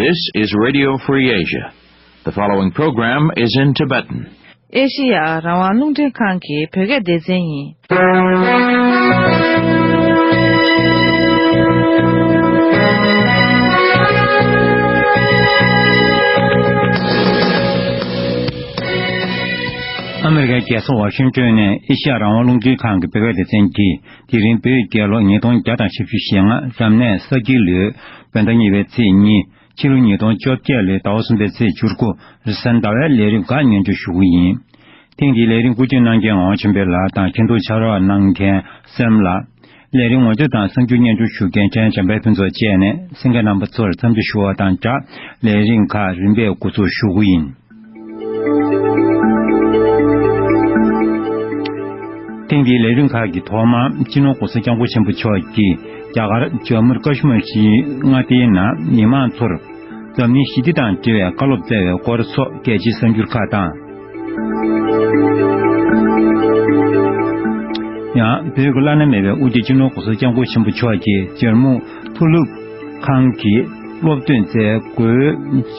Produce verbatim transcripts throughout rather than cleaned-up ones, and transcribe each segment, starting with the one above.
This is Radio Free Asia. The following program is in Tibetan. ཨེ་ཤི་ཡ་རང་དབང་རླུང་འཕྲིན་ཁང་གི་བོད་སྐད་སྡེ་ཚན་ཡིན། ཨ་མེ་རི་ཀའི་རྒྱལ་ས་ཝ་ཤིང་ཏོན་ནས་ཨེ་ཤི་ཡ་རང་དབང་རླུང་འཕྲིན་ཁང་གི་བོད་སྐད་སྡེ་ཚན་གྱིས། དེ་རིང་བོད་རྒྱལ་ལོ་ཉིས་སྟོང་བརྒྱ་དང་བཞི་བཅུ་ཞེ་ལྔ། རབ་གནས་ས་ཁྱི་ལོའི་བོད་ཟླ་གཉིས་པའི་ཚེས་གཉིས། ཕྱི་ལོ་ཉིས་སྟོང་བཅོ་བརྒྱད་ལོའི་ཟླ་བ་གསུམ་པའི་ཚེས་བཅུ་དགུ། རེས་གཟའ་ཟླ་བའི་ལས་རིམ་ཁག་སྙན་སྒྲོན་ཞུ་གི་ཡིན། ཐེངས་འདིའི་ལས་རིམ་བཀོད་སྒྲིག་གནང་མཁན་ངག་དབང་ཆོས་འཕེལ་ལགས་དང་། འཁྲིན་ཐོག་ཕྱག་རོགས་གནང་མཁན་སེམས་ལགས། ལས་རིམ་ངོ་སྤྲོད་དང་གསར་འགྱུར་སྙན་སྒྲོན་ཞུ་མཁན་ཕྲན་བྱམས་པའི་ཕུན་ཚོགས་བཅས་ནས། གསན་མཁན་རྣམ་པ་ཚོར་འཚམས་འདྲི་ཞུ་བ་དང་སྦྲགས། ལས་རིམ་ཁག་རིམ་པས་འགོ་འཛུགས་ཞུ་གི་ཡིན། ཐེངས་འདིའི་ལས་རིམ་ཁག་གི་ཐོག་མར། སྤྱི་ནོར་༸གོང་ས་༸སྐྱབས་མགོན་ཆེན་པོ་མཆོག་གིས་རྒྱ་གར་ཇོ་མུར་ཀ་ཤི་མིར་གྱི་མངའ་སྡེའི་ནང་མི་མང་ཚོར་འཛམ་གླིང་ཞི་བདེ་དང་འབྲེལ་བའི་བཀའ་སློབ་སྩལ་བའི་སྐོར་སོགས་རྒྱལ་སྤྱིའི་གསར་འགྱུར་ཁག་དང་། ཡང་། བོད་ཀྱི་བླ་ན་མེད་པའི་དབུ་ཁྲིད་སྤྱི་ནོར་༸གོང་ས་༸སྐྱབས་མགོན་ཆེན་པོ་མཆོག་གིས་ཇོ་མུ་མཐོ་སློབ་ཁང་གི་སློབ་ཐོན་མཛད་སྒོའི་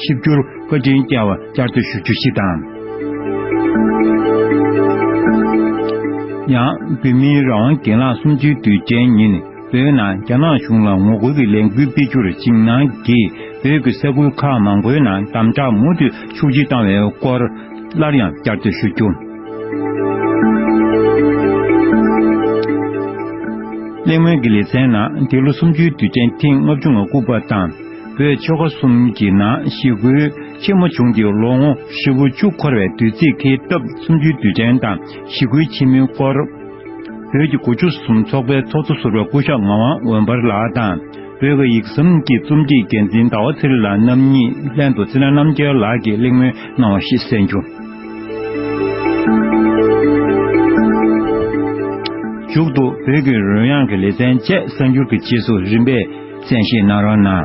ཆིབས་བསྒྱུར་བཀའ་དྲིན་བསྐྱངས་པ་བསྐྱར་ཟློས་ཞུ་རྒྱུ་ཞིག་དང་། ཡང་། བོད་མིའི་རང་དབང་སྒེར་ལངས་གསུམ་བཅུའི་དུས་དྲན་ཉིན། བོད་ནང་རྒྱ་ནག་གཞུང་ལ་ངོ་རྒོལ་གྱི་ལས་འགུལ་སྤེལ་རྒྱུར་འཇིགས་སྣང་གིས། བོད་ཀྱི་ས་ཁུལ་ཁག་མང་པོའི་ནང་དམ་དྲག་མུ་མཐུད་ཤུགས་ཆེ་བཏང་བའི་སྐོར། སླར་ཡང་བསྐྱར་ཟློས་ཞུ་རྒྱུ། གླེང་མོལ་གྱི་ལེ་ཚན་ནང་། འདི་ལོ་གསུམ་བཅུའི་དུས་དྲན་ཐེངས་ལྔ་བཅུ་ང་དགུ་པ་དང་། བོད་ཆོལ་ཁ་གསུམ་གྱི་ནང་ཞི་རྒོལ་ཆེན་མོ་བྱུང་སྟེ་ལོ་ངོ་ཧྲིལ་པོ་བཅུ་འཁོར་བའི་དུས་ཚིགས་འཁེལ་སྟབས། གསུམ་བཅུའི་དུས་དྲན་དང་ཞི་རྒོལ་ཆེན་མོའི་སྐོར། བོད་ཀྱི་དགུ་བཅུ་གསུམ་ཚོགས་པའི་ཚོགས་གཙོ་ཟུར་པ་སྐུ་ཞབས་ངག་དབང་འོད་འབར་ལགས་དང་། བོད་ཀྱི་ཡིག་ཟམ་གྱི་རྩོམ་སྒྲིག་འགན་འཛིན་ཟླ་བ་ཚེ་རིང་ལགས་རྣམ་གཉིས་ལྷན་དུ་ཚེ་རིང་རྣམ་རྒྱལ་ལགས་ཀྱིས་གླེང་མོལ་གནང་བ་ཞིག་གསན་རྒྱུ། མཇུག་ཏུ་བོད་ཀྱི་རོལ་དབྱངས་ཀྱི་ལེ་ཚན་བཅས་གསར་འགྱུར་གྱི་རྗེས་སུ་རིམ་པས་གསན་བཞེས་གནང་རོགས་གནང་།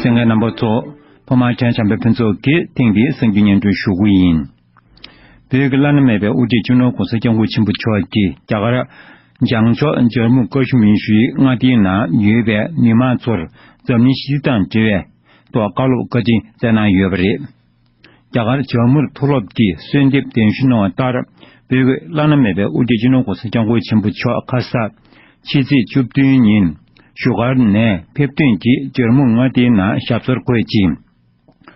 གསན་མཁན་རྣམ་པ་ཚོ། ཐོག་མར་ཕྲན་བྱམས་པའི་ཕུན་ཚོགས་ཀྱིས་ཐེངས་འདིའི་གསར་འགྱུར་སྙན་སྒྲོན་ཞུ་གི་ཡིན། བོད་ཀྱི་བླ་ན་མེད་པའི་དབུ་ཁྲིད་སྤྱི་ནོར་༸གོང་ས་༸སྐྱབས་མགོན་ཆེན་པོ་མཆོག་གིས་རྒྱ་གར་བྱང་ཕྱོགས་ཇམ་མུ་ཀ་ཤི་མིར་གྱི་མངའ་སྡེའི་ནང་ཡོད་པའི་མི་མང་ཚོར་འཛམ་གླིང་ཞི་བདེ་དང་འབྲེལ་བའི་ཐོག་བཀའ་སློབ་བཀའ་དྲིན་སྩལ་གནང་ཡོད་པ་རེད། རྒྱ་གར་ཇམ་མུར་མཐོ་སློབ་ཀྱིས་གསོལ་འདེབས་གདན་ཞུ་གནང་བ་ལྟར། བོད་ཀྱི་བླ་ན་མེད་པའི་དབུ་ཁྲིད་སྤྱི་ནོར་༸གོང་ས་༸སྐྱབས་མགོན་ཆེན་པོ་མཆོག་ཁ་ས་ཕྱི་ཚེས་བཅུ་བདུན་ཉིན་བཞུགས་སྒར་ནས་ཕེབས་ཐོན་གྱིས་ཇམ་མུ་མངའ་སྡེའི་ནང་ཞབས་སོར་འཁོད་ཅིང་།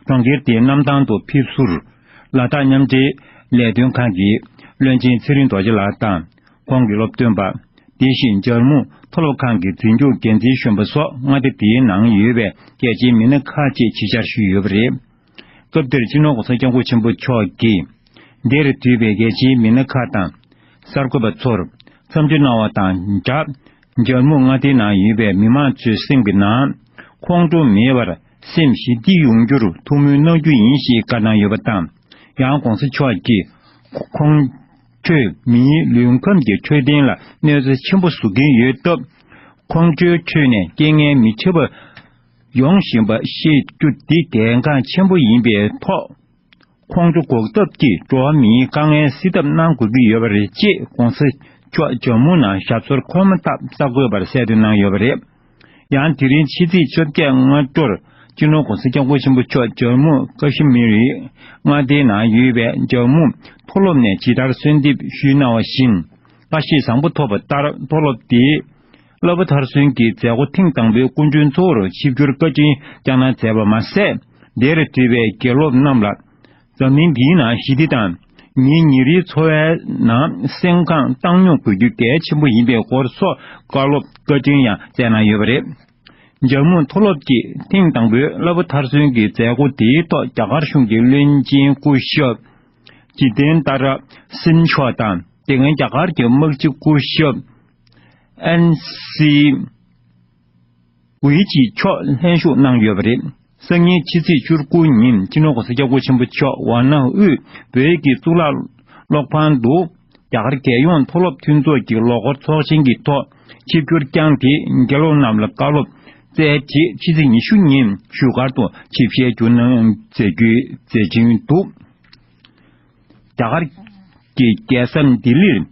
གྲོང་ཁྱེར་དེའི་གནམ་ཐང་དུ་ཕེབས་བསུར། ལ་དྭགས་མཉམ་འབྲེལ་ལས་དོན་ཁང་གི་བློན་ཆེན་ཚེ་རིང་རྡོ་རྗེ་ལགས་དང་། ཁོང་གི་སློབ་སྟོན་པ། དེ་བཞིན་ཇར་མུ་མཐོ་སློབ་ཁང་གི་འཛིན་སྐྱོང་འགན་འཛིན་གཞོན་པ་སོགས་མངའ་སྡེ་དེའི་ནང་ཡོད་པའི་རྒྱལ་སྤྱིའི་མི་སྣ་ཁག་ཅིག་ཆེད་བཅར་ཞུས་ཡོད་པ་རེད། སྐབས་དེར་སྤྱི་ནོར་༸གོང་ས་༸སྐྱབས་མགོན་ཆེན་པོ་མཆོག་གིས། འདིར་འདུས་པའི་རྒྱལ་སྤྱིའི་མི་སྣ་ཁག་དང་། གསར་འགོད་པ་ཚོར་འཚམས་འདྲི་གནང་བ་དང་སྦྲགས། ཇར་མུ་མངའ་སྡེའི་ནང་ཡོད་པའི་མི་མང་ཚོའི་སེམས་ཀྱི་ནང་ཁོང་ཁྲོ་མེད་པར་སེམས་ཞི་བདེ་ཡོང་རྒྱུར་ཐུགས་སྨོན་གནང་རྒྱུ་ཡིན་ཞེས་བཀའ་གནང་ཡོད་པ་དང་། ཡང་༸གོང་ས་མཆོག་གིས་ཁོང་ཁྲོས་མིའི་ལུས་ཁམས་ཀྱི་འཕྲོད་བསྟེན་ལ་གནོད་འཚེ་ཆེན་པོ་བཟོ་གིན་ཡོད་སྟབས། ཁོང་ཁྲོའི་ཁྲོད་ནས་རྐྱེན་ངན་མི་འཕྲད་པ་ཡོང་བཞིན་པ་ཤེས་རྒྱུ་འདི་གལ་འགངས་ཆེན་པོ་ཡིན་པའི་ཐོག་ཁོང་ཁྲོ་འགོག་ཐབས་ཀྱིས་འགྲོ་བ་མིའི་དཀའ་ངལ་སེལ་ཐབས་གནང་དགོས་ཀྱི་ཡོད་པ་རེད་ཅེས་༸གོང་ས་མཆོག་ཇར་མུ་ནང་ཞབས་སོར་འཁོད་མ་ཐག་གསར་འགོད་པར་གསལ་སྟོན་གནང་ཡོད་པ་རེད། ཡང་དེ་རིང་ཕྱི་ཚེས་བཅོ་བརྒྱད་སྔ་དྲོར་སྤྱི་ནོར་༸གོང་ས་༸སྐྱབས་མགོན་ཆེན་པོ་མཆོག་ཇར་མུ་ཀ་ཤི་མིར་མངའ་སྡེའི་ནང་ཡོད་པའི་ཇར་མུ་མཐོ་སློབ་ནས་ཇི་ལྟར་གསོལ་འདེབས་ཞུས་གནང་བ་བཞིན། བཀྲ་ཤིས་བཟང་པོ་ཐོབ་པ་ལྟར་མཐོ་སློབ་དེའི་བསླབ་པ་མཐར་སོན་གྱི་མཛད་སྒོ་ཐེངས་དང་པོའི་སྐུ་མགྲོན་གཙོ་བོར་ཆིབས་བསྒྱུར་བཀའ་དྲིན་བསྐྱངས་གནང་མཛད་པ་མ་ཟད། འདིར་འདུས་པའི་དགེ་སློབ་རྣམས་ལ། འཛམ་གླིང་འདིའི་ནང་ཞི་བདེ་དང་། མིའི་ཉིན་རེའི་འཚོ་བའི་ནང་སེམས་ཁམས་བཏང་སྙོམས་དགོས་རྒྱུ་གལ་ཆེན་པོ་ཡིན་པའི་སྐོར་སོགས་བཀའ་སློབ་བཀའ་དྲིན་ཡང་སྩལ་གནང་ཡོད་པ་རེད། ཇར་མུ་མཐོ་སློབ་ཀྱི་ཐེངས་དང་པོའི་བསླབ་པ་མཐར་སོན་གྱི་མཛད་སྒོ་དེའི་ཐོག་རྒྱ་གར་གཞུང་གི་བློན་ཆེན་སྐུ་ཞབས་ཇི་ཏན་ཏཱ་ར་སིན་མཆོག་དང་། དེ་སྔོན་རྒྱ་གར་གྱི་དམག་སྤྱི་སྐུ་ཞབས་ཨན་སི་ཝི་ཅི་མཆོག་ལྷན་ཞུགས་གནང་ཡོད་པ་རེད། སང་ཉིན་ཕྱི་ཚེས་བཅུ་དགུ་ཉིན་སྤྱི་ནོར་༸གོང་ས་༸སྐྱབས་མགོན་ཆེན་པོ་མཆོག་ཝཱ་ཎ་དབུས་བོད་ཀྱི་གཙུག་ལག་སློབ་ཁང་དུ། རྒྱ་གར་རྒྱལ་ཡོངས་མཐོ་སློབ་མཐུན་ཚོགས་ཀྱི་ལོ་འཁོར་ཚོགས་ཆེན་གྱི་ཐོག་ཆིབས་བསྒྱུར་བསྐྱངས་ཏེ། དགེ་སློབ་རྣམས་ལ་བཀའ་སློབ་སྩལ་རྗེས། ཕྱི་ཚེས་ཉི་ཤུ་ཉིན་བཞུགས་སྒར་དུ་ཆིབས་ཞལ་བསྒྱུར་གནང་མཛད་རྒྱུའི་མཛད་བཞིན་འདུག་རྒྱ་གར་གྱི་རྒྱལ་ས་ལྡི་ལིར་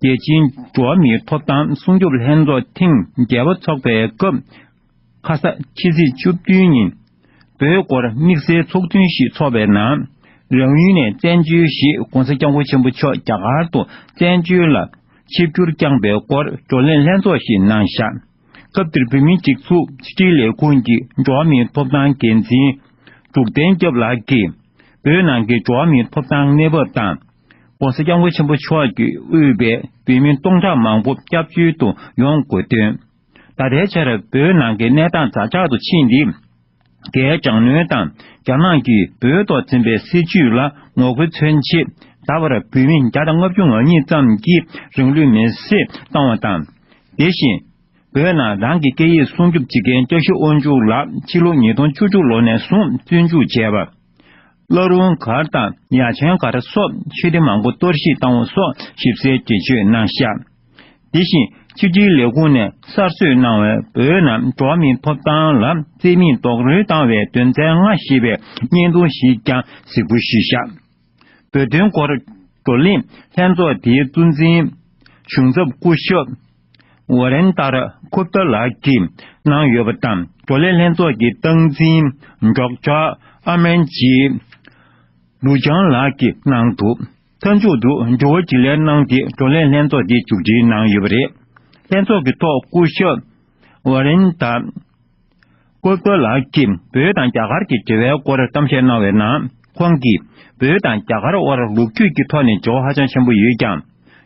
རྒྱལ་སྤྱིའི་འགྲོ་བ་མིའི་ཐོབ་ཐང་སྲུང་སྐྱོབ་ལྷན་ཚོགས་ཐེངས་བརྒྱད་པ་འཚོགས་པའི་སྐབས། ཁ་ས་ཕྱི་ཚེས་བཅུ་བདུན་ཉིན། བོད་སྐོར་དམིགས་བསལ་ཚོགས་ཐུན་ཞིག་འཚོགས་པའི་ནང་། རང་ཡུལ་ནས་བཙན་བྱོལ་ཞེས་༸གོང་ས་༸སྐྱབས་མགོན་ཆེན་པོ་མཆོག་རྒྱ་གར་དུ་བཙན་བྱོལ་ལ་ཆིབས་བསྒྱུར་བསྐྱངས་པའི་སྐོར་བགྲོ་གླེང་ལྷན་ཚོགས་ཤིག་གནང་བཞག་སྐབས་དེར་བོད་མིའི་སྒྲིག་འཛུགས་ཕྱི་དྲིལ་ལས་ཁུངས་ཀྱི་འགྲོ་བ་མིའི་ཐོབ་ཐང་འགན་འཛིན་འབྲུག་བསྟན་སྐྱབས་ལགས་ཀྱིས། བོད་ནང་གི་འགྲོ་བ་མིའི་ཐོབ་ཐང་གནས་བབ་དང་། ༸གོང་ས་༸སྐྱབས་མགོན་ཆེན་པོ་མཆོག་གིས་དབུས་པའི་བོད་མི་སྟོང་ཕྲག་མང་པོ་སྐྱབས་བཅོལ་དུ་ཡོང་དགོས་དོན། ད་ལྟའི་ཆར་བོད་ནང་གི་གནས་སྟངས་ཛ་དྲག་ཏུ་ཕྱིན་ཏེ། རྒྱའི་དྲག་གནོན་དང་རྒྱ་ནག་གིས་བོད་ཐོག་འཛིན་པའི་སྲིད་བྱུས་ལ་ངོ་རྒོལ་མཚོན་ཆེད། ད་བར་བོད་མི་བརྒྱ་དང་ལྔ་བཅུ་ང་གཉིས་ཙམ་གྱིས་རང་ལུས་མེར་སྲེག་བཏང་བ་དང་། དེ་བཞིན། བོད་ནང་རང་གི་སྐད་ཡིག་སྲུང་སྐྱོབ་བྱེད་མཁན་སྐྱབས་ཞུ་དབང་ཕྱུག་ལ་ཕྱི་ལོ་ཉིས་སྟོང་བཅུ་དྲུག་ལོ་ནས་བཟུང་བཙོན་འཇུག་བྱས་པ། བླ་རུང་སྒར་དང་ཡ་ཆེན་སྒར་སོགས་ཆོས་སྡེ་མང་པོ་གཏོར་བཤིག་བཏང་བ་སོགས་ཞིབ་གསལ་འགྲེལ་བརྗོད་གནང་བཞག་དེ་བཞིན་ཕྱི་དྲིལ་ལས་ཁུངས་ནས་གསར་བཟོས་གནང་བའི་བོད་ནང་འགྲོ་བ་མིའི་ཐོབ་ཐང་ལ་བརྩི་མེད་རྡོག་རོལ་བཏང་བའི་དོན་ཚན་ལྔ་ཞེས་པའི་བརྙན་ཐུང་ཞིག་ཀྱང་གཟིགས་འབུལ་ཞུས་བཞག་བོད་དོན་སྐོར་བགྲོ་གླེང་ལྷན་ཚོགས་དེའི་གཙོ་འཛིན་གཞུང་ཚབ་སྐུ་ཞབས་ཝ་རན་ཏར་ཁུབ་ཏ་ལགས་ཀྱིས་གནང་ཡོད་པ་དང་། བགྲོ་གླེང་ལྷན་ཚོགས་ཀྱི་སྟངས་འཛིན་ཌོག་ཊར་ཨ་མན་ཇི་ལུ་ཇང་ལགས་ཀྱིས་གནང་འདུག་མཐའ་མཇུག་ཏུ་འབྱོར་བ་དྲིན་ལན་གནང་སྟེ་བགྲོ་གླེང་ལྷན་ཚོགས་དེ་མཇུག་སྒྲིལ་གནང་ཡོད་པ་རེད། ལྷན་ཚོགས་ཀྱི་ཐོག་སྐུ་ཞབས་ཝ་རན་ཏར་ཀོ་ཏོ་ལགས་ཀྱིས་བོད་དང་རྒྱ་གར་གྱི་འབྲེལ་བའི་སྐོར་གཏམ་བཤད་གནང་བའི་ནང་། ཁོང་གིས་བོད་དང་རྒྱ་གར་དབར་ལོ་རྒྱུས་ཀྱི་ཐོག་ནས་འབྲེལ་བ་ཧ་ཅང་ཆེན་པོ་ཡོད་ཀྱང་།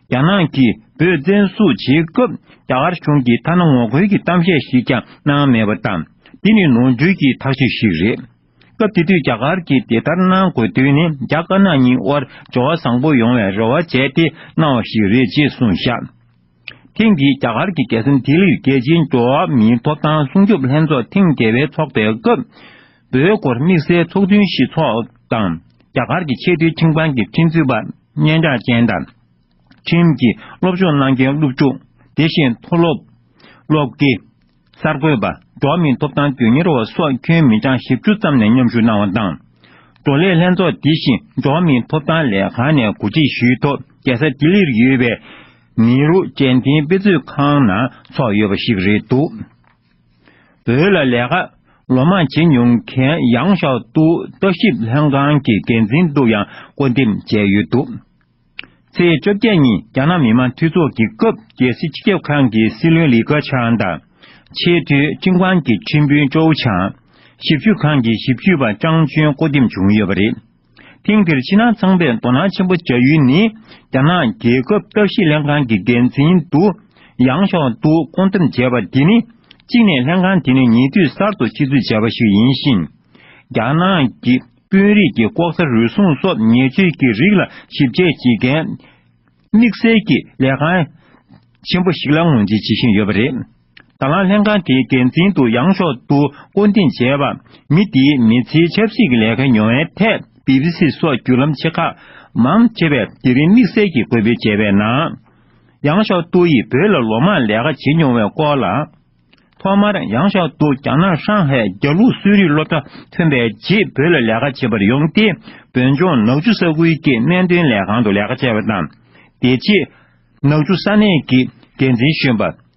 རྒྱ་ནག་གིས་བོད་བཙན་བཟུང་བྱེད་སྐབས་རྒྱ་གར་གཞུང་གིས་ཐ་ན་ངོ་རྒོལ་གྱི་གཏམ་བཤད་ཞིག་ཀྱང་གནང་མེད་པ་དང་། འདི་ནི་ནོར་འཁྲུལ་གྱི་ཐག་གཅོད་ཞིག་རེད། སྐབས་དེ་དུས་རྒྱ་གར་གྱིས་དེ་ལྟར་གནང་དགོས་དོན་ནི་རྒྱ་དཀར་ནག་གཉིས་དབར་འབྲེལ་བ་བཟང་པོ་ཡོང་བའི་རེ་བ་བྱས་ཏེ་གནང་བ་ཞིག་རེད་ཅེས་གསུངས་བཞག་ཐེངས་འདིའི་རྒྱ་གར་གྱི་རྒྱལ་ས་ལྡི་ལིར་རྒྱལ་སྤྱིའི་འགྲོ་བ་མིའི་ཐོབ་ཐང་སྲུང་སྐྱོབ་ལྷན་ཚོགས་ཐེངས་བརྒྱད་པའི་འཚོགས་པའི་སྐབས། བོད་སྐོར་དམིགས་བསལ་ཚོགས་ཐུན་ཞིག་འཚོགས་དང་། རྒྱ་གར་གྱི་ཆེས་མཐོའི་ཁྲིམས་ཁང་གི་ཁྲིམས་རྩོད་པ་སྙན་གྲགས་ཅན་དང་། ཁྲིམས་ཀྱི་སློབ་སྦྱོང་གནང་མཁན་སློབ་ཕྲུག་དེ་བཞིན་མཐོ་སློབ། སློབ་དགེ། གསར་འགོད་པ། འགྲོ་བ་མིའི་ཐོབ་ཐང་དོན་གཉེར་བ་སོགས་ཁྱོན་མི་གྲངས་བཞི་བཅུ་ཙམ་ནས་མཉམ་ཞུགས་གནང་བ་དང་། བགྲོ་གླེང་ལྷན་ཚོགས་འདི་བཞིན་འགྲོ་བ་མིའི་ཐོབ་ཐང་ལས་ཁང་ནས་གོ་སྒྲིག་ཞུས་ཐོག་རྒྱལ་ས་ལྡི་ལིར་ཡོད་པའི་ནེ་རུ་འབྲེལ་ལྡན་དཔེ་མཛོད་ཁང་ནང་འཚོགས་ཡོད་པ་ཞིག་རེད་འདུག་བོད་ལ་ལས་ཀ་ལོ་མང་བྱེད་མྱོང་མཁན་ཡང་ཞའོ་ཏུའུ་ལྟ་ཞིབ་ལྷན་ཁང་གི་འགན་འཛིན་དུ་ཡང་བསྐོ་འདེམས་བྱས་ཡོད་འདུག་ཚེས་བཅོ་བརྒྱད་ཉིན་རྒྱ་ནག་མི་དམངས་འཐུས་ཚོགས་ཀྱི་སྐབས་རྒྱལ་སྲིད་སྤྱི་ཁྱབ་ཁང་གི་སྲིད་བློན་ལི་ཁེ་ཆང་དང་། ཆེས་མཐོའི་ཁྲིམས་ཁང་གི་ཁྲིམས་དཔོན་ཀྲོའུ་ཆང་། ཞིབ་དཔྱོད་ཁང་གི་ཞིབ་དཔྱོད་པ་ཀྲང་ཅུན་བསྐོ་འདེམས་བྱུང་ཡོད་པ་རེད། ཐེངས་འདིར་ཕྱི་ནང་ཚང་མས་དོ་སྣང་ཆེན་པོ་བྱ་ཡུལ་ནི། རྒྱ་ནག་རྒྱལ་ཁབ་ལྟ་ཞིབ་ལྷན་ཁང་གི་འགན་འཛིན་དུ་ཡང་ཞའོ་ཏུའུ་བསྐོ་འདེམས་བྱས་པ་འདི་ནི། གཅིག་ནས་ལྷན་ཁང་དེ་ནི་ཉེ་དུས་གསར་དུ་ཆེད་འཛུགས་བྱས་པ་ཞིག་ཡིན་ཞིང་། རྒྱ་ནག་གི་དཔོན་རིགས་ཀྱི་ལྐོག་ཟ་རུལ་སུངས་སོགས་ཉེས་སྤྱོད་ཀྱི་རིགས་ལ་ཞིབ་དཔྱད་བྱེད་མཁན་དམིགས་བསལ་གྱི་ལས་ཁང་ཆེན་པོ་ཞིག་ལ་ངོས་འཛིན་བྱེད་བཞིན་ཡོད་པ་རེད། ད་ལམ་ལྷན་ཁང་དེའི་འགན་འཛིན་དུ་ཡང་ཞའོ་ཏུའུ་བསྐོ་འདེམས་བྱས་པ། མི་དེས་མི་ཚེའི་ཆབ་སྲིད་ཀྱི་ལས་ཀ་ཉོ་བའི་ཐད་བི་བི་སི་སོགས་བརྒྱུད་ལམ་ཆེ་ཁག་མང་ཆེ་བས་དེ་རིང་དམིགས་བསལ་གྱིས་འགོད་སྤེལ་བྱས་པའི་ནང་། ཡང་ཞའོ་ཏུའུ་ཡིས་བོད་ལ་ལོ་མང་ལས་ཀ་བྱེད་མྱོང་བའི་སྐོར་ལ། ཐོག་མར་ཡང་ཞའོ་ཏུའུ་རྒྱ་ནག་ཧྲང་ཧའེ་རྒྱ་ལུགས་གསོ་རིག་སློབ་གྲྭ་ཐོན་པའི་རྗེས་བོད་ལ་ལས་ཀ་བྱེད་པར་ཡོང་སྟེ། བོད་ལྗོངས་ནག་ཆུ་ས་ཁུལ་གྱི་སྨན་དོན་ལས་ཁང་དུ་ལས་ཀ་བྱས་པ་དང་། དེ་རྗེས་ནག་ཆུ་ས་གནས་ཀྱི་འགན་འཛིན་གཞོན་པ།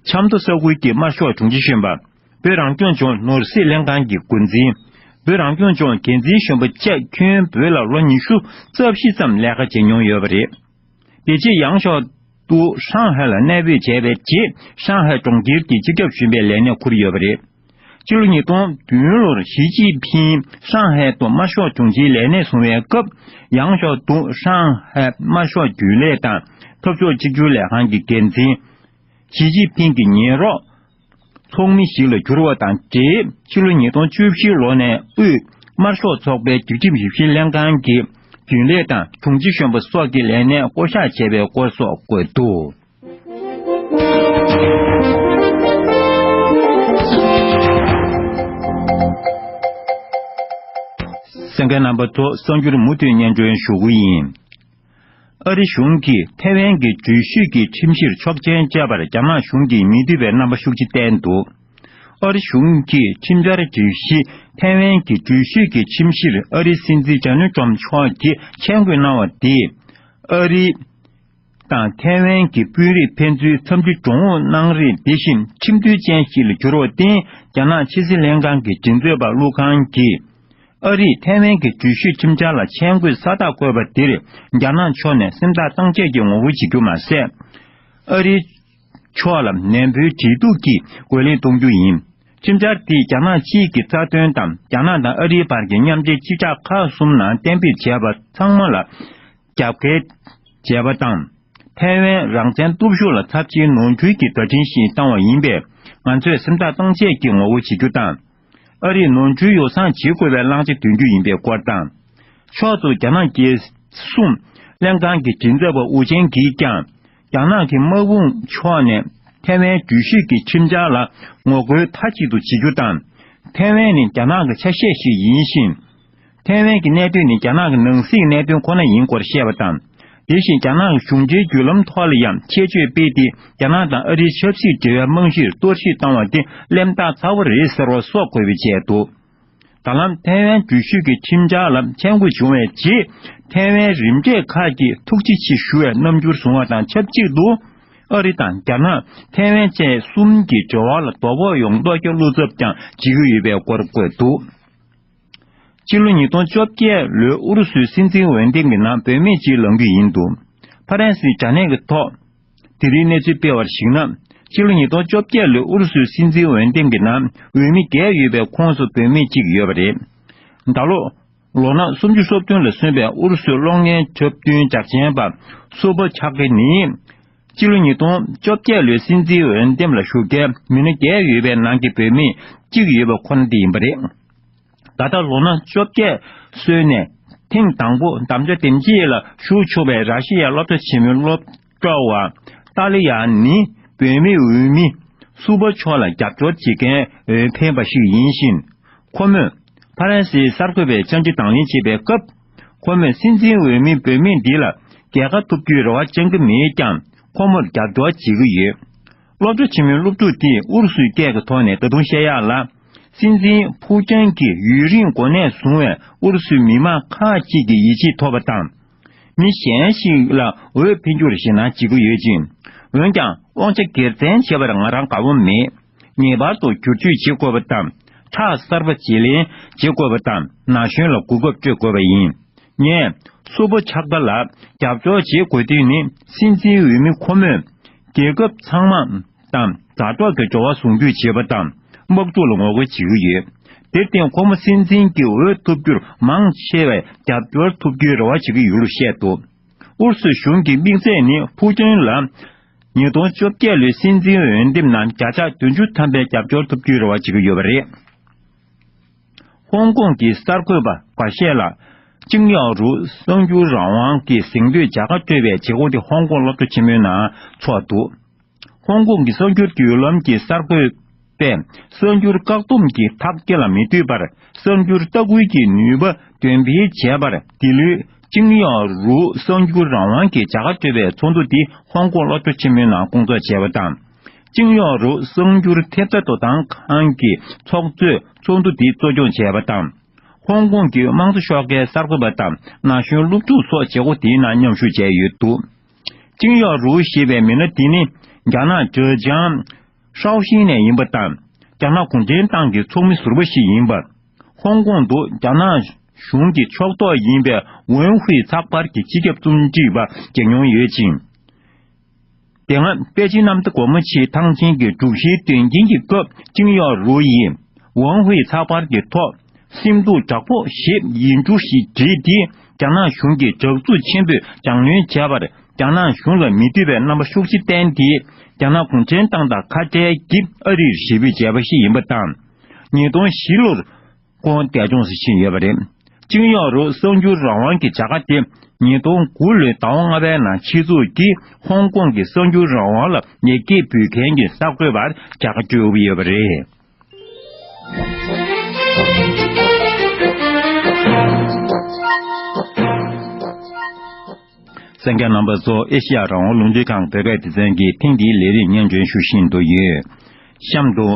ཆབ་མདོ་ས་ཁུལ་གྱི་དམར་ཤོག་དྲུང་ཆེ་གཞོན་པ། བོད་རང་སྐྱོང་ལྗོངས་ནོར་སྲིད་ལྷན་ཁང་གི་འགོ་འཛིན། བོད་རང་སྐྱོང་ལྗོངས་འགན་འཛིན་གཞོན་པ་བཅས་ཁྱོན་བོད་ལ་ལོ་ཉི་ཤུ་རྩ་བཞི་ཙམ་ལས་ཀ་བྱེད་མྱོང་ཡོད་པ་རེད། དེ་རྗེས་ཡང་ཞའོ་ཏུའུ་ཧྲང་ཧའེ་ལ་གནས་སྤོས་བྱས་པའི་རྗེས། ཧྲང་ཧའེ་གྲོང་ཁྱེར་གྱི་སྤྱི་ཁྱབ་གཞོན་པའི་ལས་གནས་འཁུར་ཡོད་པ་རེད། ཕྱི་ལོ་ཉིས་སྟོང་བདུན་ལོར་ཞི་ཅིན་ཕིང་ཧྲང་ཧའེ་དུ་དམར་ཤོག་དྲུང་ཆེའི་ལས་གནས་བཟུང་བའི་སྐབས། ཡང་ཞའོ་ཏུའུ་ཧྲང་ཧའེ་དམར་ཤོག་རྒྱུན་ལས་དང་འཐབ་ཕྱོགས་གཅིག་གྱུར་ལས་ཁང་གི་འགན་འཛིན། ཞི་ཅིན་ཕིང་གི་ཉེ་རོགས་ཚོགས་མི་ཞིག་ལ་གྱུར་བ་དང་འབྲེལ། ཕྱི་ལོ་ཉིས་སྟོང་བཅུ་བཞི་ལོ་ནས་དབུས་དམར་ཤོག་ཚོགས་པའི་སྒྲིག་ཁྲིམས་ཞིབ་བཤེར་ལྷན་ཁང་གི་རྒྱུན་ལས་དང་དྲུང་ཆེ་གཞོན་པ་སོགས་ཀྱི་ལས་གནས་བསྐོ་གཞག་བྱས་པའི་སྐོར་སོགས་འགོད་འདུག་གསན་མཁན་རྣམ་པ་ཚོ་གསར་འགྱུར་མུ་མཐུད་སྙན་སྒྲོན་ཞུ་གི་ཡིན། ཨ་རི་གཞུང་གིས་ཐའེ་ཝན་གྱི་འགྲུལ་བཞུད་ཀྱི་ཁྲིམས་གཞིར་ཆོག་མཆན་བཅད་པར་རྒྱ་ནག་གཞུང་གིས་མི་འདོད་པའི་རྣམ་པ་ཤུགས་ཆེ་བསྟན་འདུག་ཨ་རི་གཞུང་གིས་ཁྲིམས་འཆར་སྒྲིག་གཞི་ཐའེ་ཝན་གྱི་འགྲུལ་བཞུད་ཀྱི་ཁྲིམས་གཞིར་ཨ་རིའི་སྲིད་འཛིན་ཇོ་ནལ་ཏྲམ་མཆོག་གིས་མཆན་འགོད་གནང་བ་དེས། ཨ་རིའི་ དང་ཐའེ་ཝན་གྱི་དཔོན་རིགས་ཕན་ཚུན་འཚམས་འདྲི་གྲོས་མོལ་གནང་རིང་དེ་བཞིན་ཁྲིམས་མཐུན་ཅན་ཞིག་ལ་གྱུར་བར་བརྟེན། རྒྱ་ནག་ཕྱི་སྲིད་ལྷན་ཁང་གི་མགྲིན་ཚབ་པ་ཀླུ་ཁང་གིས། ཨ་རིས་ཐའེ་ཝན་གྱི་འགྲུལ་བཞུད་ཁྲིམས་འཆར་ལ་མཆན་འགོད་ས་རྟགས་བཀོད་པ་དེར། རྒྱ་ནག་ཕྱོགས་ནས་སེམས་ཐག་གཙང་བཅད་ཀྱིས་ངོ་རྒོལ་བྱེད་རྒྱུ་མ་ཟད། ཨ་རིའི་ཕྱོགས་ལ་ནན་པོའི་འབྲེལ་གཏུག་གིས་རྒོལ་ལན་གཏོང་རྒྱུ་ཡིན། ཁྲིམས་འཆར་དེས་རྒྱ་ནག་གཅིག་གི་རྩ་དོན་དང་། རྒྱ་ནག་དང་ཨ་རིའི་བར་གྱི་མཉམ་འབྲེལ་སྤྱི་ཁྱབ་ཁག་གསུམ་ནང་གཏན་འབེབས་བྱས་པ་ཚང་མ་ལ་རྒྱབ་འགལ་བྱས་པ་དང་། ཐའེ་ཝན་རང་བཙན་སྟོབས་ཤུགས་ལ་ཚབས་ཆེའི་ནོར་འཁྲུལ་གྱི་བརྡ་འཕྲིན་ཞིག་བཏང་བ་ཡིན་པས། ང་ཚོས་སེམས་ཐག་གཙང་བཅད་ཀྱིས་ངོ་རྒོལ་བྱེད་རྒྱུ་དང་། ཨ་རིས་ནོར་འཁྲུལ་ཡོ་བསྲང་བྱེད་དགོས་པའི་བླང་བྱ་འདོན་རྒྱུ་ཡིན་པའི་སྐོར་དང་། ཕྱོགས་གཙོས་རྒྱ་ནག་རྒྱལ་སྲུང་ལྷན་ཁང་གི་མགྲིན་ཚབ་པ་ཝུ་ཅན་གྱིས་ཀྱང་། རྒྱ་ནག་གི་དམག་དཔུང་ཕྱོགས་ནས་ཐའེ་ཝན་འགྲུལ་བཞུད་ཀྱི་ཁྲིམས་འཆར་ལ་ངོ་རྒོལ་མཐའ་གཅིག་ཏུ་བྱེད་རྒྱུ་དང་། ཐའེ་ཝན་ནི་རྒྱ་ནག་གི་ཆ་ཤས་ཤིག་ཡིན་ཞིང་། ཐའེ་ཝན་གྱི་གནད་དོན་ནི་རྒྱ་ནག་གི་ནང་སྲིད་གནད་དོན་ཁོ་ན་ཡིན་སྐོར་བཤད་པ་དང་། དེ་བཞིན་རྒྱ་ནག་གི་གཞུང་འབྲེལ་བརྒྱུད་ལམ་ཐོག་ལ་ཡང་ཆེད་བརྗོད་སྤེལ་ཏེ། རྒྱ་ནག་དང་ཨ་རིའི་ཆབ་སྲིད་འབྲེལ་བའི་རྨང་གཞིར་གཏོར་བཤིག་བཏང་བ་དེ་གླེན་རྟགས་ཚ་བོ་རེད་ཟེར་བ་སོགས་འགོད་སྤེལ་བྱས་འདུག། ད་ལམ་ཐའེ་ཝན་འགྲུལ་བཞུད་ཀྱི་ཁྲིམས་འཆར་ལ་མཆན་འགོད་བྱུང་བའི་རྗེས། ཐའེ་ཝན་རིམ་གྲས་ཁག་གིས་ཐུགས་རྗེ་ཆེ་ཞུ་བའི་རྣམ་འགྱུར་བཟུང་བ་དང་ཆབས་ཅིག་ཏུ། ཨ་རི་དང་རྒྱ་ནག་ཐའེ་ཝན་བཅས་གསུམ་གྱི་འབྲེལ་བ་ལ་དོ་ཕོག་ཡོང་མདོག་ཁ་བློ་འཚབ་ཀྱང་བྱེད་ཀྱི་ཡོད་པའི་སྐོར་བཀོད་འདུག། ཕྱི་ལོ་ཉིས་སྟོང་བཅོ་བརྒྱད་ལོའི་ཨུ་རུ་སུའི་སྲིད་འཛིན་འོས་འདེམས་ཀྱི་ནང་བུད་མེད་ཅིག་ལངས་རྒྱུ་ཡིན་འདུག། ཕ་རན་སིའི་དྲ་གནས་ཀྱི་ཐོག་དེ་རིང་གནས་ཚུལ་སྤེལ་བར་གཞིགས་ན། ཕྱི་ལོ་ཉིས་སྟོང་བཅོ་བརྒྱད་ལོའི་ཨུ་རུ་སུའི་སྲིད་འཛིན་འོས་འདེམས་ཀྱི་ནང་འོས་མི་བརྒྱད་ཡོད་པའི་ཁོངས་སུ་བུད་མེད་གཅིག་ཡོད་པ་རེད། ད་ལོ། ལོ་ན་སུམ་ཅུ་སོ་བདུན་ལ་སོན་པའི་ཨུ་རུ་སུའི་གློག་བརྙན་འཁྲབ་སྟོན་འཇར་ཆེན་པ་སུ་པོ་ཆག་གི་ནི། སྤྱི་ལོ་ཉིས་སྟོང་བཅོ་བརྒྱད་ལོའི་སྲིད་འཛིན་འོས་འདེམས་ལ་ཞུགས་མཁན་མི་སྣ་བརྒྱད་ཡོད་པའི་ནང་གི་བུད་མེད་གཅིག་ཡོད་པ་ཁོ་ན་དེ་ཡིན་པ་རེད། ད་ལྟ་ལོ་ན་བཅོ་བརྒྱད་སོན་ནས་ཐེངས་དང་པོ་གདམ་བྱ་འདེམས་བྱེད་ལ་ཞུགས་ཆོག་པའི་ར་ཤི་ཡའི་སློབ་གྲྭ་ཆེན་མོའི་སློབ་གྲྭ་བ་ཏཱ་ལི་ཡ་ནི་བུད་མེད་འོས་མི་སུ་པོ་ཆོག་ལ་རྒྱབ་སྐྱོར་བྱེད་མཁན་འོས་འཕེན་པ་ཞིག་ཡིན་ཞིང་། ཁོ་མོས་ཕ་རན་སིའི་གསར་འགོད་པའི་བཅར་འདྲི་དང་ལེན་བྱེད་པའི་སྐབས། ཁོ་མོས་སྲིད་འཛིན་འོས་མི་བུད་མེད་འདི་ལ་རྒྱལ་ཁ་ཐོབ་རྒྱུའི་རེ་བ་བཅང་གི་མེད་ཀྱང་། ཁོ་མོར་རྒྱབ་སྐྱོར་བྱེད་ཀྱི་ཡོད། སློབ་གྲྭ་ཆེན་མོའི་སློབ་ཕྲུག་དེས་ཨུ་རུ་སུའི་སྐད་ཀྱི་ཐོག་ནས་ད་དུང་བཤད་ཡག་ལ། སྲིད་འཛིན་ཕུའུ་ཅན་གྱིས་ཡུན་རིང་གོ་གནས་བཟུང་བའི་ཨུ་རུ་སུའི་མི་མང་ཁག་ཅིག་གི་ཡིད་ཆེས་ཐོབ་པ་དང་། མི་གཞན་ཞིག་ལ་འོས་འཕེན་རྒྱུར་ཞེད་སྣང་བྱེད་ཀྱི་ཡོད་ཅིང་། འོན་ཀྱང་དབང་ཆ་སྒེར་འཛིན་བྱེད་པར་ང་རང་དགའ་བོ་མེད། ངེས་པར་དུ་བསྒྱུར་བཅོས་བྱེད་དགོས་པ་དང་། ཁྲག་གསར་པ་བརྗེ་ལེན་བྱེད་དགོས་པ་དང་། ན་གཞོན་ལ་གོ་སྐབས་སྤྲོད་དགོས་པ་ཡིན། ངས་སུ་པོ་ཆག་པ་ལ་རྒྱབ་སྐྱོར་བྱེད་དགོས་དོན་ནི། སྲིད་འཛིན་འོས་མི་ཁོ་མོས་རྒྱལ་ཁབ་ཚང་མ་དང་མཛའ་གྲོགས་ཀྱི་འབྲེལ་བ་ཟུང་འབྲེལ་བྱེད་པ་དང་དམག་འཁྲུག་ལ་ངོ་རྒོལ་བྱེད་ཀྱི་ཡོད། དེར་བརྟེན་ཁོ་མོ་སྲིད་འཛིན་གྱི་འོས་ཐོབ་རྒྱུར་མང་ཆེ་བས་རྒྱབ་སྐྱོར་ཐོབ་རྒྱུའི་རེ་བ་བྱེད་ཀྱི་ཡོད་ལུགས་བཤད་འདུག། ཨུ་རུ་སུའི་གཞུང་གི་དམིགས་ཚད་ནི་ཕུའུ་ཅན་ལ་ཉིས་སྟོང་བཅོ་བརྒྱད་ལོའི་སྲིད་འཛིན་འོས་འདེམས་ནང་བརྒྱ་ཆ་བདུན་ཅུ་ཐམ་པའི་རྒྱབ་སྐྱོར་ཐོབ་རྒྱུའི་རེ་བ་བྱེད་ཀྱི་ཡོད་པ་རེད། ཧོང་ཀོང་གི་གསར་འགོད་པ་འགའ་ཤས་ལ། ཅིང་ཡའོ་རུའུ་གསར་འགྱུར་རང་དབང་གི་གཟེངས་བསྟོད་བྱ་དགའ་སྤྲོད་པའི་བྱེད་སྒོ་དེ་ཧོང་ཀོང་སློབ་གྲྭ་ཆེན་མོའི་ནང་ཚོགས་འདུག། ཧོང་ཀོང་གི་གསར་འགྱུར་བརྒྱུད་ལམ་གྱི་གསར་འགོད་པས། གསར་འགྱུར་བཀག་སྡོམ་གྱི་ཐག་བཅད་ལ་མི་ལྟོས་པར། གསར་འགྱུར་ལྟ་སྐུལ་གྱི་ནུས་པ་འདོན་སྤེལ་བྱས་པར། འདི་ལོའི་ཅིང་ཡའོ་རུའུ་གསར་འགྱུར་རང་དབང་གི་བྱ་དགའ་སྤྲོད་པའི་ཚོགས་འདུ་འདི་ཧོང་ཀོང་སློབ་གྲྭ་ཆེན་མོའི་ནང་སྐོང་ཚོགས་བྱས་པ་དང་། ཅིང་ཡའོ་རུའུ་གསར་འགྱུར་ཐེབས་རྩ་དོ་དམ་ཁང་གི་ཚོགས་གཙོས་ཚོགས་འདུ་འདི་གཙོ་སྐྱོང་བྱས་པ་དང་། ཧོང་ཀོང་གི་དམངས་གཙོ་ཤོག་ཁའི་གསར་འགོད་པ་དང་ན་གཞོན་སློབ་ཕྲུག་སོགས་བྱེད་སྒོ་དེའི་ནང་མཉམ་ཞུགས་བྱས་ཡོད་འདུག། ཅིང་ཡའོ་རུའུ་ཞེས་པའི་མི་སྣ་དེ་ནི་རྒྱ་ནག་ཅེ་ཅང་ཧྲའོ་ཤིན་ནས་ཡིན་པ་དང་། རྒྱ་ནག་གུང་ཁྲན་ཏང་གི་ཚོགས་མི་ཟུར་པ་ཞིག་ཡིན་པ། ཧོང་ཀོང་དུ་རྒྱ་ནག་གཞུང་གི་ཕྱོགས་གཏོགས་ཡིན་པའི་ཝུན་ཧུའེ་ཚགས་པར་གྱི་སྤྱི་ཁྱབ་རྩོམ་སྒྲིག་པ་བྱས་མྱོང་ཡོད་ཅིང་། དེ་སྔ་པེ་ཅིན་གནམ་བདེ་སྒོ་མོ་ཆེའི་ཐང་ཆེན་གྱི་དྲུག་བཞིའི་དོན་རྐྱེན་གྱི་སྐབས། ཅིང་ཡའོ་རུའུ་ཡིས་ཝང་ཧུའེ་ཚགས་པར་གྱི་ཐོག་སེམས་སྡུག་དྲག་པོ་ཞེ་ཡིན་འགྲུ་ཞིག་བྲིས་ཏེ། རྒྱ་ནག་གཞུང་གིས་དྲག་རྩུབ་ཆེན་པོས་གྱང་ལེན་བྱས་པར། རྒྱ་ནག་གཞུང་ལ་མི་འདོད་པའི་རྣམ་པ་ཤུགས་ཆེ་བསྟན་ཏེ། རྒྱ་ནག་གུང་ཁྲན་ཏང་དང་ཁ་བྲལ་གྱིས་ཨ་རིར་ཞེད་པའི་བྱས་པ་ཞིག་ཡིན་པ་དང་། ཉིས་སྟོང་བཞི་ལོར། ཁོང་འདས་གྲོངས་སུ་ཕྱིན་ཡོད་པ་རེད། ཅིང་ཡའོ་རུའུ་གསར་འགྱུར་རང་དབང་གི་བྱ་དགའ་དེ་ཉིས་སྟོང་དགུ་ལོའི་ཟླ་བ་ལྔ་པའི་ནང་ཕྱི་ཚུགས་ཀྱིས་ཧོང་ཀོང་གི་གསར་འགྱུར་རང་དབང་ལ་ཉེས་འགེལ་འབུལ་མཁན་གྱི་གསར་འགོད་པར་བྱ་དགའ་སྤྲོད་ཡོད་པ་རེད། གསན་མཁན་རྣམ་པ་ཚོ། ཨེ་ཤེ་ཡ་རང་དབང་རླུང་འཕྲིན་ཁང་བོད་སྐད་སྡེ་ཚན་གྱི་ཐེངས་འདིའི་ལས་རིམ་སྙན་སྒྲོན་ཞུ་བཞིན་དུ་ཡོད། གཤམ་དུ།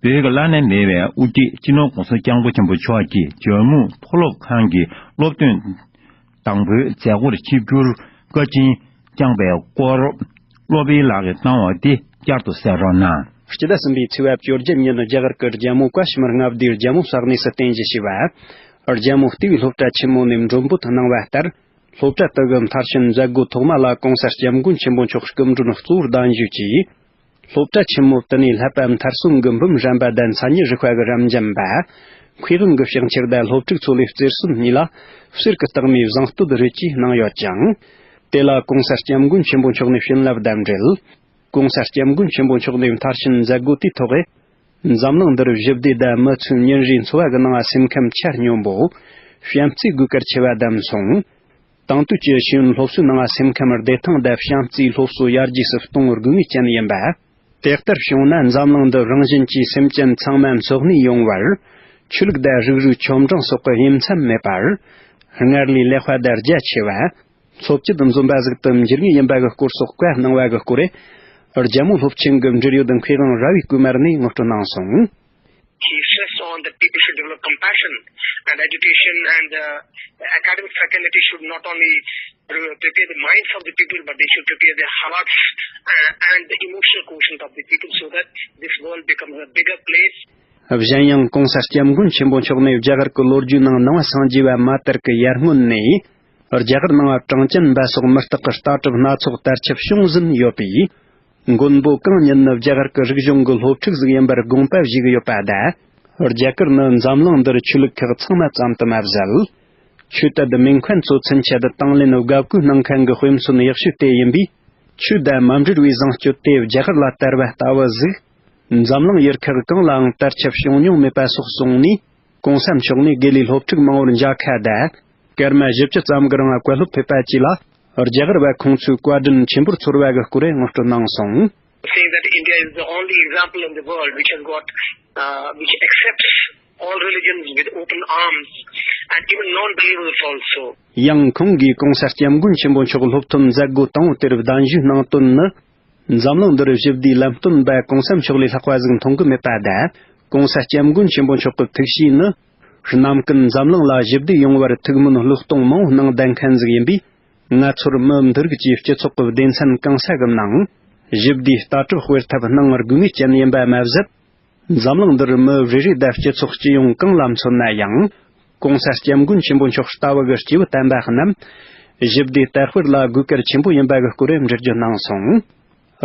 བོད་ཀྱི་བླ་ན་མེད་པའི་དབུ་ཁྲིད་སྤྱི་ནོར་༸གོང་ས་༸སྐྱབས་མགོན་ཆེན་པོ་མཆོག་གིས་ཇོ་མུ་མཐོ་སློབ་ཁང་གི་སློབ་ཐོན་དང་པོའི་མཛད་སྒོར་ཆིབས་བསྒྱུར་བཀའ་དྲིན་ བསྐྱངས་པའི་སྐོར། བློ་བྷེ་ལགས་ཀྱིས་བཏང་བ་དེ་བསྐྱར་དུ་གསན་རོགས་གནང་། སྤྱི་ཟླ་གསུམ་པའི་ཚེས་པ་བཅོ་བརྒྱད་ཉིན་རྒྱ་གར་གྱི་རྒྱལ་མོ་བཀའ་ཤི་མིར་མངའ་སྡེའི་རྒྱལ་མོ་ས་གནས་སུ་རྟེན་གཞི་བྱས་པ། རྒྱལ་མོ་ལྟེ་བའི་སློབ་གྲྭ་ཆེན་མོ་ནས་མགྲོན་འབོད་གནང་བ་ལྟར། སློབ་གྲྭ་དེ་གི་མཐར་ཕྱིན་མཛད་སྒོ་ཐོག་མ་ལ་གོང་ས་སྐྱབས་མགོན་ཆེན་པོ་མཆོག་སྐུ་མགྲོན་གཙོ་བོར་གདན་ཞུས་ཀྱིས། སློབ་གྲྭ་ཆེན་མོ་དེ་ནས་བསླབ་པ་མཐར་སོན་གྱི་འབུམ་རམས་པ་དང་མཚན་ཉིད་རིག་པ་གི་རབ་འབྱམས་པ། མཁས་དབང་གི་ཕྱག་འཁྱེར་དང་སློབ་ཕྲུག་ཚོ་ལས་རྩེར་སོན་གཉིས་ལ་གསེར་གྱི་རྟགས་མའི་བཟང་བསྟོད་རེ་ཅིག་གནང་ཡོད་ཅིང་། དེ་ལ་གོང་ས་སྐྱབས་མགོན་ཆེན་པོ་མཆོག་ནས་བྱིན་རླབས་དང་འབྲེལ། གོང་ས་སྐྱབས་མགོན་ཆེན་པོ་མཆོག་ནས་མཐར་ཕྱིན་མཛད་སྒོ་དེའི་ཐོག་འཛམ་གླིང་འདིར་ཞི་བདེ་དང་མི་ཚོའི་ཉིན་རེའི་འཚོ་བ་གི་ནང་སེམས་ཁམས་ཆ་སྙོམས་པོ། བྱམས་བརྩེའི་དགོས་གལ་ཆེ་བ་དང་མཚུངས། དེང་དུས་ཀྱི་ཤེས་ཡོན་སློབ་གསོའི་ནང་སེམས་ཁམས་བདེ་ཐང་དང་བྱམས་བརྩེའི་སློབ་གསོ་ཡར་རྒྱས་སུ་གཏོང་དགོས་ངེས་ཅན་ཡིན་པ། དེ་ལྟར་བྱུང་ན་འཛམ་གླིང་འདི་རང་བཞིན་གྱིས་སེམས་ཅན་ཚང་མ་འཚོ་གནས་ཡོང་བར། ཆོས་ལུགས་དང་རིགས་རུས་ཆོ་འབྲིང་སོགས་ཀྱི་དབྱེ་མཚམས་མེད་པར། སྔར་ལས་ལེགས་པ་དང་རྒྱ་ཆེ་བ། འཚོ་བཅུད་འཛོམས་པ་ཟིག་ཏུ་འགྱུར་ངེས་ཡིན་པ་གི་སྐོར་སོགས་བཀའ་གནང་བ་གི་སྐོར། རྒྱལ་མོ་སློབ་ཆེན་གྱི་འབྲེལ་ཡོད་མཁས་དབང་ར་བའི་སྐུ་མར་ནས་ངོ་སྤྲོད་གནང་སོང་། He stressed on that people should develop compassion and education and uh, academic fraternity should not only pre- prepare the minds of the people, but they should prepare their hearts uh, and the emotional quotient of the people so that this world becomes a bigger place. གཞན་ཡང་གོང་ས་སྐྱབས་མགོན་ཆེན་པོ་མཆོག་ནས་རྒྱ་གར་གྱི་ལོ་རྒྱུས་ནང་ནང་པ་སངས་རྒྱས་པ་མ་དར་གྱི་ཡར་སྔོན་ནས། རྒྱ་གར་ནང་གྲངས་ཅན་འབའ་སོགས་མི་རྟག་གི་ལྟ་གྲུབ་སྣ་ཚོགས་དར་ཁྱབ་བྱུང་ཟིན་ཡོད་པས། མགོན་པོ་གང་ཉིད་ནི་རྒྱ་གར་གྱི་རིག་གཞུང་གི་སློབ་ཕྲུག་ཟིག་ཡིན་པར་དགོངས་པ་བཞེས་ཀྱི་ཡོད་པ་དང་། རྒྱ་གར་ནི་འཛམ་གླིང་འདིར་ཆོས་ལུགས་ཁག་ཚང་མ་ཙམ་དུ་མ་ཟད། ཆོས་དད་མིང་མཁན་ཚོ་ཚུན་ཆད་དང་ལེན་དགའ་གུས་གནང་མཁན་གྱི་དཔེ་མཚོན་ཡག་ཤོས་དེ་ཡིན་པས། ཆོས་དང་མ་འབྲེལ་བའི་བཟང་སྤྱོད་དེ་རྒྱ་གར་ལ་དར་བ་ལྟ་བུ་ཟིག་འཛམ་གླིང་ཡུལ་ཁག་གང་ལའང་དར་ཁྱབ་བྱུང་མྱོང་མེད་པ་སོགས་གསུངས་ནས། གོང་ས་མཆོག་ནས་དགེ་ལས་སློབ་ཕྲུག་མང་བོར་མཇལ་ཁ་དང་། སྐར་མ་བཞི་བཅུ་ཙམ་གྱི་རིང་བཀའ་སློབ་ཕེབས་པ་བཅས་ལ། རྒྱ་གར་བ་ཁོང་ཚོའི་བཀའ་དྲིན་ཆེན་པོར་ཚོར་བ་གི་སྐོར་ངོ་སྤྲོད་གནང་སོང་། Saying that India is the only example in the world which has got uh, which accepts all religions with open arms and even non-believers also. ཡང་ཁོང་གིས་གོང་ས་སྐྱབས་མགོན་ཆེན་པོ་མཆོག་སློབ་ཐོན་མཛད་སྒོ་དང་པོ་དེར་གདན་ཞུས་གནང་དོན་ནི། འཛམ་གླིང་འདིར་ཞི་བདེའི་ལམ་སྟོན་པ་གོང་ས་མཆོག་ལས་ལྷག་པ་ཟིག་མཐོང་གི་མེད་པ་དང་། གོང་ས་སྐྱབས་མགོན་ཆེན་པོ་མཆོག་གི་ཐུགས་བཞེད་ནི། གནམ་ཀུན་འཛམ་གླིང་ལ་ཞི་བདེ་ཡོང་བར་ཐུགས་སྨོན་བློས་གཏོང་མང་བོ་གནང་བསྡད་མཁན་ཟིག་ཡིན་པས། ང་ཚོར་མི་འདི་རིགས་ཀྱི་སྤྱི་ཚོགས་ཀྱི་སྡེ་ཚན་གང་ས་གི་ནང་། ཞི་བདེའི་ལྟ་གྲུབ་སྤེལ་ཐབས་གནང་དགོས་ངེས་ཅན་ཡིན་པ་མ་ཟད། འཛམ་གླིང་འདིར་མི་རེ་རེ་དང་སྤྱི་ཚོགས་སྤྱི་ཡོངས་གང་ལ་མཚོན་ན་ཡང་། གོང་ས་སྐྱབས་མགོན་ཆེན་པོ་མཆོག་ལྟ་བུ་གི་སྐྱེས་བུ་དམ་པ་རྣམས། ཞི་བདེ་དར་སྤེལ་ལ་དགོས་གལ་ཆེན་པོ་ཡིན་པ་གི་སྐོར་འགྲེལ་བརྗོད་གནང་སོང་།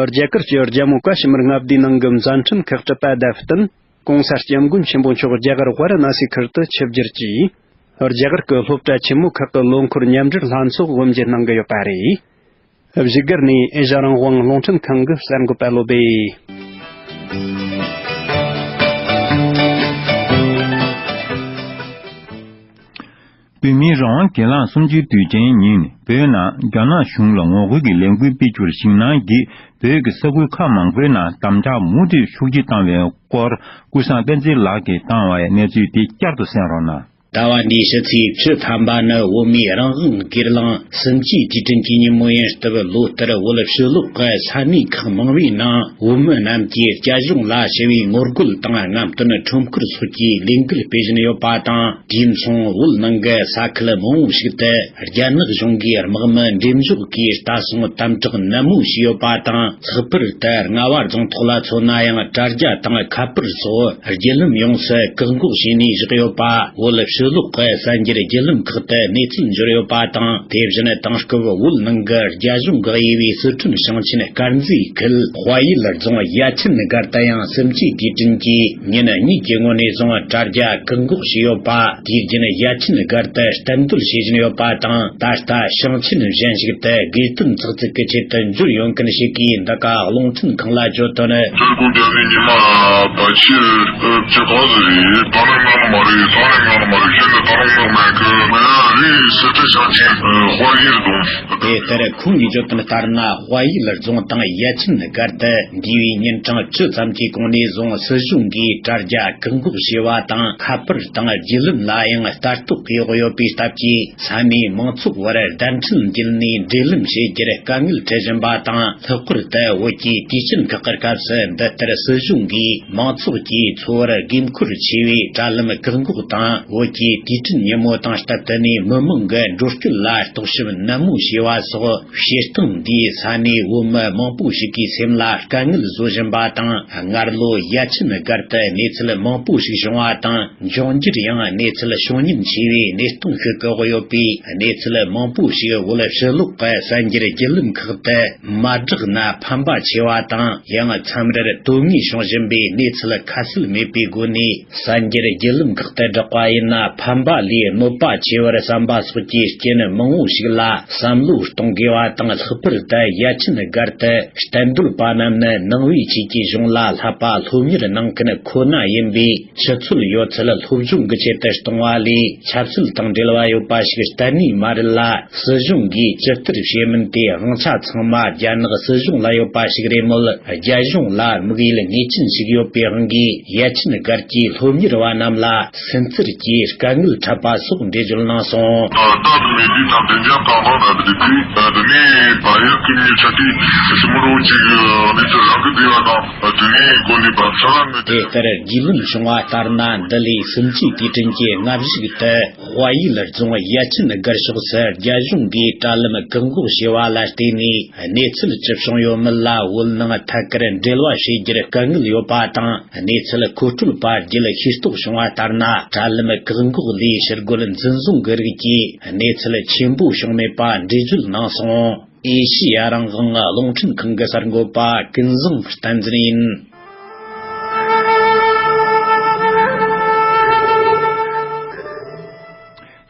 རྒྱ་གར་གྱི་རྒྱལ་མོ་བཀའ་ཤི་མིར་མངའ་སྡེའི་ནང་གི་མཛད་འཕྲིན་ཁག་གྲུབ་པ་དང་བསྟུན། གོང་ས་སྐྱབས་མགོན་ཆེན་པོ་མཆོག་རྒྱ་གར་ཝཱ་ར་ཎ་སི་ཁུལ་དུ་ཆིབས་བསྒྱུར་གྱིས། རྒྱ་གར་གྱི་སློབ་གྲྭ་ཆེན་མོ་ཁག་གི་ལོ་འཁོར་མཉམ་འབྲེལ་ལྷན་ཚོགས་དབུ་འབྱེད་གནང་གི་ཡོད་པ་རེད། བཞུགས་སྒར་ནས་ཨེ་ཤ་རང་དབང་རླུང་འཕྲིན་ཁང་གི་གསར་འགོད་པ་བློ་བྷེ། བོད་མིའི་རང་དབང་སྒེར་ལངས་གསུམ་བཅུའི་དུས་ཆེན་ཉིན་བོད་ནང་རྒྱ་ནག་གཞུང་ལ་ངོ་རྒོལ་གྱི་ལས་འགུལ་སྤེལ་རྒྱུར་ཞིང་ནང་གི་བོད་ཀྱི་ས་ཁུལ་ཁག་མང་པོའི་ནང་དམ་དྲག་མུ་མཐུད་ཤུགས་ཆེ་བཏང་བའི་སྐོར་ཀུན་བཟང་བསྟན་འཛིན་ལགས་ཀྱིས་བཏང་བའི་གནས་ཚུལ་དེ་བསྐྱར་དུ་གསན་རོགས་གནང་། ཟླ་བ་འདིའི་ཕྱི་ཚེས་བཅུ་ཐམ་པ་ནི་བོད་མིའི་རང་དབང་སྒེར་ལངས་གསུམ་བཅུའི་དུས་དྲན་གྱི་ཉིན་མོ་ཡིན་སྟབས། ལོ་ལྟར་བོད་ཕྱི་ལོགས་ཀྱི་ས་གནས་ཁག་མང་བའི་ནང་བོད་མི་རྣམས་ཀྱིས་རྒྱ་གཞུང་ལ་ཞི་བའི་ངོ་རྒོལ་དང་རྔམ་སྟོན་ཁྲོམ་སྐོར་སོགས་ཀྱི་ལས་འགུལ་སྤེལ་བཞིན་ཡོད་པ་དང་། དུས་མཚུངས་བོད་ནང་གི་ས་ཁུལ་མང་བོ་ཞིག་ཏུ་རྒྱ་ནག་གཞུང་གིས་དམག་མི་འགྲེམས་འཇོག་གིས་ལྟ་སྲུང་དམ་དྲག་ནན་མོ་བྱས་ཡོད་པ་དང་། ལྷག་པར་དུ་རྔ་བ་རྫོང་ཐོག་ལ་མཚོན་ན་ཡང་དྲ་རྒྱ་དང་ཁ་པར་སོགས་བརྒྱུད་ལམ་ཡོངས་སུ་བཀག་འགོག་བྱས་ནས་བཞག་ཡོད་པ། བོད་ཕྱི་ལོགས་ཀྱི་གསར་འགྱུར་བརྒྱུད་ལམ་ཁག་ཏུ་གནས་ཚུལ་འབྱོར་ཡོད་པ་དང་། དེ་བཞིན་དེང་སྐབས་བོད་ནང་གི་རྒྱ་གཞུང་གི་དབྱེ་བའི་སི་ཁྲོན་ཞིང་ཆེན་དཀར་མཛེས་ཁུལ་དཔལ་ཡུལ་རྫོང་ཡ་ཆེན་སྒར་དུ་ཡང་གསུམ་བཅུའི་དུས་དྲན་གྱི་ཉིན་གཉིས་ཀྱི་སྔོན་ནས་བཟུང་དྲ་རྒྱ་བཀག་འགོག་བྱས་ཡོད་པ། དུས་རྒྱུན་ཡ་ཆེན་སྒར་དུ་གཏན་སྡོད་བྱེད་བཞིན་ཡོད་པ་དང་། ད་ལྟ་ཞིང་ཆེན་གཞན་ཞིག་ཏུ་དགོས་དོན་ཚགས་ཚུད་ཀྱི་ཆེད་དུ་འབྱོར་ཡོང་མཁན་ཞིག་གིས་འདི་ག་རླུང་འཕྲིན་ཁང་ལ་བརྗོད་དོན། སྤྱིར་སྒོ་བརྒྱབ་ནས་ཉི་མ་བར་ཆད་བྱེད་ག་ཟེར་རེད། ད་ནི་ངང་མ་རེད། ད་ནི་ངང་མ་རེད། ཁྱོད་ནི་ད་རུང་ངང་མེད་གི། ང་ཡང་རེད། སི་ཏི་ཞིང་ཆེན་དཔལ་ཡུལ་རྫོང་། དེ་ལྟར་ཁོང་གིས་བརྗོད་དོན་ལྟར་ན། དཔལ་ཡུལ་རྫོང་དང་ཡ་ཆེན་སྒར་དུ་འདས་པའི་ཉིན་གྲངས་བཅུ་ཙམ་གྱི་གོང་ནས་བཟུང་སྲིད་གཞུང་གིས་དྲ་རྒྱ་བཀག་འགོག་བྱས་པ་དང་། ཁ་པར་དང་བརྒྱུད་ལམ་ལ་ཡང་ལྟ་རྟོག་གིས་འོག་ཡོད་པའི་སྟབས་ཀྱིས། ས་གནས་མང་ཚོགས་བར་བརྡ་འཕྲིན་བརྒྱུད་ནས་འབྲེལ་ལམ་བྱེད་རྒྱུར་དཀའ་ངལ་འཕྲད་བཞིན་པ་དང་། ལྷག་པར་དུ་བོད་ཀྱི་དུས་ཆེན་ཁག་གི་སྐབས་སུ་འདི་ལྟར་སྲིད་གཞུང་གིས་མང་ཚོགས་ཀྱི་འཚོ་བར་དགོས་མཁོར་ཆེ་བའི་དྲ་ལམ་བཀག་འགོག་དང་། བོད་ཀྱི་དུས་དྲན་ཉིན་མོ་དང་སྟབས་བསྟུན་ནས་མི་མང་གི་འགྲོ་སྐྱོད་ལ་རྟོག་ཞིབ་ནན་མོ་ ཞེས་པ་སོགས་བཤད་སྟངས་འདིས་ས་གནས་བོད་མི་མང་པོ་ཞིག་གི་སེམས་ལ་དཀའ་ངལ་བཟོ་བཞིན་པ་དང་། སྔར་ལོ་ཡ་ཆེན་སྒར་དུ་གནས་ཚུལ་མང་པོ་ཞིག་བྱུང་བ་དང་། འབྱུང་འགྱུར་ཡང་གནས་ཚུལ་བྱུང་ཉེན་ཆེ་བའི་གནས་སྟངས་ཤིག་བཀག་ཡོད་པས། གནས་ཚུལ་མང་པོ་ཞིག་བོད་ཕྱི་ལོགས་ཀྱི་གསར་འགྱུར་བརྒྱུད་ལམ་ཁག་ཏུ་མ་བསྒྲགས་ན་ཕན་པ་ཆེ་བ་དང་། ཡང་མཚམས་རེར་དོན་དངོས་བྱུང་བཞིན་པའི་གནས་ཚུལ་ཁ་གསལ་མེད་པའི་སྒོ་ནས། གསར་འགྱུར་བརྒྱུད་ལམ་ཁག་ཏུ་བསྒྲགས་པ་ཡིན་ན་ཕན་པ་ལས་གནོད་པ་ཆེ་བར་བསམ་པ་སོགས་ཀྱི་རྐྱེན་མང་བོ་ཞིག་ལ་བསམ་བློ་གཏོང་དགོས་པ་དང་། ལྷག་པར་དུ་ཡ་ཆེན་སྒར་དུ་གཏན་སྡོད་པ་རྣམས་ནི་ནང་པའི་ཆོས་ཀྱི་གཞུང་ལ་བསླབ་པ་སློབ་གཉེར་གནང་མཁན་ཁོ་ན་ཡིན་པས། ཆུ་ཚོད་ཡོད་ཚད་སློབ་སྦྱོང་གི་ཆེད་དུ་གཏོང་བ་ལས། ཆབ་སྲིད་དང་འབྲེལ་བ་ཡོད་པ་ཞིག་གཏན་ནས་མ་རེད་ལ། སྲིད་གཞུང་གིས་ཇི་ལྟར་བྱེད་མིན་དེ་དབང་ཆ་ཚང་མ་རྒྱ་ནག་སྲིད་གཞུང་ལ་ཡོད་པ་ཞིག་རེད་མོད། རྒྱ་གཞུང་ལ་དམིགས་ཡུལ་ངེས་ཅན་ཞིག་ཡོད་པའི་དབང་གིས། ཡ་ཆེན་སྒར་གྱི་སློབ་གཉེར་བ་རྣམས་ལ་སེམས་ཚོར་གྱི་དཀའ་ངལ་འཕྲད་པ་སོགས་འགྲེལ་བརྗོད་གནང་སོང་། ད་ལྟ་མི་དེ་དང་དེ་འཇགས་གང་གང་ན་དེ་དེ་དེ་ནས་བ་ཡ་ཀུན་ནས་ཆ་དེ་སི་མོ་རོ་ཅིག་གནས་ཚུལ་རག་གི་བསྡད་པ་དང་། དེ་ནས་གོ་ནས་བབ་ས་ལ་མི་དེ་ལྟར་རྒྱུས་ལོན་བྱུང་བ་ལྟར་ན། འདི་ལས་སུམ་ཅུའི་དུས་དྲན་གྱི་སྔ་གཞུག་ཏུ། དཔའ་ཡུལ་རྫོང་ཡ་ཆེན་སྒར་ཕྱོགས་སུ་རྒྱ་གཞུང་གིས་དྲ་ལམ་བཀག་འགོག་བྱས་པ་ལ་བརྟེན་ནས། གནས་ཚུལ་ཅི་བྱུང་ཡོད་མེད་ལ་བོད་ནང་ཐད་ཀར་འབྲེལ་བ་བྱེད་རྒྱུར་དཀའ་ངལ་ཡོད་པ་དང་། གནས་ཚུལ་མཁོ་སྤྲོད་པ་བརྒྱུད་ཤེས་རྟོགས་བྱུང་བ་ལྟར་ན། དྲ་ལམ་བཀག་འགོག་ལས་ཕྱིར་རྒོལ་འཛིན་བཟུང་གི་རིགས་ཀྱིས་གནས་ཚུལ་ཆེན་པོ་བྱུང་མེད་པ་འགྲེལ་བརྗོད་གནང་སོང་། ཨེ་ཤི་ཡ་རང་དབང་རླུང་འཕྲིན་ཁང་གི་གསར་འགོད་པ་ཀུན་བཟང་བསྟན་འཛིན་ཡིན།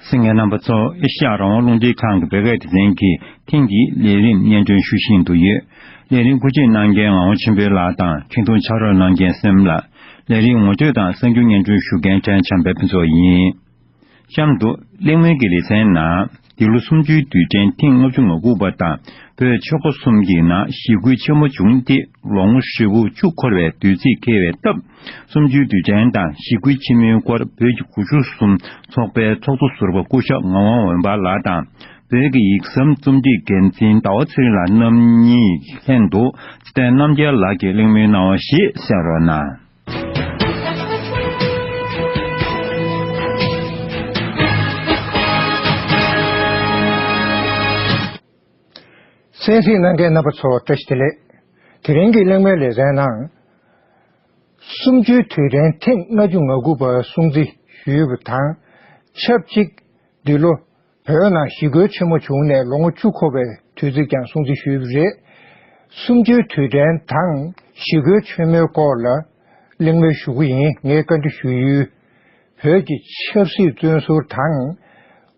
གསན་མཁན་རྣམ་པ་ཚོ། ཨེ་ཤ་ཡ་རང་དབང་རླུང་འཕྲིན་ཁང་གི་བོད་སྐད་སྡེ་ཚན་གྱི་ཐེངས་འདིའི་ལས་རིམ་སྙན་སྒྲོན་ཞུ་བཞིན་དུ་ཡོད། ལས་རིམ་སྐུ་མཁྱེན་གནང་མཁན་ངག་དབང་ཆོས་འཕེལ་ལགས་དང་། འཕྲིན་ཐུང་ཕྱག་རོགས་གནང་མཁན་སེམས་ལགས། ལས་རིམ་ངོ་སྤྲོད་དང་གསར་འགྱུར་སྙན་སྒྲོན་ཞུ་མཁན་ཕྲན་འཇམ་དཔལ་ཕུན་ཚོགས་ཡིན། གཤམ་དུ་གླེང་མོལ་གྱི་ལེ་ཚན་ནང་། འདི་ལོ་གསུམ་བཅུའི་དུས་དྲན་ཐེངས་ལྔ་བཅུ་ང་དགུ་པ་དང་། བོད་ཆོལ་ཁ་གསུམ་གྱི་ནང་ཞི་རྒོལ་ཆེན་མོ་བྱུང་སྟེ་ལོ་ངོ་ཧྲིལ་པོ་བཅུ་འཁོར་བའི་དུས་ཚིགས་འཁེལ་བའི་སྟབས། གསུམ་བཅུའི་དུས་དྲན་དང་ཞི་རྒོལ་ཆེན་མོའི་སྐོར་བོད་ཀྱི་སྒོ་ཕྱུགས་གསུམ་ཚོགས་པའི་ཚོགས་གཙོ་ཟུར་པ་སྐུ་ཞབས་ངག་དབང་འོད་འབར་ལགས་དང་། བོད་ཀྱི་ཡིག་ཟམ་རྩོམ་སྒྲིག་འགན་འཛིན་ཟླ་བ་ཚེ་རིང་ལགས་རྣམ་གཉིས་ལྷན་དུ་ཚེ་བརྟན་རྣམ་རྒྱལ་ལགས་ཀྱིས་གླེང་མོལ་གནང་བ་ཞིག་གསན་རོགས་གནང་། གསན་གཟིགས་གནང་མཁན་རྣམ་པ་ཚོ་བཀྲ་ཤིས་བདེ་ལེགས། དེ་རིང་གི་གླེང་མོལ་ལེ་ཚན་ནང་། གསུམ་བཅུའི་དུས་དྲན་ཐེངས་ལྔ་བཅུ་ང་དགུ་པ་སྲུང་བརྩི་ཞུས་པ་དང་། ཆབས་ཅིག་འདི་ལོ་བོད་ནང་ཞི་རྒོལ་ཆེན་མོ་བྱུང་ནས་ལོ་ངོ་བཅུ་འཁོར་བའི་དུས་ཚིགས་ཀྱང་སྲུང་བརྩི་ཞུས་པ་རེད། གསུམ་བཅུའི་དུས་དྲན་དང་ཞི་རྒོལ་ཆེན་མོའི་སྐོར་ལ་གླེང་མོལ་ཞུ་གི་ཡིན། ངས་བཀའ་འདྲི་ཞུ་ཡུལ། བོད་ཀྱི་ཆབ་སྲིད་བཙོན་ཟུར་དང་།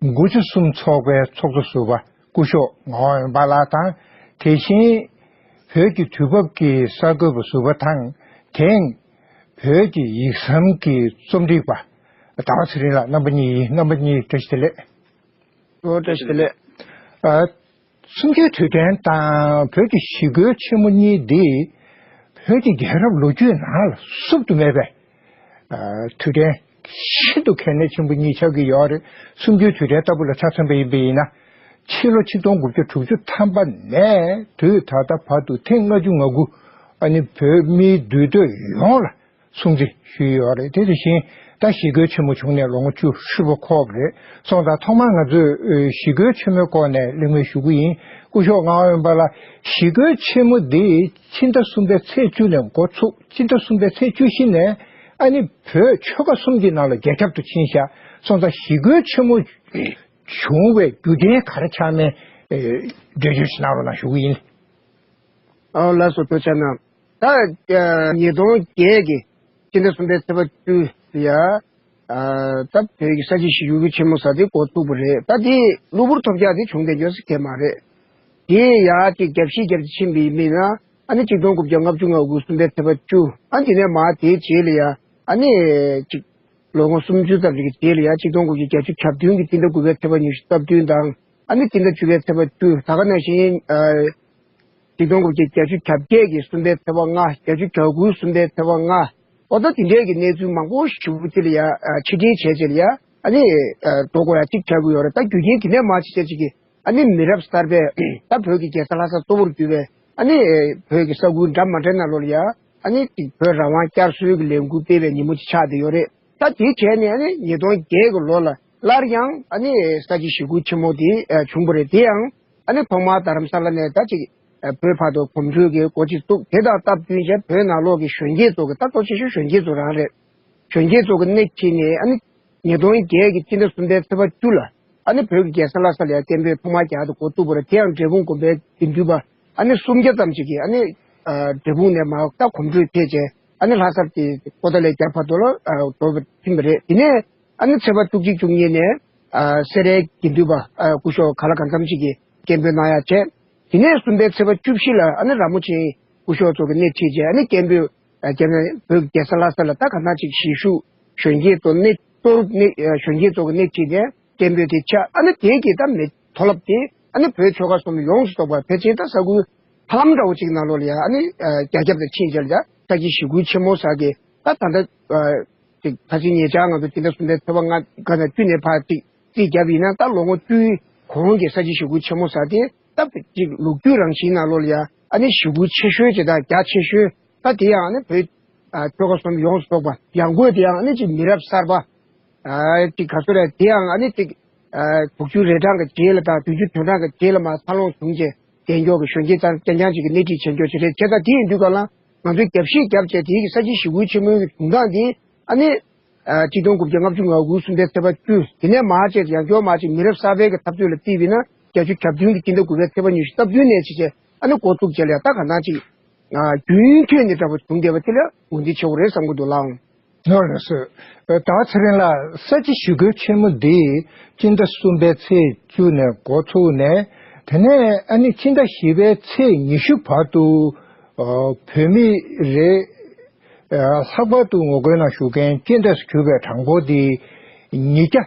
དགུ་ཆ་གསུམ་ཚོགས་པའི་ཚོགས་གཙོ་ཟུར་པ་སྐུ་ཞབས་ངག་དབང་འོད་འབར་ལགས་དང་། དེ་བཞིན་བོད་ཀྱི་དུས་བབ་ཀྱི་གསར་འགོད་པ་ཟུར་པ་དང་། དེང་བོད་ཀྱི་ཡིག་ཟམ་གྱི་རྩོམ་སྒྲིག་པ་ཟླ་བ་ཚེ་རིང་ལགས། རྣམ་པ་གཉིས་ཡིན། རྣམ་པ་གཉིས་བཀྲ་ཤིས་བདེ་ལེགས། ཨོ། བཀྲ་ཤིས་བདེ་ལེགས། ཨ། གསུམ་བཅུའི་དུས་དྲན་དང་བོད་ཀྱི་ཞི་རྒོལ་ཆེན་མོ་གཉིས་འདི་བོད་ཀྱི་རྒྱལ་རབས་ལོ་རྒྱུས་ནང་ལ་བསུབ་ཏུ་མེད་པའི་ཨ། དུས་དྲན་ཤིན་ཏུ་གལ་གནད་ཆེན་པོ་གཉིས་ཆགས་ཀྱི་ཡོད་རེད། གསུམ་བཅུའི་དུས་དྲན་ལྟ་བུ་ལ་ཆ་མཚོན་པ་ཡིན་པ་ཡིན་ན། ཕྱི་ལོ་ཆིག་སྟོང་དགུ་བརྒྱ་དྲུག་ཅུ་ཐམ་པ་ནས་དུས་ད་ལྟ་བར་དུ་ཐེངས་ལྔ་བཅུ་ང་དགུ། ཨ་ནི་བོད་མིའི་འདུས་སྡོད་ཡོངས་ལ་སྲུང་བརྩི་ཞུས་ཡོད་རེད། དེ་དེ་བཞིན་ད་ཞི་རྒོལ་ཆེན་མོ་བྱུང་ནས་ལོ་ངོ་བཅུ་ཧྲིལ་པོ་འཁོར་བ་རེད། སོང་ཙང་ཐོག་མར་ང་ཚོས་ཨེ། ཞི་རྒོལ་ཆེན་མོའི་སྐོར་ནས་གླེང་མོལ་ཞུ་གི་ཡིན། སྐུ་ཞབས་ངག་དབང་འོད་འབར་ལགས། ཞི་རྒོལ་ཆེན་མོ་འདི་ཕྱི་ཟླ་གསུམ་པའི་ཚེས་བཅུ་ནས་འགོ་ཚུགས། ཕྱི་ཟླ་གསུམ་པའི་ཚེས་བཅུ་བཞི་ནས་ཨ་ནི་བོད་ཆོལ་ཁ་གསུམ་གྱི་ནང་ལ་རྒྱ་ཁྱབ་ཏུ་ཕྱིན་ཤག་སོང་ཙང་ཞི་རྒོལ་ཆེན་མོ་བྱུང་བའི་རྒྱུ་རྐྱེན་ག་རེ་ཆགས་མིན་ཨེ། འགྲེལ་བརྗོད་ཞིག་གནང་རོགས་གནང་ཞུ་གི་ཡིན། ཨོ། ལགས་སོ། ཐུགས་རྗེ་གནང་། ད་ཉིས་སྟོང་བརྒྱད་ཀྱི་ཕྱི་ཟླ་གསུམ་པའི་ཚེས་པ་བཅུ་ཡ། ད་བོད་ཀྱི་ས་བྱི་ཞི་རྒོལ་ཆེན་མོ་ཟེར་དེ་འགོ་བཙུགས་པ་རེད། ད་དེ་གློ་བུར་ཐོལ་རྒྱག་དེ་བྱུང་བསྡད་རྒྱུ་ཟེར་གྱི་མ་རེད། དེ་ཡ་ཅིག་རྒྱབ་བཤིག་རྒྱབ་ཕྱིན་པའི་མིན་ན། ཨ་ནི་ཆིག་སྟོང་དགུ་བརྒྱ་ལྔ་བཅུ་ང་དགུ་གསུམ་པའི་ཚེས་པ་བཅུ། ཨ་དེ་ནས་མར་དེའི་རྗེས་ལ་ཡ། ཨ་ནི་ཅིག་ལོ་ངོ་སུམ་ཅུ་ཙམ་ཞིག་གི་རྗེས་ལ་ཡ། ཆིག་སྟོང་དགུ་བརྒྱ་བརྒྱད་ཅུ་གྱ་བདུན་གྱི་སྤྱི་ཟླ་དགུ་པའི་ཚེས་པ་ཉི་ཤུ་རྩ་བདུན་དང་། ཨ་ནི་སྤྱི་ཟླ་བཅུ་པའི་ཚེས་པ་བཅུ། ད་ག་ནང་བཞིན། ཨ། ཆིག་སྟོང་དགུ་བརྒྱ་བརྒྱད་ཅུ་གྱ་བརྒྱད་ཀྱི་གསུམ་པའི་ཚེས་པ་ལྔ། བརྒྱད་ཅུ་གྱ་དགུའི་གསུམ་པའི་ཚེས་པ་ལྔ། ཨོ་ད་དེ་འདྲའི་གི་གནས་ཚུལ་མང་པོ་ཞིག་ཅིག་ལ་ཡ། ཨ། ཕྱིར་འཐེན་བྱས་བྱས་ལ་ཡ། ཨ་ནི། ཨ། འགྲོ་དགོས་ཡ་ཅིག་ཆགས་ཀྱི་ཡོད་རེད། ད་རྒྱུ་རྐྱེན་དེ་ནས་མར་ཅིག་བྱས་ཅིག་གི། ཨ་ནི་མི་རབས་གསར་པས་ད་བོད་ཀྱི་རྒྱལ་ས་ལྷ་ས་གཙོ་བོར་གྱུར་པའི། ཨ་ནི་བོད་ཀྱི་ས་ཁུལ་འདྲ་མ་འདྲ་ནང་ལོགས་ལ་ཡ། ཨ་ནི་བོད་རང་དབང་བསྐྱར་གསོའི་གི་ལས་འགུལ་སྤེལ་བའི་ཉིན་མོ་ཅིག་ཆགས་བསྡད་ཡོད་རེད། ད་དེ་བྱས་ནས་ཨ་ནི་ཉིས་སྟོང་བརྒྱད་ཀྱི་ལོ་ལ་སླར་ཡང་ཨ་ནི་ས་བྱི་ཞི་རྒོལ་ཆེན་མོ་དེ་བྱུང་བ་རེད། དེ་ཡང་། ཨ་ནི་ཐོག་མར་རྡ་རམ་ས་ལ་ནས་ད་ཅིག་ཨ་བོད་བར་དུ་གོམ་བགྲོད་ཀྱི་འགོ་ཅིག་བཙུགས། དེ་དང་སྟབས་བསྟུན་བྱས་བོད་ནང་ལོགས་ཀྱི་གཞོན་སྐྱེས་ཚོ་གི་ད་གཙོ་ཆེ་ཤོས་གཞོན་སྐྱེས་ཚོ་རང་རེད། གཞོན་སྐྱེས་ཚོ་གི་སྣེ་ཁྲིད་ནས་ཨ་ནི་ཉིས་སྟོང་བརྒྱད་ཀྱི་སྤྱི་ཟླ་གསུམ་པའི་ཚེས་པ་བཅུ་ལ་ཨ་ནི་བོད་ཀྱི་རྒྱལ་ས་ལྷ་ས་ལ་ཡང་སྐད་འབོད་ཐོག་མར་རྒྱག་ཏུ་འགོ་བཙུགས་པ་རེད། དེ་ཡང་འབྲས་སྤུངས་དགོན་པའི་དགེ་འདུན་པ་ཨ་ནི་སུམ་བརྒྱ་ཙམ་ཞིག་གིས་ཨ་ནི་ཨ་འབྲས་སྤུངས་ནས་མར་ད་གོམ་བགྲོད་ཕེབས་བྱས་ཨ་ནི་ལྷ་ས་དེ་པོ་ཏཱ་ལའི་རྒྱབ་བར་དུ་ལ་ཨ་འགྲོ་བར་ཕྱིན་པ་རེད། དེ་ནས་ཨ་ནི་ཚེས་པ་བཅུ་གཅིག་བཅུ་གཉིས་ནས་ཨ་སེ་རའི་དགེ་འདུན་པ་ཨ་སྐུ་ཞབས་ག་ལ་གང་འཚམ་ཞིག་གིས་སྐད་འབོད་གནང་ཡག་བྱས། དེ་ནས་གསུམ་པའི་ཚེས་པ་བཅུ་བཞི་ལ་ཨ་ནི་ར་མོ་ཆེ་སྐུ་ཞབས་ཚོ་གི་སྣེ་ཁྲིད་བྱས་ཨ་ནི་སྐད་འབོད་ཨ་བརྒྱབ་ནས་བོད་ཀྱི་རྒྱལ་ས་ལྷ་ས་ལ་ད་ག་ནང་ཅིག་གཞིས་བཞུགས་གཞོན་སྐྱེས་ཚོ་སྣེ་གཏོར་སྣེ་ཨ་གཞོན་སྐྱེས་ཚོ་གི་སྣེ་ཁྲིད་ནས་སྐད་འབོད་དེ་ཆགས། ཨ་ནི་དེ་གི་ད་མི་མཐོ་རླབས་དེ་ཨ་ནི་བོད་ཆོལ་ཁ་གསུམ་ཡོངས་སུ་རྫོགས་པ་ཕལ་ཆེར་ད་ས་ཁུལ་ཧ་ལམ་འདྲ་བོ་ཅིག་ནང་ལོགས་ལ་ཡ་ཨ་ནི་ཨ་རྒྱ་ཁྱབ་དང་ཕྱིན་བྱས་ལ་ཡ་ས་ཆ་ཞི་རྒོལ་ཆེན་མོ་ཟེར་གི་ད་ད་ལྟ་ཨ་ཅིག་ཕལ་ཆེར་ཉེ་ཆར་ང་ཚོ་དེ་འདྲ་གསུམ་པའི་ཚེས་པ་ལྔ་དང་བཅུ་ནས་ཕར་ཅིག་རྩིས་བརྒྱབ་ཡིན་ན་ད་ལོ་ངོ་བཅུའི་གོང་གི་ས་ཆ་ཞི་རྒོལ་ཆེན་མོ་ཟེར་དེ་ད་ཅིག་ལོ་རྒྱུས་རང་བཞིན་ནང་ལོགས་ལ་ཡ་ཨ་ནི་ཞི་རྒོལ་ཆེ་ཤོས་ཅིག་དང་རྒྱ་ཆེ་ཤོས་ད་དེ་ཡང་ཨ་ནི་བོད་ཨ་ཆོལ་ཁ་གསུམ་ཡོངས་སུ་རྫོགས་པ་ཡང་སྒོས་དེ་ཡང་ཨ་ནི་ཅིག་མི་རབས་གསར་པ་ཨ་ཅིག་ག་ཚོད་རེད། དེ་ཡང་ཨ་ནི་ཅིག་ཨ་དྲུག་ཅུ་རེ་གྲངས་ཀྱི་རྗེས་ལ་དང་བདུན་ཅུ་དོན་གྲངས་ཀྱི་རྗེས་ལ་མར་འཚར་ལོངས་བྱུང་རྗེས་རྒྱལ་མགྱོགས་ཀྱི་གཞོན་སྐྱེས་ཚང་རྐྱང་རྐྱང་ཅིག་གི་སྣེ་ཁྲིད་བྱེད་མགྱོགས་ཅིག་རེད། བྱས་ཙང་དེ་ཡིན་དུས་ག་ལ་ང་ཚོས་རྒྱབ་བཤིག་རྒྱབ་བྱས་དེའི་གི་ས་ཆ་ཞི་རྒོལ་ཆེན་མོའི་གི་བྱུང་སྟངས་དེ་ཨ་ནི། ཨ་གཅིག་སྟོང་དགུ་བརྒྱ་ལྔ་བཅུ་ང་དགུ་གསུམ་པའི་ཚེས་པ་བཅུ། དེ་ནས་མར་བཅས་ཡང་བསྐྱར་མར་ཅིག་མི་རབས་གསར་པའི་གི་འཐབ་རྩོད་ལ་བརྩིས་པས་ན་བརྒྱད་ཅུ་གྱ་བདུན་གྱི་སྤྱི་ཟླ་དགུ་པའི་ཚེས་པ་ཉི་ཤུ་རྩ་བདུན་ནས་བྱས་བྱས་ཨ་ནི་འགོ་བཙུགས་བྱས་ལ་ཡང་ད་ག་ནང་ཅིག་ཨ་རྒྱུན་མཐུད་ནས་འདྲ་པོ་བྱུང་བསྡད་པ་དེ་ལ་ངོས་འཛིན་བྱེད་དགོས་རེད་བསམ་གྱི་འདུག་ལགས། ལགས་རེད་ཟེར། ད་ཚེ་རིང་ལགས་ས་ཆ་ཞི་རྒོལ་ཆེན་མོ་འདི་སྤྱི་ཟླ་གསུམ་པའི་ཚེས་བཅུ་ནས་འགོ་ཚུགས་ནས་དེ་ནས་ཨ་ནི་སྤྱི་ཟླ་བཞི་པའི་ཚེས་ཉི་ཤུ་བར་དུ་ཨ་བོད་མི་རེ་ལྷག་པར་དུ་ངོ་རྒོལ་ནང་ཞུགས་མཁན་སྤྱི་ཟླ་གྱུར་པའི་གྲངས་འབོར་དེ་ཉིས་བརྒྱ་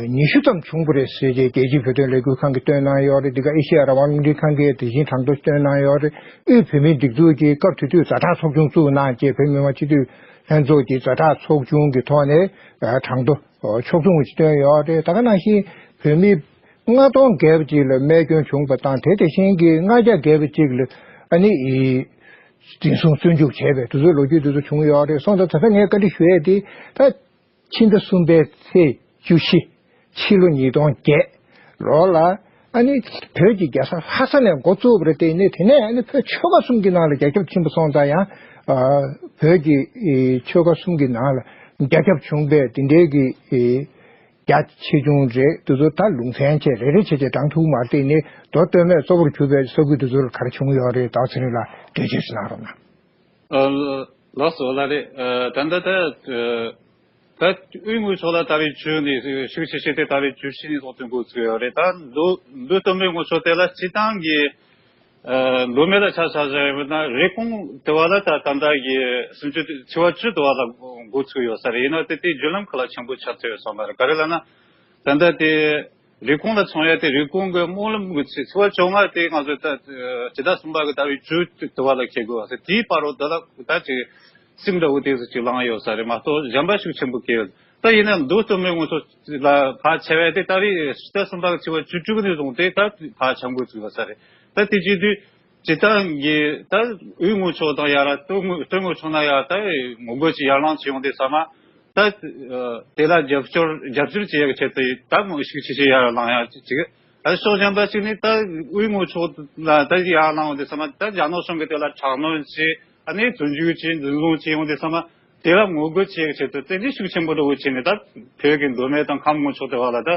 ཉི་ཤུ་ཙམ་བྱུང་བ་རེད་ཟེར་རྗེས་རྒྱལ་སྤྱིའི་བོད་དོན་ལས་འགུལ་ཁང་གིས་བཏོན་གནང་ཡོད་རེད། འདི་ག་ཨེ་ཤེ་ཡ་རང་དབང་རླུང་འཕྲིན་ཁང་གིས་དེ་བཞིན་གྲངས་ཐོ་བཏོན་གནང་ཡོད་རེད། དབུས་བོད་མིའི་སྒྲིག་འཛུགས་ཀྱིས་སྐབས་དེ་དུས་ཛ་དྲག་ཚོགས་ཆུང་བཙུགས་གནང་རྗེས་བོད་མི་མང་སྤྱི་འཐུས་ལྷན་ཚོགས་ཀྱིས་ཛ་དྲག་ཚོགས་ཆུང་གི་ཐོག་ནས་གྲངས་ཐོ་ཕྱོགས་མཚུངས་ཀྱིས་བཏོན་ཡོད་རེད། ད་ག་ནང་བཞིན་བོད་མི་ལྔ་སྟོང་བརྒལ་བ་ཅིག་ལ་རྨས་སྐྱོན་བྱུང་བ་དང་དེ་དེ་བཞིན་གྱི་ལྔ་བརྒྱ་བརྒལ་བ་ཅིག་ལ་ཨ་ནི་འཛིན་བཟུང་བཙོན་འཇུག་བྱས་པའི་དེ་ཚོའི་ལོ་རྒྱུས་དེ་ཚོ་བྱུང་ཡོད་རེད། སོང་ཙང་ད་ལྟ་ངས་བཀའ་འདྲི་ཞུ་ཡས་དེ་ད་ཕྱི་ཟླ་གསུམ་པའི་ཚེས་བཅུ་བཞི་ཕྱི་ལོ་ཉིས་སྟོང་བརྒྱད་ལོ་ལ་ཨ་ནི་བོད་ཀྱི་རྒྱལ་ས་ལྷ་ས་ནས་འགོ་བཙུགས་པ་རེད། དེ་ནས་དེ་ནས་ཨ་ནི་བོད་ཆོལ་ཁ་གསུམ་གྱི་ནང་ལ་རྒྱ་ཁྱབ་ཕྱིན་པ་སོང་ཙང་ཡང་ཨ་བོད་ཀྱི་ཨེ་ཆོལ་ཁ་གསུམ་གྱི་ནང་ལ་རྒྱ་ཁྱབ་བྱུང་བའི་དེ་འདྲའི་གི་ཨེ་རྒྱ་ཆེ་ཆུང་རེད། དེ་ཚོ་ད་ལུང་ཚན་བཅས་རེ་རེ་བྱས་བྱས་གྲངས་ཐུག་མ་བལྟས་ནས་མདོ་སྟོད་སྨད་གཙོ་བོར་གྱུར་པའི་ས་ཁུལ་དེ་ཚོར་ག་རེ་བྱུང་ཡོད་རེད། ད་ཚེ་རིང་ལགས་འགྲེལ་བརྗོད་ཅིག་གནང་རོགས་གནང་། ཨ། ལགས་སོ་ལགས་རེད། ཨ་ད་ལྟ་ད་ཨ་ད་དབུས་ངོས་ཕྱོགས་ལ་ད་རེས་བཅུ་ནས་ཤུགས་ཆེ་ཆེ་དེ་ད་རེས་བཅུ་བཞི་ནས་ཐོག་ཏུ་འགོ་ཚུགས་ཡོད་རེད། ད་མདོ་མདོ་སྟོད་སྨད་ངོས་ཕྱོགས་དེ་ལ་སྤྱི་བཏང་གི་ཨ་མདོ་སྨད་ལ་ཆ་བཞག་ཡོད་ན་རེབ་གོང་དེ་བ་ལ་ད་ད་ལྟ་གི་སུམ་ཅུ་ཚེས་པ་བཅུ་དེ་བ་ལ་འགོ་ཚུགས་ཡོད་ས་རེད། ཡིན་ན་དེ་དེ་བརྒྱུད་ལམ་ཁག་ལ་ཆེན་པོ་ཆགས་ཚར་ཡོད་ས་མ་རེད། ག་རེ་ལབ་ན་ད་ལྟ་དེ། རེབ་གོང་ལ་སོང་ཡ་དེ་རེབ་གོང་གི་སྨོན་ལམ་གྱི་ཚེས་ཚེས་པ་བཅོ་ལྔ་དེ་ང་ཚོས་ད་སྤྱི་ཟླ་གསུམ་པ་གི་ཟླ་བའི་བཅུ་དྲུག་དེ་བ་ལ་འཁེལ་དགོས་པ་ཟེར། དེའི་བར་རོ་དེ་ལ་ད་ཅིག་སིམ་འདྲ་བོ་དེ་ཚོ་ཅིག་ལངས་ཡོད་ས་རེད་མ་གཏོགས་གཞན་པ་ཤུགས་ཆེན་པོ་འཁེལ་ཡོད། ད་ཡིན་ན་མདོ་སྟོད་སྨད་ངོས་ཚོ་ལ་ཕར་ཆེ་བས་དེ་ད་རེས་སྤྱི་ཟླ་གསུམ་པ་གི་ཚེས་པ་བཅུ་དྲུག་ནས་བཟུང་སྟེ་ད་ཕར་ཆ་འགོ་ཚུགས་པ་ས་རེད། ད་དེ་བྱེད་དུས། སྤྱིར་བཏང་གི་ད་དབུས་ངོས་ཕྱོགས་དང་ཡར་སྟོད་ངོས་སྟོད་ངོས་ཕྱོགས་ན་ཡར་ད་ངོ་རྒོལ་གྱི་ཡར་ལངས་བྱེད་ཡོང་དུས་ཙམ་པ་ད་དེ་ལ་རྒྱབ་སྐྱོར་རྒྱབ་སྐྱོར་བྱེད་ཡག་ཆེད་དུ་ད་མོ་ཤུགས་ཆེ་ཆེ་ཡར་ལངས་ཡག་ཅིག་ཨ་ཕྱོགས་གཞན་པ་ཞིག་ནས་ད་དབུས་ངོས་ཕྱོགས་ལ་ད་ཡར་ལངས་ཡོང་དུས་ཙམ་པ་ད་རྒྱ་ནག་གཞུང་གི་དེ་ལ་དྲག་གནོན་བྱེད་ཨ་ནི་བཙོན་འཇུག་བྱེད་འཛིན་བཟུང་བྱེད་ཡོང་དུས་ཙམ་པ། དེ་ལ་ངོ་རྒོལ་བྱེད་ཆེད་དུ་དེ་འདྲའི་ཤུགས་ཆེན་པོ་འགྲོ་བའི་ཆེད་ནས་ད་བོད་ཀྱི་མདོ་སྨད་དང་ཁམས་ངོས་ཕྱོགས་དེ་བ་ལ་ད་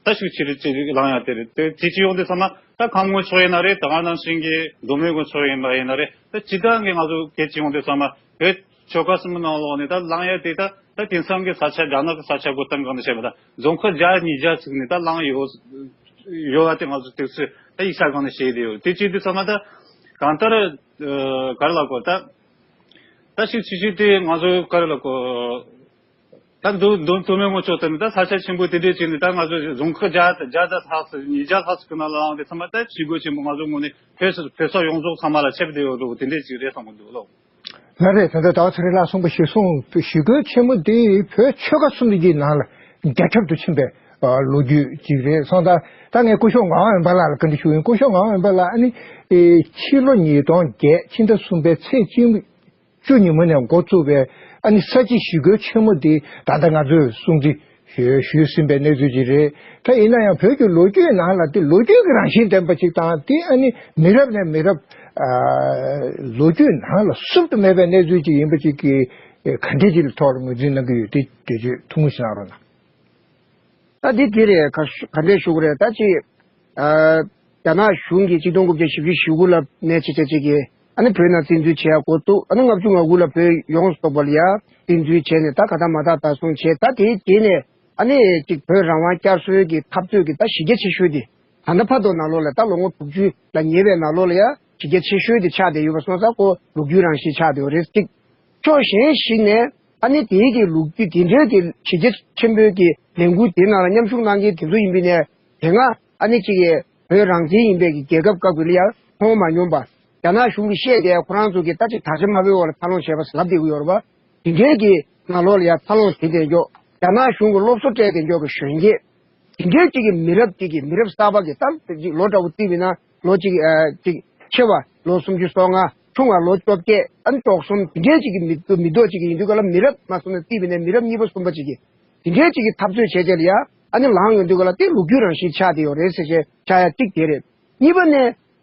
ད་ཤུགས་ཆེ་རུ་ཆེ་རུ་ལངས་ཡ་དེ་རེད། དེ་དེ་ཅི་ཡོང་དུས་ཙམ་པ་ད་ཁམས་ངོས་ཕྱོགས་ཡིན་ན་རེད། ད་ག་ནང་བཞིན་གྱི་མདོ་སྨད་ངོས་ཕྱོགས་ཡིན་པ་ཡིན་ན་རེད། ད་སྤྱི་བཏང་གི་ང་ཚོ་སྐད་ཅིག་ཡོང་དུས་ཙམ་པ་བོད་ཆོལ་ཁ་གསུམ་ནང་ལོགས་ནས་ད་ལངས་ཡ་དེ་ད་ད་དེང་སང་གི་ས་ཆ་རྒྱ་ནག་གི་ས་ཆ་དགུ་སྟེང་གང་ནས་བཤད་པ་ད་རྫོང་ཁག་བརྒྱ་ཉིས་བརྒྱ་ཙམ་ནས་ད་ལངས་ཡོད་ཡོད་པ་དེ་ང་ཚོ་དུས་ཚོད་ད་ཡིག་ཆ་སྒང་ནས་ཤེས་བསྡད་ཡོད། དེ་ཅི་ཡོང་དུས་ཙམ་པ་ད་གང་ལྟར་ག་རེ་ལབ་དགོས་ད། ད་ཤུགས་ཆེ་ཤོས་དེ་ང་ཚོ་ག་རེ་ལབ་དགོས། ད་མདོ་མདོ་མདོ་སྨད་ངོས་ཕྱོགས་དེ་ནི་ད་ས་ཆ་ཆེན་པོ་དེ་འདྲས་ཅིག་ནི་ད་ང་ཚོ་རྫོང་ཁག་བརྒྱ་དང་བརྒྱ་དང་ལྷག་ཙམ་ཉིས་བརྒྱ་ལྷག་ཙམ་གྱི་ནང་ལ་ལངས་ཏེ་ཚང་མ་ད་ཞི་རྒོལ་ཆེན་པོ་ང་ཚོ་ངོས་ནས་བོད་ས་བོད་ས་ཡོངས་རྫོགས་ཚང་མ་ལ་ཁྱབ་བསྡད་ཡོད་འགྲོ་དེ་འདྲས་ཅིག་རེད་བསམ་གྱི་འདུག་ལོ། ལགས་རེད། ད་ལྟ་ཟླ་བ་ཚེ་རིང་ལགས་གསུངས་པ་གཞིར་བཟུང་ཞི་རྒོལ་ཆེན་མོ་འདི་བོད་ཆོལ་ཁ་གསུམ་གྱི་ནང་ལ་རྒྱ་ཁྱབ་ཏུ་ཕྱིན་པའི་ལོ་རྒྱུས་ཅིག་རེད་སོང་ཙང་ད་ངས་སྐུ་ཞབས་ངག་དབང་འོད་འབར་ལགས་ལ་བཀའ་འདྲི་ཞུ་ཡིན། སྐུ་ཞབས་ངག་དབང་འོད་འབར་ལགས་ཨ་ནི་ཕྱི་ལོ་ཉིས་སྟོང་བརྒྱད་ཕྱི་ཟླ་གསུམ་པའི་ཚེས་གཅིག་བཅུ་ཉིན་མོ་ནས་འགོ་བཙུགས་པའི་ཨ་ནི་ས་བྱི་ཞི་རྒོལ་ཆེན་མོ་འདི་ད་ལྟ་ང་ཚོས་སྲུང་བརྩི་ ཞུས་ཞུས་ཟིན་པའི་གནས་ཚུལ་ཅིག་རེད། ད་ཡིན་ན་ཡང་བོད་ཀྱི་ལོ་རྒྱུས་ནང་ལ་དེ་ལོ་རྒྱུས་ཀྱི་རང་བཞིན་ལྡན་པ་ཅིག་དང་དེ་ཨ་ནི་མི་རབས་ནས་མི་རབས་ཨ་ལོ་རྒྱུས་ནང་ལ་བསུབ་ཏུ་མེད་པའི་གནས་ཚུལ་ཅིག་ཡིན་པ་ཅིག་གི་ག་འདྲས་ཅིག་ལ་ཐོག་ལ་ངོས་འཛིན་གནང་གི་ཡོད་དེ་འགྲེལ་བརྗོད་ཐུང་ངུ་ཞིག་གནང་རོགས་གནང་། ད་འདི་འདི་རེད། ག་ག་འདྲས་ཞུ་གི་རེད། ད་ཅིག་ཨ་རྒྱ་ནག་གཞུང་གིས་གཅིག་སྟོང་དགུ་བརྒྱ་བཞི་བཅུ་ཞེ་དགུ་ལ་ནས་བྱས་བྱས་བྱས་ཀྱི་ཨ་ནི་བོད་ནང་བཙན་འཛུལ་བྱས་ཡ་འགོ་བཙུགས། ཨ་ནི་ལྔ་བཅུ་ང་དགུ་ལ་བོད་ཡོངས་སུ་རྫོགས་པ་ལ་ཡ་བཙན་འཛུལ་བྱས་ནས་ད་ག་ད་མ་ད་ད་སོང་བྱས། ད་དེའི་རྗེས་ནས་ཨ་ནི་ཅིག་བོད་རང་དབང་བསྐྱར་གསོའི་གི་འཐབ་རྩོད་ཀྱི་ད་གཞི་རྒྱ་ཆེ་ཤོས་དེ་ད་ལྟ་བར་དུ་ནང་ལོགས་ལ་ད་ལོ་ངོ་དྲུག་ཅུ་ལ་ཉེ་བའི་ནང་ལོགས་ལ་ཡ་གཞི་རྒྱ་ཆེ་ཤོས་དེ་ཆགས་བསྡད་ཡོད་པ་སོང་ཙང་ཁོ་ལོ་རྒྱུས་རང་བཞིན་ཆགས་བསྡད་ཡོད་རེད། ཅིག་ཕྱོགས་གཞན་ཞིག་ནས་ཨ་ནི་དེའི་གི་ལོ་རྒྱུས་དེ་འདྲའི་གི་གཞི་རྒྱ་ཆེན་པོའི་གི་ལས་འགུལ་དེ་ནང་ལ་མཉམ་ཞུགས་གནང་མཁན་དེ་ཚོ་ཡིན་པ་ཡིན་ནའི་དེ་སྔ་ཨ་ནི་གཅིག་གི་བོད་རང་བཙན་ཡིན་པའི་གི་རྒྱལ་ཁབ་སྐབས་ཀྱི་ལ་ཡ་མཐོང་མ་མྱོང་པ། རྒྱ་ནག་གཞུང་གིས་བཤད་དེ་ཁོ་རང་ཚོ་གིས་ད་ཅིག་དར་ཆ་དམའ་བའི་འོག་ལ་འཚར་ལོངས་བྱས་པ་ཟེར་ལབ་བསྡད་ཀྱི་ཡོད་རེད་པ། དེ་འདྲའི་གི་ནང་ལོགས་ལ་ཡ་འཚར་ལོངས་བྱེད་བསྡད་ཀྱོག་རྒྱ་ནག་གཞུང་གི་སློབ་གསོ་སྤྲད་བསྡད་ཀྱོག་གི་གཞོན་སྐྱེས། དེ་འདྲའི་གཅིག་གི་མི་རབས་གཅིག་གི་མི་རབས་གསར་པ་གི་ད་ཅིག་ལོ་འདྲ་བོ་བརྩིས་པ་ཡིན་ན་ལོ་གཅིག་ཨ་ཅིག་ཆེ་བ་ལོ་སུམ་ཅུ་སོ་ལྔ། ཆུང་བ་ལོ་བཅོ་བརྒྱད། ཨ་ནི་བཅུ་གསུམ། དེ་འདྲའི་གཅིག་གི་མི་མི་ཐོག་གཅིག་གི་ཡིན་དུས་ག་ལ་མི་རབས་མ་སོང་ན་བརྩིས་པ་ཡིན་ན་མི་རབས་གཉིས་པ་གསུམ་པ་གཅིག་གི་དེ་འདྲའི་གཅིག་གི་འཐབ་རྩོད་བྱས་རྗེས་ལ་ཡ་ཨ་ནི་ལངས་ཡོང་དུས་ག་ལ་དེ་ལོ་རྒྱུས་རང་བཞིན་ཆགས་བསྡད་ཡོད་རེད་ཟེར་བྱས་བྱ་ཡ་གཅིག་དེ་རེད། གཉིས་པ་ནས་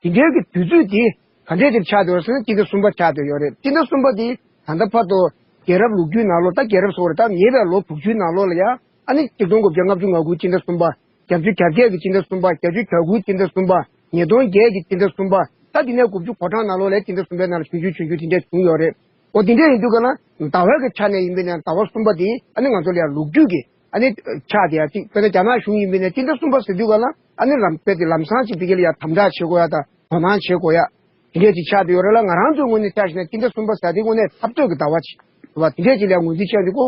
དེ་འདྲའི་གི་དུས་ཚོད་དེ་ག་འདྲས་དེར་ཆགས་བསྡད་ཡོད་རེད་ཟེར་ན་སྤྱི་ཟླ་གསུམ་པ་ཆགས་བསྡད་ཡོད་རེད། སྤྱི་ཟླ་གསུམ་པ་དེ་ད་ལྟ་བར་དུ་རྒྱལ་རབས་ལོ་རྒྱུས་ནང་ལོགས་ད་རྒྱལ་རབས་སོགས་རེད་ད་ཉེ་བའི་ལོ་དྲུག་ཅུའི་ནང་ལོགས་ལ་ཡ་ཨ་ནི་གཅིག་སྟོང་དགུ་བརྒྱ་ལྔ་བཅུ་ང་དགུ་སྤྱི་ཟླ་གསུམ་པ། བརྒྱད་ཅུ་གྱ་བརྒྱད་ཀྱི་སྤྱི་ཟླ་གསུམ་པ། བརྒྱད་ཅུ་གྱ་དགུའི་སྤྱི་ཟླ་གསུམ་པ། ཉིས་སྟོང་བརྒྱད་ཀྱི་སྤྱི་ཟླ་གསུམ་པ། ད་འདི་ནས་དགུ་བཅུ་གོ་གྲངས་ནང་ལོགས་ལ་སྤྱི་ཟླ་གསུམ་པའི་ནང་ལ་ཆུང་ཆུང་ཆུང་ཆུང་དེ་འདྲས་བྱུང་ཡོད་རེད། འོ་དེ་འདྲས་ཡིན་དུས་ག་ལ་ཟླ་བའི་གི་ཆ་ནས་ཡིན་པས་ན་ཟླ་བ་གསུམ་པ་དེ་ཨ་ནི་ང་ཚོ་ལ་ཡང་ལོ་རྒྱུས་ཀྱི་ཨ་ནི་ཆགས་དེ་ཡང་གཅིག་དཔེར་ན་རྒྱ་ནག་གཞུང་ཡིན་པས་ན་སྤྱི་ཟླ་གསུམ་པ་ཟེར་དུས་ག་ལ་ཨ་ནི་ལམ་དཔེ་དེ་ལམ་སང་ཅིག་ཕ་གི་ལ་ཡང་དམ་དྲག་བྱེད་དགོས་ཡ་དང་དོ་སྣང་བྱེད་དགོས་ཡ། དེ་འདྲས་ཅིག་ཆགས་བསྡད་ཡོད་རེད་ལ། ང་རང་ཚོའི་ངོས་ནས་ཆ་བཞག་ན་སྤྱི་ཟླ་གསུམ་པ་ཟེར་དེ་དངོས་གནས་འཐབ་རྩོད་ཀྱི་ཟླ་བ་ཅིག་རེད་བ། དེ་འདྲས་ཅིག་ལ་ངོས་འཛིན་བྱས་འདུག་གོ།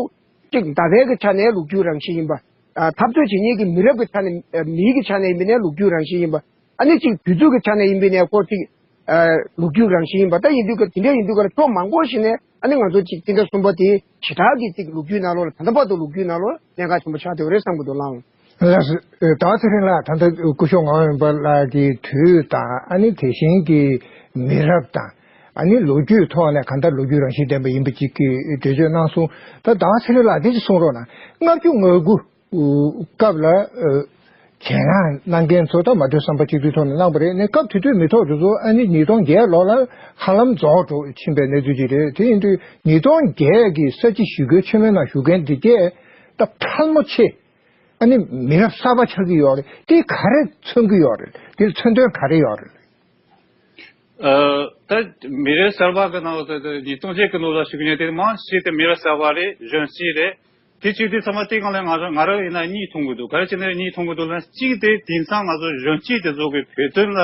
གཅིག་ཟླ་བའི་གི་ཆ་ནས་ལོ་རྒྱུས་རང་བཞིན་ཡིན་པ། ཨ་འཐབ་རྩོད་བྱེད་མཁན་གྱི་མི་རབས་ཀྱི་ཆ་ནས་ཨ་མིའི་གི་ཆ་ནས་ཡིན་པ་ནས་ལོ་རྒྱུས་རང་བཞིན་ཡིན་པ། ཨ་ནི་གཅིག་དུས་ཚོད་ཀྱི་ཆ་ནས་ཡིན་པ་ནས་ཁོ་གཅིག་ཨ་ལོ་རྒྱུས་རང་བཞིན་ཡིན་པ། ད་ཡིན་དུས་ཀ་དེ་འདྲས་ཡིན་དུས་ཀ་ལ་ཕྱོགས་མང་པོ་ཞིག་ནས་ཨ་ནི་ང་ཚོ་གཅིག་སྤྱི་ཟླ་གསུམ་པ་དེ་ཞེ་དྲག་གི་གཅིག་ལོ་རྒྱུས་ནང་ལོགས་ལ་ད་ལྟ་བར་དུ་ལོ་རྒྱུས་ནང་ལོགས་གནད་འགག་ཆེན་པོ་ཆགས་བསྡད་ཡོད་རེད་བསམ་གྱི་འདུག་ལགས། ལགས་སོ། ད་ཚེ་རིང་ལགས་ད་ལྟ་སྐུ་ཞབས་ངག་དབང་དབེན་པ་ལགས་ཀྱི་དུས་དང་ཨ་ནི་དེ་བཞིན་གྱི་མི་རབས་དང་ཨ་ནི་ལོ་རྒྱུས་ཐོག་ནས་གང་ལྟར་ལོ་རྒྱུས་རང་བཞིན་ལྡན་པ་ཡིན་པ་ཅིག་གི་འགྲེལ་བརྗོད་གནང་སོང་། ད་ད་ཚེ་རིང་ལགས་འདི་ཅིག་གསུང་རོགས་གནང་། ལྔ་བཅུ་ང་དགུ་སྐབས་ལ་ཨ་གྱེན་ལངས་གནང་མཁན་ཚོ་ད་མ་གྲོས་བསམ་པ་གཅིག་སྒྲིལ་ཐོག་ནས་གནང་པ་རེད། ནས་སྐབས་དེ་དུས་མི་ཐོག་དེ་ཚོ་ཨ་ནི་ཉིས་སྟོང་བརྒྱད་ལོ་ལ་ཧ་ལམ་རྫོགས་འགྲོ་ཕྱིན་པའི་གནས་ཚུལ་ཅིག་རེད། དེ་ཡིན་དུས་ཉིས་སྟོང་བརྒྱད་ཀྱི་ས་བྱི་ཞི་རྒོལ་ཆེན་མོའི་ནང་ཞུགས་མཁན་འདི་གས་ད་ཕལ་མོ་ཆེ་ཨ་ནི་མི་རབས་གསར་པ་ཆགས་ཀྱི་ཡོད་རེད། དེ་ག་རེ་མཚོན་གྱི་ཡོད་རེད། དེ་ལ་མཚོན་དོན་ག་རེ་ཡོད་རེད། ཨ་ད་མི་རབས་གསར་པ་གི་ནང་ད་ད་ཉིས་སྟོང་བརྒྱད་གི་ལོ་ལ་ཞུགས་མཁན་དེ་མང་ཆེ་དེ་མི་རབས་གསར་པ་རེད། གཞོན་སྐྱེས་རེད། དེ་བྱས་དུས་ཚང་མ་དེ་སྒང་ལ་ང་རང་ང་རང་ཡིན་ན་གཉིས་མཐོང་གི་འདུག་ག་རེ་བྱས་ན་གཉིས་མཐོང་གི་འདུག་ལབ་ན། གཅིག་དེ་དེང་སང་ང་ཚོ་གཞོན་སྐྱེས་དེ་ཚོ་གི་བོད་དོན་ལ་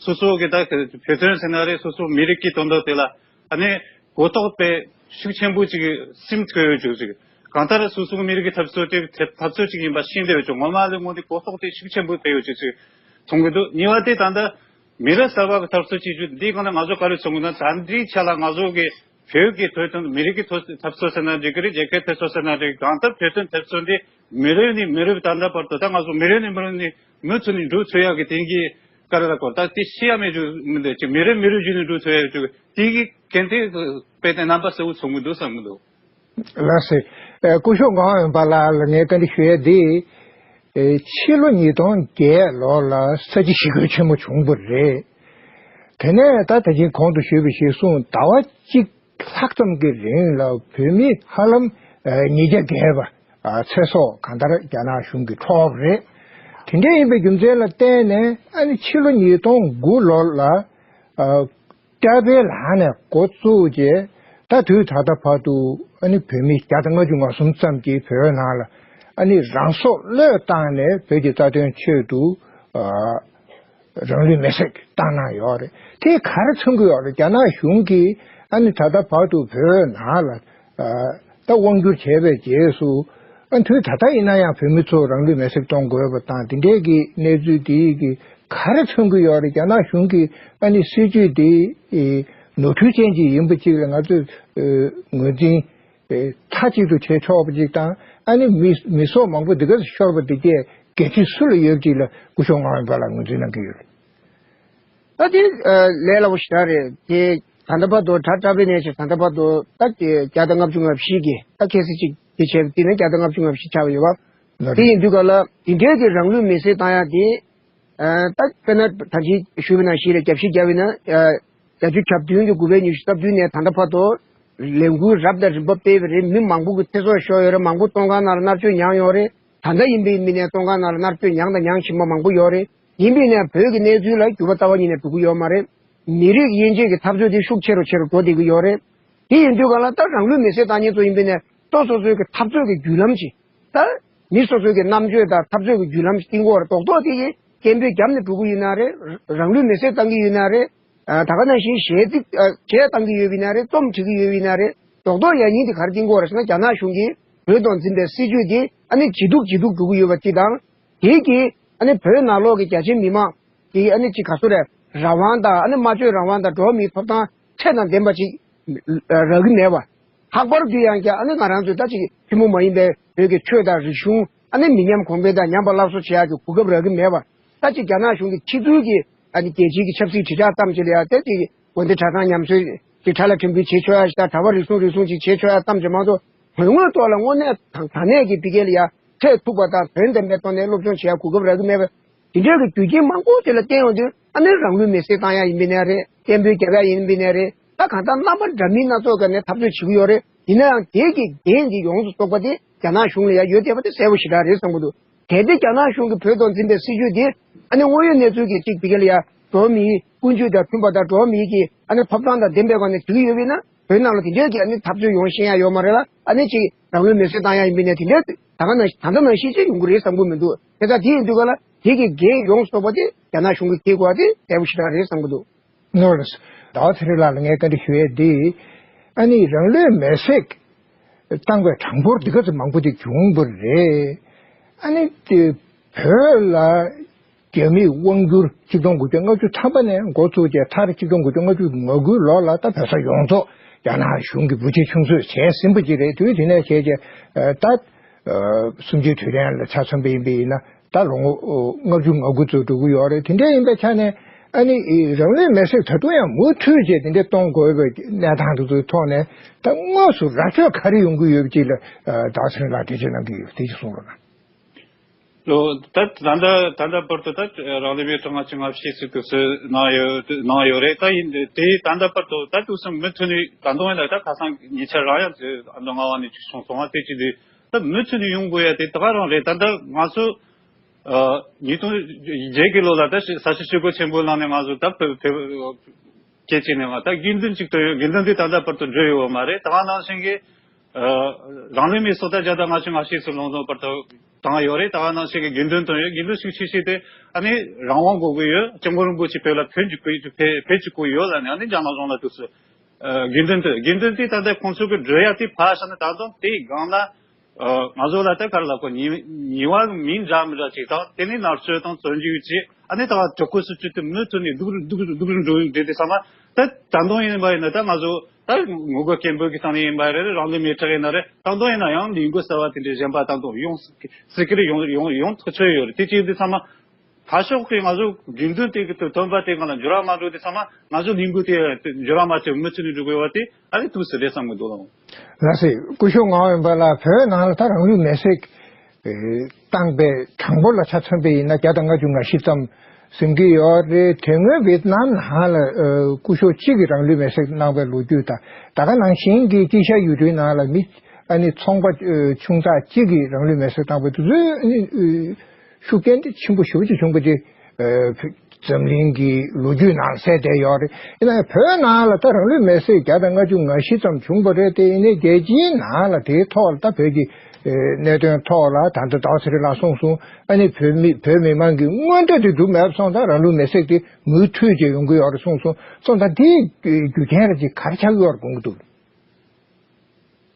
སོ་སོ་གི་ད་བོད་དོན་ཟེར་ན་རེད། སོ་སོ་མི་རིགས་ཀྱི་དོན་དག་དེ་ལ་ཨ་ནི་གོ་རྟོགས་དཔེ་ཤུགས་ཆེན་པོ་ཅིག་སིམ་ཐུབ་ཡོད་ཅིག་ཅིག་གང་ལྟར་སོ་སོའི་མི་རིགས་ཀྱི་འཐབ་རྩོད་དེ་འཐབ་རྩོད་ཅིག་ཡིན་པ་ཤེས་བསྡད་ཡོད་ཅིག་ངོ་མ་ལ་དངོས་དེ་གོ་རྟོགས་དེ་ཤུགས་ཆེན་པོ་སྤེལ་ཡོད་ཅིག་ཅིག་མཐོང་གི་འདུག་གཉིས་པ་དེ་ད་ལྟ་མི་རབས་གསར་པ་གི་འཐབ་རྩོད་བྱེད་རྒྱུ་འདིའི་སྒང་ལ་ང་ཚོ་ག་རེ་མཚོན་གྱི་འདུག་ད་ལྟའི་ཆ་ལ་ང་ཚོ་གི་བོད་ཀྱི་ཐོབ་ཐང་མི་རིགས་ཀྱི་ཐོབ་འཐབ་རྩོད་ཟེར་ན་འགྲིག་གི་རེད། རྒྱལ་ཁའི་འཐབ་རྩོད་ཟེར་ན་འགྲིག་གང་ལྟར་བོད་དོན་འཐབ་རྩོད་འདི་མི་རབས་ནས་མི་རབས་ད་ལྟ་བར་དུ་ད་ང་ཚོ་མི་རབས་ནས་མི་རབས་ནས་མུ་མཐུད་ནས་འགྲོ་ཚུགས་ཡག་གི་དེང་གི་ག་རེ་ལ་གོ་ད་དེ་ཤེས་ཡ་མེད་རྒྱུ་མི་འདུག་ཅིག་མི་རབས་མི་རབས་བརྒྱུད་ནས་འགྲོ་ཚུགས་ཡ་ཡོད་ཅིག་དེ་གི་གན་དེ་དཔེ་དེ་རྣམ་པ་གསལ་བོ་མཚོན་གྱི་འདུག་བསམ་གྱི་འདུག་ལགས་སེ། ཨ་སྐུ་ཞབས་ངག་དབང་དབེན་པ་ལགས་ལ་ངས་བཀའ་འདྲི་ཞུ་ཡས་འདི། ཨེ་ཕྱི་ལོ་ཉིས་སྟོང་བརྒྱད་ལོ་ལ་ས་བྱི་ཞི་རྒོལ་ཆེན་མོ་བྱུང་བ་རེད། དེ་ནས་ད་ད་གིན་གོང་དུ་ཞུས་པ་བཞིན་གསུངས་ཟླ་བ་གཅིག་ལྷག་ཙམ་གྱི་རིང་ལ་བོད་མི་ཧ་ལམ་ཨེ་ཉིས་བརྒྱ་བརྒལ་བ་ཨ་ཚེ་སྲོག་གང་ལྟར་རྒྱ་ནག་གཞུང་གིས་འཕྲོག་པ་རེད། དེ་འདྲ་ཡིན་པའི་རྒྱུ་མཚན་ལ་བརྟེན་ནས་ཨ་ནི་ཕྱི་ལོ་ཉིས་སྟོང་དགུ་ལོ་ལ་ཨ་ཀྲ་པའི་ལག་ནས་འགོ་བཙུགས་རྗེས་ད་དུས་ད་ལྟ་བར་དུ་ཨ་ནི་བོད་མི་བརྒྱ་དང་ལྔ་བཅུ་ང་གསུམ་ཙམ་གྱིས་བོད་ནང་ལ་ཨ་ནི་རང་སྲོག་བློས་བཏང་ནས་བོད་ཀྱི་རྩ་དོན་ཆེད་དུ་ཨ་རང་ལུས་མེར་སྲེག་བཏང་གནང་ཡོད་རེད། དེ་ག་རེ་མཚོན་གྱི་ཡོད་རེད། རྒྱ་ནག་གཞུང་གིས་ཨ་ནི་ད་ལྟ་བར་དུ་བོད་ནང་ལ་ཨ་ད་དབང་བསྒྱུར་བྱས་པའི་རྗེས་སུ་ཨ་དུས་ད་ལྟ་ཡིན་ན་ཡང་བོད་མི་ཚོ་རང་ལུས་མེར་སྲེག་གཏོང་དགོས་པ་དང་དེ་འདྲའི་གི་གནས་ཚུལ་དེ་གི་ག་རེ་མཚོན་གྱི་ཡོད་རེད། རྒྱ་ནག་གཞུང་གི་ཨ་ནི་སྲིད་ཇུས་དེ་ཨེ་ནོར་འཁྲུལ་ཅན་ཅིག་ཡིན་པ་ཅིག་ལ་ང་ཚོས་ཨེ་ངོས་འཛིན་ཨེ་མཐའ་གཅིག་ཏུ་བྱེད་ཆོག་པ་ཅིག་དང་ཨ་ནི་མི་མི་སྲོག་མང་པོ་འདི་ག་ཤོར་བ་དེ་གས་འགན་འཁྲི་སུ་ལ་ཡོད་ཅིག་ལ་སྐུ་ཞབས་ངག་དབང་པ་ལགས་ངོས་འཛིན་གནང་གི་ཡོད་རེད། ད་དེ་ཨེ་ལས་སླ་པོ་ཞེ་དྲག་རེད། དེ་ད་ལྟ་བར་དུ་གྲ་གྲ་པའི་གནས་ཆེ་ད་ལྟ་བར་དུ་ད་དེ་བརྒྱ་དང་ལྔ་བཅུ་ང་བཞི་གི་ད་ཁ་སང་ཅིག་དེ་བྱས་པ་དེ་ནས་བརྒྱ་དང་ལྔ་བཅུ་ང་བཞི་ཆགས་པ་ཡོད་པ། ལགས་རེད། དེ་ཡིན་དུས་ག་ལ་དེ་འདྲའི་གི་རང་ལུས་མེར་སྲེག་བཏང་ཡ་དེ། ཨ་ད་དཔེར་ན་ད་ཅི་ཞུས་པ་ནང་བཞིན་རེད། རྒྱབ་བཤིག་བརྒྱབ་པ་ཡིན་ན། ཨ་བརྒྱད་ཅུ་གྱ་བདུན་གྱི་དགུ་པའི་ཉི་ཤུ་རྩ་བདུན་ནས་ད་ལྟ་བར་དུ་ལས་འགུལ་རབ་དང་རིམ་པ་སྤེལ་བ་རེད། མི་མང་པོ་གི་ཚེ་སྲོག་ཤོར་ཡོད་རེད། མང་པོ་བཙོན་ཁང་ནང་ལ་མནར་གཅོད་མྱངས་ཡོད་རེད། ད་ལྟ་ཡིན་པའི་མི་ནས་བཙོན་ཁང་ནང་ལ་མནར་གཅོད་མྱངས་དང་མྱང་བཞིན་པ་མང་པོ་ཡོད་རེད། ཡིན་པའི་ནས་བོད་ཀྱི་གནས་ཚུལ་ལ་འགྱུར་བ་རྩ་བ་ཉིད་ནས་འགྲོ་གི་ཡོད་མ་རེད། མི་རིགས་དབྱེ་འབྱེད་ཀྱི་འཐབ་རྩོད་དེ་ཤུགས་ཆེ་རུ་ཆེ་རུ་འགྲོ་བསྡད་ཀྱི་ཡོད་རེད། དེ་ཡིན་དུས་ག་ལ་ད་རང་ལུས་མེར་སྲེག་བཏང་མཁན་ཚོ་ཡིན་པའི་ནས་སོ་སོ་སོའི་གི་འཐབ་རྩོད་ཀྱི་བརྒྱུད་ལམ་ཅིག་ད་མི་སོ་སོའི་གི་རྣམ་དཔྱོད་དང་འཐབ་རྩོད་ཀྱི་བརྒྱུད་ལམ་ཞིག་བསྟན་དགོས་རེད། རྡོག་རྡོག་དེ་གི་སྐད་འབོད་བརྒྱབ་ནས་འགྲོ་གི་ཡོད་ན་རེད། རང་ལུས་མེར་སྲེག་བཏང་གི་ཡོད་ན་རེད། ཨ་ད་ག་ནང་བཞིན་གཞས་ཚིག་ཨ་གཞས་བཏང་གི་ཡོད་པ་ཡིན་ན་རེད། རྩོམ་འབྲི་གི་ཡོད་པ་ཡིན་ན་རེད། རྡོག་རྡོག་ཡ་ཉིན་དེ་ག་རེ་བསྟན་དགོས་རེད་ཟེར་ན། རྒྱ་ནག་གཞུང་གིས་བོད་ཐོག་འཛིན་པའི་སྲིད་བྱུས་དེ་ཨ་ནི་ཇེ་སྡུག་ཇེ་སྡུག་འགྲོ་གི་ཡོད་པ་ཅིག་དང་། དེ་གིས་ཨ་ནི་བོད་ནང་ལོགས་ཀྱི་རྒྱ་ཆེ་མི་མང་གིས་ཨ་ནི་ཅིག་ག་ཚོད་རེད། རང་དབང་དང་ཨ་ནི་སྨྲ་བརྗོད་རང་དབང་དང་འགྲོ་བ་མིའི་ཐོབ་ཐང་ཁྲལ་དང་ལྡན་པ་ཅིག་རག་གི་མེད་པ། ལྷག་པར་དུ་ཡང་བསྐྱར་ཨ་ནི་ང་རང་ཚོའི་ད་ཅིག་ཐུན་མོང་མ་ཡིན་པའི་བོད་ཀྱི་ཆོས་དང་རིག་གཞུང་ཨ་ནི་མི་ཉམས་གོང་འཕེལ་དང་ཉམས་པ་སླར་གསོ་བྱེད་ཡག་གི་གོ་སྐབས་རག་གི་མེད་པ། ད་ཅིག་རྒྱ་ནག་གཞུང་གི་ཕྱི་ཚུལ་གྱི་ཨ་ནི་རྒྱལ་སྤྱིའི་གི་ཆབ་སྲིད་དྲིལ་བསྒྲགས་ཙམ་ཅིག་ལ་ཡང་ད་ཅིག་དགོན་སྡེ་གྲྭ་ཚང་ཉམས་གསོའི་ཅིག་གྲྭ་ལ་ཕྲན་བུ་བྱེད་ཆོག་ཡ་ཞིག་དང་། གྲྭ་པ་རེ་ཟུང་རེ་ཟུང་ཅིག་བྱེད་ཆོག་ཡ་ཙམ་ཅིག་མ་གཏོགས། དོན་དངོས་ཐོག་ལ་དངོས་གནས་དང་ད་གནས་ཀྱི་ཕ་གི་ལ་ཡ་འཕྲད་ཐུབ་པ་དང་དོན་ལྡན་པའི་ཐོག་ནས་སློབ་སྦྱོང་བྱེད་ཡ་གོ་སྐབས་རག་གི་མེད་པ། དེ་འདྲའི་གི་རྒྱུ་རྐྱེན་མང་པོ་དེ་ལ་བརྟེན་ཡོང་དུས་ཨ་ནི་རང་ལུས་མེར་སྲེག་བཏང་ཡ་ཡིན་པ་ཡིན་ནའི་རེད། སྐད་འབོད་རྒྱབ་ཡ་ཡིན་པ་ཡིན་ནའི་རེད། ད་གང་ལྟར་རྣམ་པ་འདྲ་མིན་སྣ་ཚོགས་སྒང་ནས་འཐབ་རྩོད་བྱེད་ཀྱི་ཡོད་རེད། ཡིན་ན་ཡང་དེ་གི་འགན་དེ་ཡོངས་སུ་རྫོགས་པ་དེ་རྒྱ་ནག་གཞུང་ལ་ཡ་ཡོད་བསྡད་པ་དེ་གསལ་པོ་ཞེ་དྲག་རེད་བསམ་གྱི་འདུག་གལ་ཏེ་རྒྱ་ནག་གཞུང་གིས་བོད་ཐོག་འཛིན་པའི་སྲིད་བྱུས་དེ་ཨ་ནི་དངོས་ཡོད་གནས་ཚུལ་གྱི་གཅིག་ཕ་གི་ལ་ཡ་འགྲོ་བ་མིའི་ཀུན་སྤྱོད་དང་མཐུན་པ་དང་འགྲོ་བ་མིའི་གི་ཨ་ནི་ཐོབ་ཐང་དང་ལྡན་པའི་སྒོ་ནས་བྱེད་ཀྱི་ཡོད་པ་ཡིན་ན། བོད་ནང་ལ་དེ་འདྲའི་གི་ཨ་ནི་འཐབ་རྩོད་ཡོང་ཤེས་ཡ་ཡོད་མ་རེད་ལ། ཨ་ནི་ཅིག་རང་ལུས་མེར་སྲེག་བཏང་ཡ་ཡིན་པ་ཡིན་ནའི་དེ་འདྲའི་ད་ག་ནང་ད་ལྟ་ནང་བཞིན་ཅིག་ཡོང་གི་རེད་བསམ་གྱི་མི་འདུག་དེ་ལྟར་དེ་ཡིན་དུས་ག་ལ་དེ་གི་འགན་ཡོངས་སུ་རྫོགས་པ་དེ་རྒྱ་ནག་གཞུང་གིས་འཁྱེར་དགོས་པ་དེ་གསལ་པོ་ཞེ་དྲག་རེད་བསམ་གྱི་འདུག་ནོར་ཟླ་བ་ཚེ་རིང་ལགས་ལ་ངས་བཀའ་འདྲི་ཞུ་ཡས་འདི། ཨ་ནི་རང་ལུས་མེར་སྲེག་བཏང་བའི་གྲངས་འབོར་འདི་ག་ཚོད་མང་པོ་དེ་བྱུང་བ་རེད། ཨ་ནི་དེ་བོད་ལ་རྒྱ་མིས་དབང་བསྒྱུར་ཆིག་སྟོང་དགུ་བརྒྱ་ལྔ་བཅུ་ཐམ་པ་ནས་འགོ་བཙུགས་ཏེ་མཐར་ཆིག་སྟོང་དགུ་བརྒྱ་ལྔ་བཅུ་ང་དགུའི་ལོ་ལ་ད་བོད་ས་ཡོངས་རྫོགས་རྒྱ་ནག་གཞུང་གིས་འབུད་ཆ་ཆུང་བཟོས་བྱས་ཟིན་པ་ཅིག་རེད། དུས་དེ་ནས་བྱས་རྗེས་ད་གསུམ་བཅུའི་དུས་དྲན་ལ་ཆ་མཚོན་པ་ཡིན་པ་ཡིན་ན། ད་ལོ་ངོ་ལྔ་བཅུ་ང་དགུ་ཙམ་འགྲོ་གི་ཡོད་རེད། དེ་འདྲ་ཡིན་པའི་ཆ་ནས་ཨ་ནི་རང་ལུས་མེར་སྲེག་ད་དུང་ཡང་མུ་མཐུད་བྱས་དེ་འདྲ་གཏོང་དགོས་པའི་གནས་སྟངས་དེ་ཚོའི་ཐོག་ནས་ད་དངོས་སུ་ར་འཕྲོད་ག་རེ་ཡོང་གི་ཡོད་པ་ཅིག་ལ་ད་ཚུན་ལ་འགྲེལ་བརྗོད་གནང་གི་ཡོད། དེ་ཅིག་གསུང་རོགས་གནང་། ལོ། ད་ད་ལྟ་ད་ལྟ་བར་དུ་ད་རང་ལུས་མེ་ཁྲག་ལྔ་བཅུ་ང་བཞི་ཙམ་དུས་ཚོད་གནང་ཡོད་གནང་ཡོད་རེད། ད་ཡིན་དེ་ད་ལྟ་བར་དུ་ད་དུས་སུ་མུ་མཐུད་ནས་ད་དུང་ཡིན་ན་ད་ཁ་སང་ཉེ་ཆར་རང་ཡང་དེ་ཨ་མདོ་རྔ་བ་ནས་ཅིག་བྱུང་སོང་བ། དེ་ཅིག་དེ་ད་མུ་མཐུད་ནས་ཡོང་དགོས་ཡ་དེ་ད་ག་རང་རེད། ད་ལྟ་ང་ཚོ་ཨ་ཉིས་སྟོང་བརྒྱད་ཀྱི་ལོ་ལ་ད་ས་ཆུ་ཆུ་བོ་ཆེན་པོའི་ནང་ནས་ང་ཚོ་ད་བོད་བོད་སྐད་ཅིག་ནས་ང་ད་དགེ་འདུན་ཅིག་ཏུ་ཡོད། དགེ་འདུན་དེ་ད་ལྟ་བར་དུ་འགྲོ་ཡོད་མ་རེད། ད་ག་ནང་བཞིན་གྱི་ཨ་རང་ལུས་མེ་སྲེག་ད་བརྒྱ་དང་ལྔ་བཅུ་ང་བཞི་ཙམ་ལོངས་སུ་བར་དུ་བཏང་ཡོད་རེད། ད་ག་ནང་བཞིན་གྱི་དགེ་འདུན་དང་ཡོད། དགེ་འདུན་ཞིག་ཤེས་ཤེས་ཏེ་ཨ་ནི་རང་དབང་དགོས་ཀྱི་ཡོད། སྐྱབས་མགོན་རིན་པོ་ཆེ་བོད་ལ་ཕེབས་འཇུག་ཕེབས་འཇུག་གི་ཡོད་ལ་ནི་ཨ་ནི་རྒྱ་ནག་གཞུང་ལ་དུས་སུ་ཨ་དགེ་འདུན་དེ་དགེ་འདུན་དེ་ད་ལྟ་ཁོང་ཚོ་གི་འགྲོ་ཡ་དེ་ཕར་བཞག་ན་ད་དུང་དེའི་སྒང་ལ་ཨ་ང་ཚོ་ལ་ད་ག་རེ་ལབ་དགོས། ཉེས་ཉེས་པ་མིང་འདྲ་མི་འདྲ་ཅིག་དང་དེ་ནི་མནར་གཅོད་དང་བཙོན་འཇུག་ཅིག་ཨ་ནི་ད་ག་དྲག་པོ་སུ་ཅིག་དེ་མུ་མཐུད་ནས་སྡུག་རུ་སྡུག་རུ་སྡུག་རུ་འགྲོ་ཡོང་དུས་དེ་ཚང་མ་ད་ད་དུང་ཡིན་པ་ཡིན་ན་ད་ང་ཚོ་ད་ངོ་རྒོལ་སྐད་འབོད་ཀྱི་སྟེང་ནས་ཡིན་པ་རེད། རང་ལུས་མེ་ཁྲག་ཡིན་ན་རེད། ད་དུང་ཡིན་ན་ཡང་ལས་འགུལ་གསར་བ་དེ་འདྲའི་གཞན་པ་ད་དུང་ཡོང་སྲིད་ཀྱི་རེད། ཡོང་ཡོང་ཡོང་ཐག་ཆོད་ཡོད་རེད། དེ་ཅིག་འདི་ཚང་མ་ཕར་ཕྱོགས་ཀྱི་ང་ཚོ་དགེ་འདུན་དེ་གི་དོན་པ་དེ་སྒང་ལ་འགྱུར་བ་མ་འགྲོ་དུས་ཚང་མ་ང་ཚོ་ལས་འགུལ་དེ་འགྱུར་བ་མ་བྱེད་མུ་མཐུད་ནས་འགྲོ་དགོས་པ་དེ་ཨ་ནི་ཐུགས་སུ་རེད་བསམ་གི་འདུག་ལགས། ལགས་སེ། སྐུ་ཞབས་ངག་དབང་དཔལ་ལགས། བོད་ནང་ལ་ད་རང་ལུས་མེར་སྲེག་བཏང་པའི་གྲངས་འབོར་ལ་ཆ་མཚོན་པ་ཡིན་ན་བརྒྱ་དང་ལྔ་བཅུ་ང་བཞི་ཙམ་ཟིན་གྱི་ཡོད་རེད། དེ་སྔོན་ཝེ་ཏི་ནམ་ནང་ལ་ཨ་སྐུ་ཞབས་གཅིག་གིས་རང་ལུས་མེར་སྲེག་གནང་པའི་ལོ་རྒྱུས་དང་། ད་ག་ནང་བཞིན་གྱི་དཀྱིལ་ཤར་ཡུལ་གྲུའི་ནང་ལ་མི་ཨ་ནི་ཚོང་པ་ཨ་ཆུང་ཙག་གཅིག་གིས་རང་ལུས་མེར་སྲེག་བཏང་པ་དེ་ཚོའི་ཨ་ནི་ཨ་ཤུགས་རྐྱེན་དེ་ཆེན་པོ་ཞེ་པོ་ཅིག་བྱུང་པ་དེ་ཨ་འཛམ་གླིང་གི་ལོ་རྒྱུས་ནང་གསལ་བསྡད་ཡོད་རེད། ཡིན་ན་ཡང་བོད་ནང་ལ་ད་རང་ལུས་མེར་སྲེག་བརྒྱ་དང་ལྔ་བཅུ་ང་བཞི་ཙམ་བྱུང་པ་རེད་དེ། ཡིན་ནའི་རྒྱལ་སྤྱིའི་ནང་ལ་དེའི་ཐོག་ལ་ད་བོད་ཀྱི་ཨ་གནད་དོན་ཐོག་ལ་ད་ལྟ་ཟླ་བ་ཚེ་རིང་ལགས་གསུངས་སོང་། ཨ་ནི་བོད་མི་བོད་མི་མང་གི་མངོན་འདོད་དེ་འགྲུབ་མེད་པ་སོང་ཙང་རང་ལུས་མེར་སྲེག་དེ་མུ་མཐུད་བྱས་ཡོང་གི་ཡོད་རེད་གསུངས་སོང་། སོང་ཙང་དེའི་རྒྱུ་རྐྱེན་ར་ཅིག་ག་རེ་ཆགས་ཀྱི་ཡོད་རེད་དགོངས་ཀྱི་འདུག་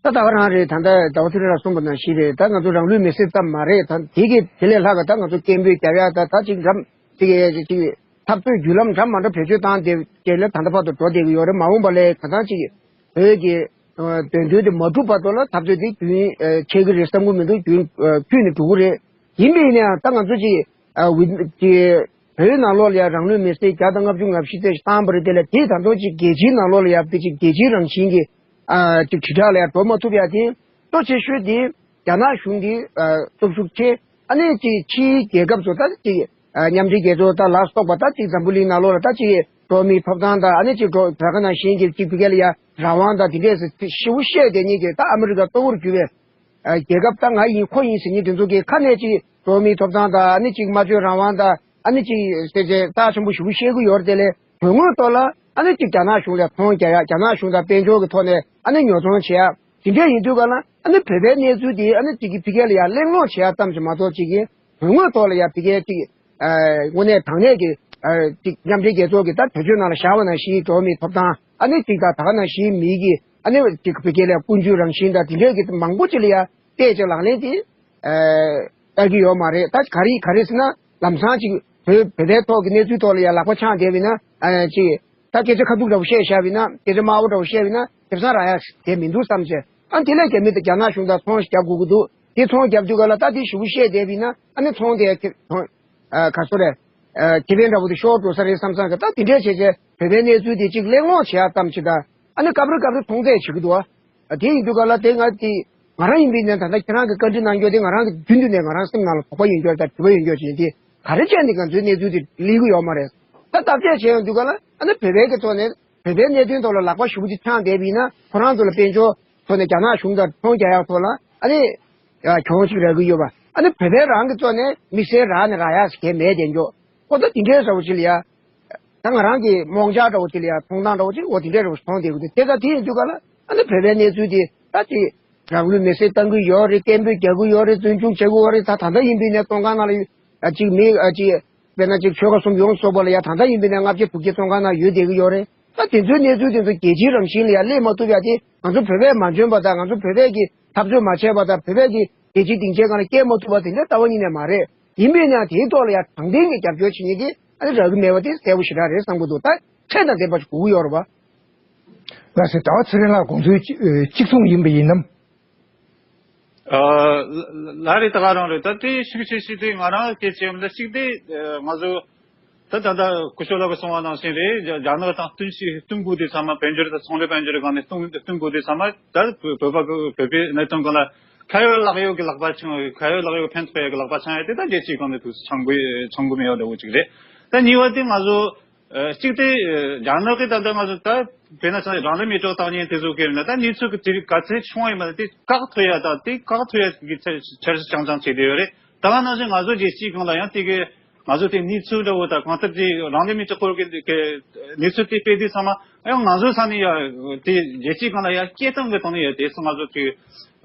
ད་ད་ག་རང་རེད། ད་ལྟ་ཟླ་བ་ཚེ་རིང་ལགས་གསུངས་པ་ནང་བཞིན་རེད། ད་ང་ཚོ་རང་ལུས་མེར་སྲེག་ཙམ་མ་རེད། ད་དེ་གི་དེ་ལས་ལྷག་ག་ད་ང་ཚོ་སྐད་འབོད་རྒྱབ་ཡ་ད་ད་ཅིག་འགྲམ་ཅིག་ཅིག་འཐབ་རྩོད་བརྒྱུད་ལམ་འདྲ་མ་འདྲ་བེད་སྤྱོད་བཏང་དེ་དེ་ལས་ད་ལྟ་བར་དུ་འགྲོ་བསྡད་ཀྱི་ཡོད་རེད། མ་འོངས་པ་ལ་གང་ལྟར་ཅིག་བོད་ཀྱི་ཨ་དོན་དུ་དེ་མ་འགྲུབ་བར་དུ་ལ་འཐབ་རྩོད་དེ་རྒྱུན་ཨ་ཆད་ཀྱི་རེད་བསམ་གྱི་མི་འདུག་རྒྱུན་ཨ་བསྐྱུར་ནས་འགྲོ་གི་རེད། ཡིན་པས་ན་ད་ང་ཚོ་ཅིག་ཨ་ཝི་ཅིག་བོད་ནང་ལོགས་ལ་ཡ་རང་ལུས་མེར་སྲེག་བརྒྱ་དང་ལྔ་བཅུ་ང་བཞི་ཙམ་ཞིག་བཏང་བ་རེད། དེ་ལ་དེ་ད་དུང་ཅིག་རྒྱལ་སྤྱིའི་ནང་ལོགས་ལ་ཡ་དཔེ་ཅིག་རྒྱལ་སྤྱིའི་རང་བཞིན་གྱི་ཨ་ཅིག་དྲིལ་བསྒྲགས་ལ་ཡ་འགྲོ་མ་ཐུབ་ཡ་དེ་གཙོ་ཆེ་ཤོས་དེ་ རྒྱ་ནག་གཞུང་གི་ཨ་སྟོབས་ཤུགས་ཆེ། ཨ་ནི་ཅིག་ཕྱིའི་རྒྱལ་ཁབ་ཚོ་ད་ཅིག་ཨ་མཉམ་འབྲེལ་རྒྱལ་ཚོགས་ད་ལ་སོགས་པ་ད་ཅིག་འཛམ་བུ་གླིང་ནང་ལོགས་ལ་ད་ཅིག་འགྲོ་བ་མིའི་ཐོབ་ཐང་དང་། ཨ་ནི་ཅིག་འགྲོ་ད་ག་ནང་བཞིན་གྱི་ཅིག་ཕ་གི་ལ་ཡ་རང་དབང་དང་དེ་འདྲས་སུ་ཞེ་པོ་བཤད་བསྡད་མཁན་གྱི་ད་ཨ་མི་རི་ཀ་གཙོ་བོར་གྱུར་པའི་ཨ་རྒྱལ་ཁབ་ད་ང་ཡིན་ཁོ་ཡིན་ཟེར་མཁན་དེ་ཚོ་གི་ཁ་ནས་ཅིག་འགྲོ་བ་མིའི་ཐོབ་ཐང་དང་། ཨ་ནི་ཅིག་སྨྲ་བརྗོད་རང་དབང་དང་། ཨ་ནི་ཅིག་ཟེར་བྱས་རྩ་ཆེན་པོ་ཞེ་པོ་བཤད་ཀྱི་ཡོད་རེད། དེ་ལས་དོན་དངོས་ཐོག་ལ་ཨ་ནི་ཅིག་རྒྱ་ནག་གཞུང་ལ་ཚོང་རྒྱག་ཡ། རྒྱ་ནག་གཞུང་དང་དཔལ་འབྱོར་གྱི་ཐོག་ནས་ཨ་ནི་ཉོ་ཚོང་བྱེད་ཡ། དེ་འདྲས་ཡིན་དུས་ག་ལ་ཨ་ནི་བོད་པའི་གནས་ཚུལ་དེ་ཨ་ནི་ཅིག་གི་ཕ་གི་ལ་ཡ་གླེང་སློང་བྱེད་ཡ་ཙམ་ཞིག་མ་གཏོགས། ཅིག་གི་དོན་དངོས་ཐོག་ལ་ཡ་ཕ་གི་ཅིག་ཨ་དངོས་གནས་དྲང་གནས་ཀྱི་ཨ་ཅིག་མཉམ་འབྲེལ་རྒྱལ་ཚོགས་ཀྱི་ད་གྲོས་ཆོད་ནང་ལ་བཞག་པ་ནང་བཞིན་འགྲོ་བ་མིའི་ཐོབ་ཐང་ཨ་ནི་ཅིག་དང་། ད་ག་ནང་བཞིན་མི་གི་ཨ་ནི་ཅིག་ཕ་གི་ལ་ཀུན་སྤྱོད་རང་བཞིན་དང་དེ་འདྲས་ཀྱི་མང་པོ་ཅིག་ལ་ཡ་བལྟས་བྱས་ལག་ལེན་དེ་ཨ་བསྟར་གྱི་ཡོད་མ་རེད། ད་ག་རེ་ག་རེ་ཟེར་ན། ལམ་སང་ཅིག་བོད་བོད་པའི་ཐོག་གི་གནས་ཚུལ་ཐོག་ལ་ཡ་ལག་པ་འཆང་བསྡད་པ་ཡིན་ན། ཨ་ཅིག་ད་སྐད་ཆ་ཁ་ཐུག་འདྲ་བོ་བཤད་བཞག་པ་ཡིན་ན། སྐད་ཆ་དམའ་བོ་འདྲ་བོ་བཤད་པ་ཡིན་ན་དེང་སང་རག་ཡ་དེ་མི་འདུག་བསམ་བྱས། ཨ་དེ་ལས་རྒྱ་མི་དང་རྒྱ་ནག་གཞུང་དང་ཚོང་ཞིག་རྒྱབ་དགོས་ཀྱི་འདུག་དེ་ཚོང་རྒྱབ་དུས་ག་ལ་ད་དེ་ཞེ་པོ་བཤད་བསྡད་པ་ཡིན་ན། ཨ་ནི་ཚོང་དེ་ཁེ་ཚོང་ཨ་ག་སོ་རེད། ཨ་ཁེ་ཕན་འདྲ་བོ་དེ་ཤོར་འགྲོ་ས་རེད་བསམ་བསམ་གི། ད་དེ་འདྲས་བྱས་བྱས་བོད་པའི་གནས་ཚུལ་དེ་ཅིག་གླེང་སློང་བྱེད་ཡ་ཙམ་ཞིག་དང་། ཨ་ནི་སྐབས་རེ་སྐབས་རེ་ཚོང་རྫས་བྱེད་ཀྱི་འདུག་ཨ། ཨ་དེ་ཡིན་དུས་ག་ལ་དེ་ང་དེ་ང་རང་ཡིན་པའི་ནས། ད་ལྟ་ཁྱེད་རང་གི་བཀའ་འདྲི་གནང་རྒྱུ་དེ་ང་རང་གི་རྒྱུན་དུ་ནས་ང་རང་སེམས་ནང་ལ་དོགས་པ་ཡོད་རྒྱུ་དང་དྲི་བ་ཡོད་རྒྱུ་ཅིག་ཡིན། དེ་ག་རེ་བྱས་ནས་ང་ཚོའི་གནས་ཚུལ་དེ་སླེབས་ཀྱི་ཡོད་མ་རེད། ད་བརྟག་དཔྱད་བྱས་ཡོང་དུས་ག་ལ་ཨ་ནི་བོད་པའི་གི་ཐོག་ནས་བོད་པའི་གནད་དོན་ཐོག་ལ་ལག་པ་ཞེ་པོ་ཅིག་འཆང་བསྡད་པ་ཡིན་ན། ཁོ་རང་ཚོ་ལ་དཔལ་འབྱོར་ཐོག་ནས་རྒྱ་ནག་གཞུང་དང་ཚོང་རྒྱག་ཡག་ཐོག་ལ་ཨ་ནི་ཡ་གྱོང་ཞིག་རག་གི་ཡོད་པ། ཨ་ནི་བོད་པའི་རང་གི་ཐོག་ནས་དམིགས་བསལ་རག་ནས་རག་ཡག་ཞིག་གང་ཡང་མེད་དེ་འཇོག་ཁོ། ད་དེ་འདྲའི་འདྲ་བོ་ཅིག་ལ་ཡ། ད་ང་རང་གི་རྨོངས་འཆར་འདྲ་བོ་དེ་ལ་ཡ་མཐོང་སྟངས་འདྲ་བོ་ཅིག་འོ་དེ་འདྲ་འདྲ་བོ་མཐོང་བསྡད་ཀྱི་འདུག་དེ་ད་དེ་ཡིན་དུས་ག་ལ་ཨ་ནི་བོད་པའི་གནས་ཚུལ་དེ་ད་དེ་རང་ལུས་མེར་སྲེག་བཏང་གི་ཡོད་རེད། སྐད་འབོད་རྒྱག་གི་ཡོད་རེད། བཙོན་འཇུག་བྱེད་ཀྱི་ཡོད་རེད། ད་ད་ལྟ་ཡིན་པའི་ནས་བཙོན་ཁང་ནང་ལ་ཡོད། ཨ་ཅིག་མི་ཨ་ཅིག་དཔེར་ན་ཅིག་ཆོལ་ཁ་གསུམ་ཡོངས་སུ་རྫོགས་པ་ལ་ཡ་ད་ལྟ་ཡིན་པའི་ནས་ལྔ་བརྒྱ་དྲུག་བརྒྱ་བཙོན་ཁང་ནང་ཡོད་བསྡད་ཀྱི་ཡོད་རེད། ད་དེ་ཚོའི་གནས་ཚུལ་དེ་ཚོ་རྒྱལ་སྤྱིའི་རང་བཞིན་ལ་ཡ་སླེབས་མ་ཐུབ་ཡ་དེ། ང་ཚོ་བོད་པས་མ་འཇོན་པ་དང་། ང་ཚོ་བོད་པས་ཀྱི་འཐབ་རྩོད་མ་བྱས་པ་དང་། བོད་པས་ཀྱི་རྒྱལ་སྤྱིའི་སྡིངས་ཆའི་སྒང་ལ་སྐྱེལ་མ་ཐུབ་པ་དེ་འདྲ་རྩ་བ་ཉིད་ནས་མ་རེད། ཡིན་པས་ན་དེའི་ཐོག་ལ་ཡང་དྲང་བདེན་གྱི་རྒྱབ་སྐྱོར་བྱེད་མཁན་གྱི་ཨ་ནི་རག་གི་མེད་པ་དེ་གསལ་པོ་ཞེ་དྲག་རེད་བསམ་གྱི་འདུག་ད་ཁྲལ་དང་ལྡན་པ་ཞིག་དགོས་ཀྱི་ཡོད་རེད་པ། ལགས་སེ། ཟླ་བ་ཚེ་རིང་ལགས་དགོངས་ཚུལ་གཅིག་ཨ་གཅིག་མཚུངས་ཡིན་པ་ཡིན་ནམ། ཨ་ལ་ལ་རེད། ད་ག་རང་རེད། ད་དེ་ཤུགས་ཆེ་ཤོས་དེ་ང་རང་སྐད་ཆ་ཡོང་ད་གཅིག་དེ་ཨ་ང་ཚོ་ད་ད་ལྟ་སྐུ་ཞབས་ལགས་ཀྱིས་གསུངས་པ་ནང་བཞིན་རེད། རྒྱ་རྒྱ་ནག་དང་བསྟུན་ཞིག་བསྟུན་དགོས་དུས་ཙམ་པ། དཔལ་འབྱོར་དང་ཚོང་ལས་དཔལ་འབྱོར་སྒང་ནས་བསྟུན་བསྟུན་དགོས་དུས་ཙམ་པ། ད་བོད་བོད་པ་གི་བོད་པའི་གནད་དོན་སྒང་ལ་ཁ་ཡོད་ལག་ཡོད་ཀྱི་ལག་པ་འཆང་། ཁ་ཡོད་ལག་ཡོད་ཕན་ཐོགས་ཡོད་ཀྱི་ལག་པ་འཆང་ཡ་དེ་ད་རྒྱལ་སྤྱིའི་སྒང་ནས་དུས་སུ་འཆང་དགོས་འཆང་དགོས་མེད་པ་འདྲ་བོ་ཅིག་རེད། ད་གཉིས་པ་དེ་ང་ཚོ་ཨ་གཅིག་དེ་ཨ་རྒྱ་ནག་གིས་ད་ལྟ་ང་ཚོ་ད་དཔེར་ན་ཆ་རང་ལུས་མེ་སྲེག་བཏང་མཁན་དེ་ཚོ་གི་ན་ད་གནས་ཚུལ་གྱི་དེ་རིགས་ག་ཚད་བྱུང་བ་ཡིན་པ་དེ་བཀག་ཐུབ་ཡ་དང་། དེ་བཀག་ཐུབ་ཡ་གི་འཆར་འཆར་གཞི་རྐྱང་རྐྱང་བྱས་བསྡད་ཡོད་རེད། ད་ག་ནང་བཞིན་ང་ཚོ་རྒྱལ་སྤྱིའི་སྒང་ལ་ཡང་དེ་གི་ང་ཚོ་དེ་གནས་ཚུལ་འདྲ་བོ་དང་གང་ལྟར་དེ་རང་ལུས་མེ་སྲེག་སྐོར་གྱི་གི་གནས་ཚུལ་དེ་སྤེལ་དུས་ཙམ་པ་ཡང་ང་ཚོའི་ས་ནས་ཡ་དེ་རྒྱལ་སྤྱིའི་སྒང་ལ་ཡ་སྐད་གཏོང་གི་གཏོང་ནས་ཡ་དེ་སུ་ང་ཚོ་དེ་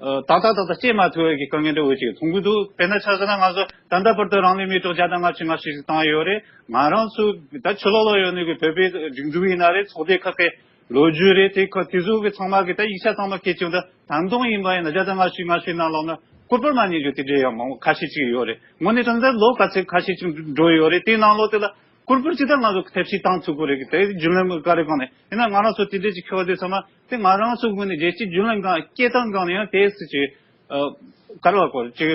ཨ་ཏག་ཏག་ཏག་ཏག་སྐྱེལ་མ་ཐུབ་པའི་གི་དཀའ་ངལ་འདྲ་བོ་ཅིག་མཐོང་གི་འདུག་དཔེར་ན་ཆ་བཞག་ན་ང་ཚོ་ད་ལྟ་བར་དུ་རང་ལུས་མེ་སྲེག་བརྒྱ་དང་ལྔ་བཅུ་ང་བཅུ་ཞིག་བཏང་ཡོད་རེད། ང་རང་ཚོ་ད་ཕྱི་ལོགས་ལ་ཡོད་ནི་གི་བོད་པའི་སྒྲིག་འཛུགས་ཡིན་ན་རེད། ཚོགས་སྡེ་ཁག་གི་ལོ་རྒྱུས་རེད། དེ་ཁ་དེ་ཚོ་གི་ཚང་མ་གི་ད་ཡིག་ཆ་ཚང་མ་སྐད་ཆ་ད་ད་དུང་ཡིན་པ་ཡིན་ན་བརྒྱ་དང་ལྔ་བཅུ་ང་བཅུ་ནང་ལོགས་ན་སྐོར་པར་མ་རྙེད་རྒྱུ་དེ་འདྲ་ཡང་མང་པོ་ཁ་ཤས་ཅིག་ཡོད་རེད། དངོས་གནས་དྲང་གནས་ལོ་ག་ཚོད་ཁ་ཤས་ཅིག་འགྲོ་ཡོད་རེད། དེའི་ནང་ལོགས་དེ་ལ་སྐོར་པར་ཅིག་ད་ང་ཚོ་ཐབས་ཤེས་བཏང་ཐུབ་ཀྱི་རེད། དེ་རྒྱུན་ལམ་ག་རེ་སྒང་ནས་ཡིན་ན་ང་རང་ཚོ་དེ་འདྲས་ཅིག་ཁྱོད་དེ་ཚང་མ་དེ་ང་རང་ཚོ་ངོས་ནས་རྒྱལ་སྤྱིའི་རྒྱུན་ལམ་སྒང་སྐད་གཏོང་སྒང་ནས་ཡང་དེ་སྲིད་ཅིག་ཨ་ག་རེ་བ་སྐོར་ཅིག་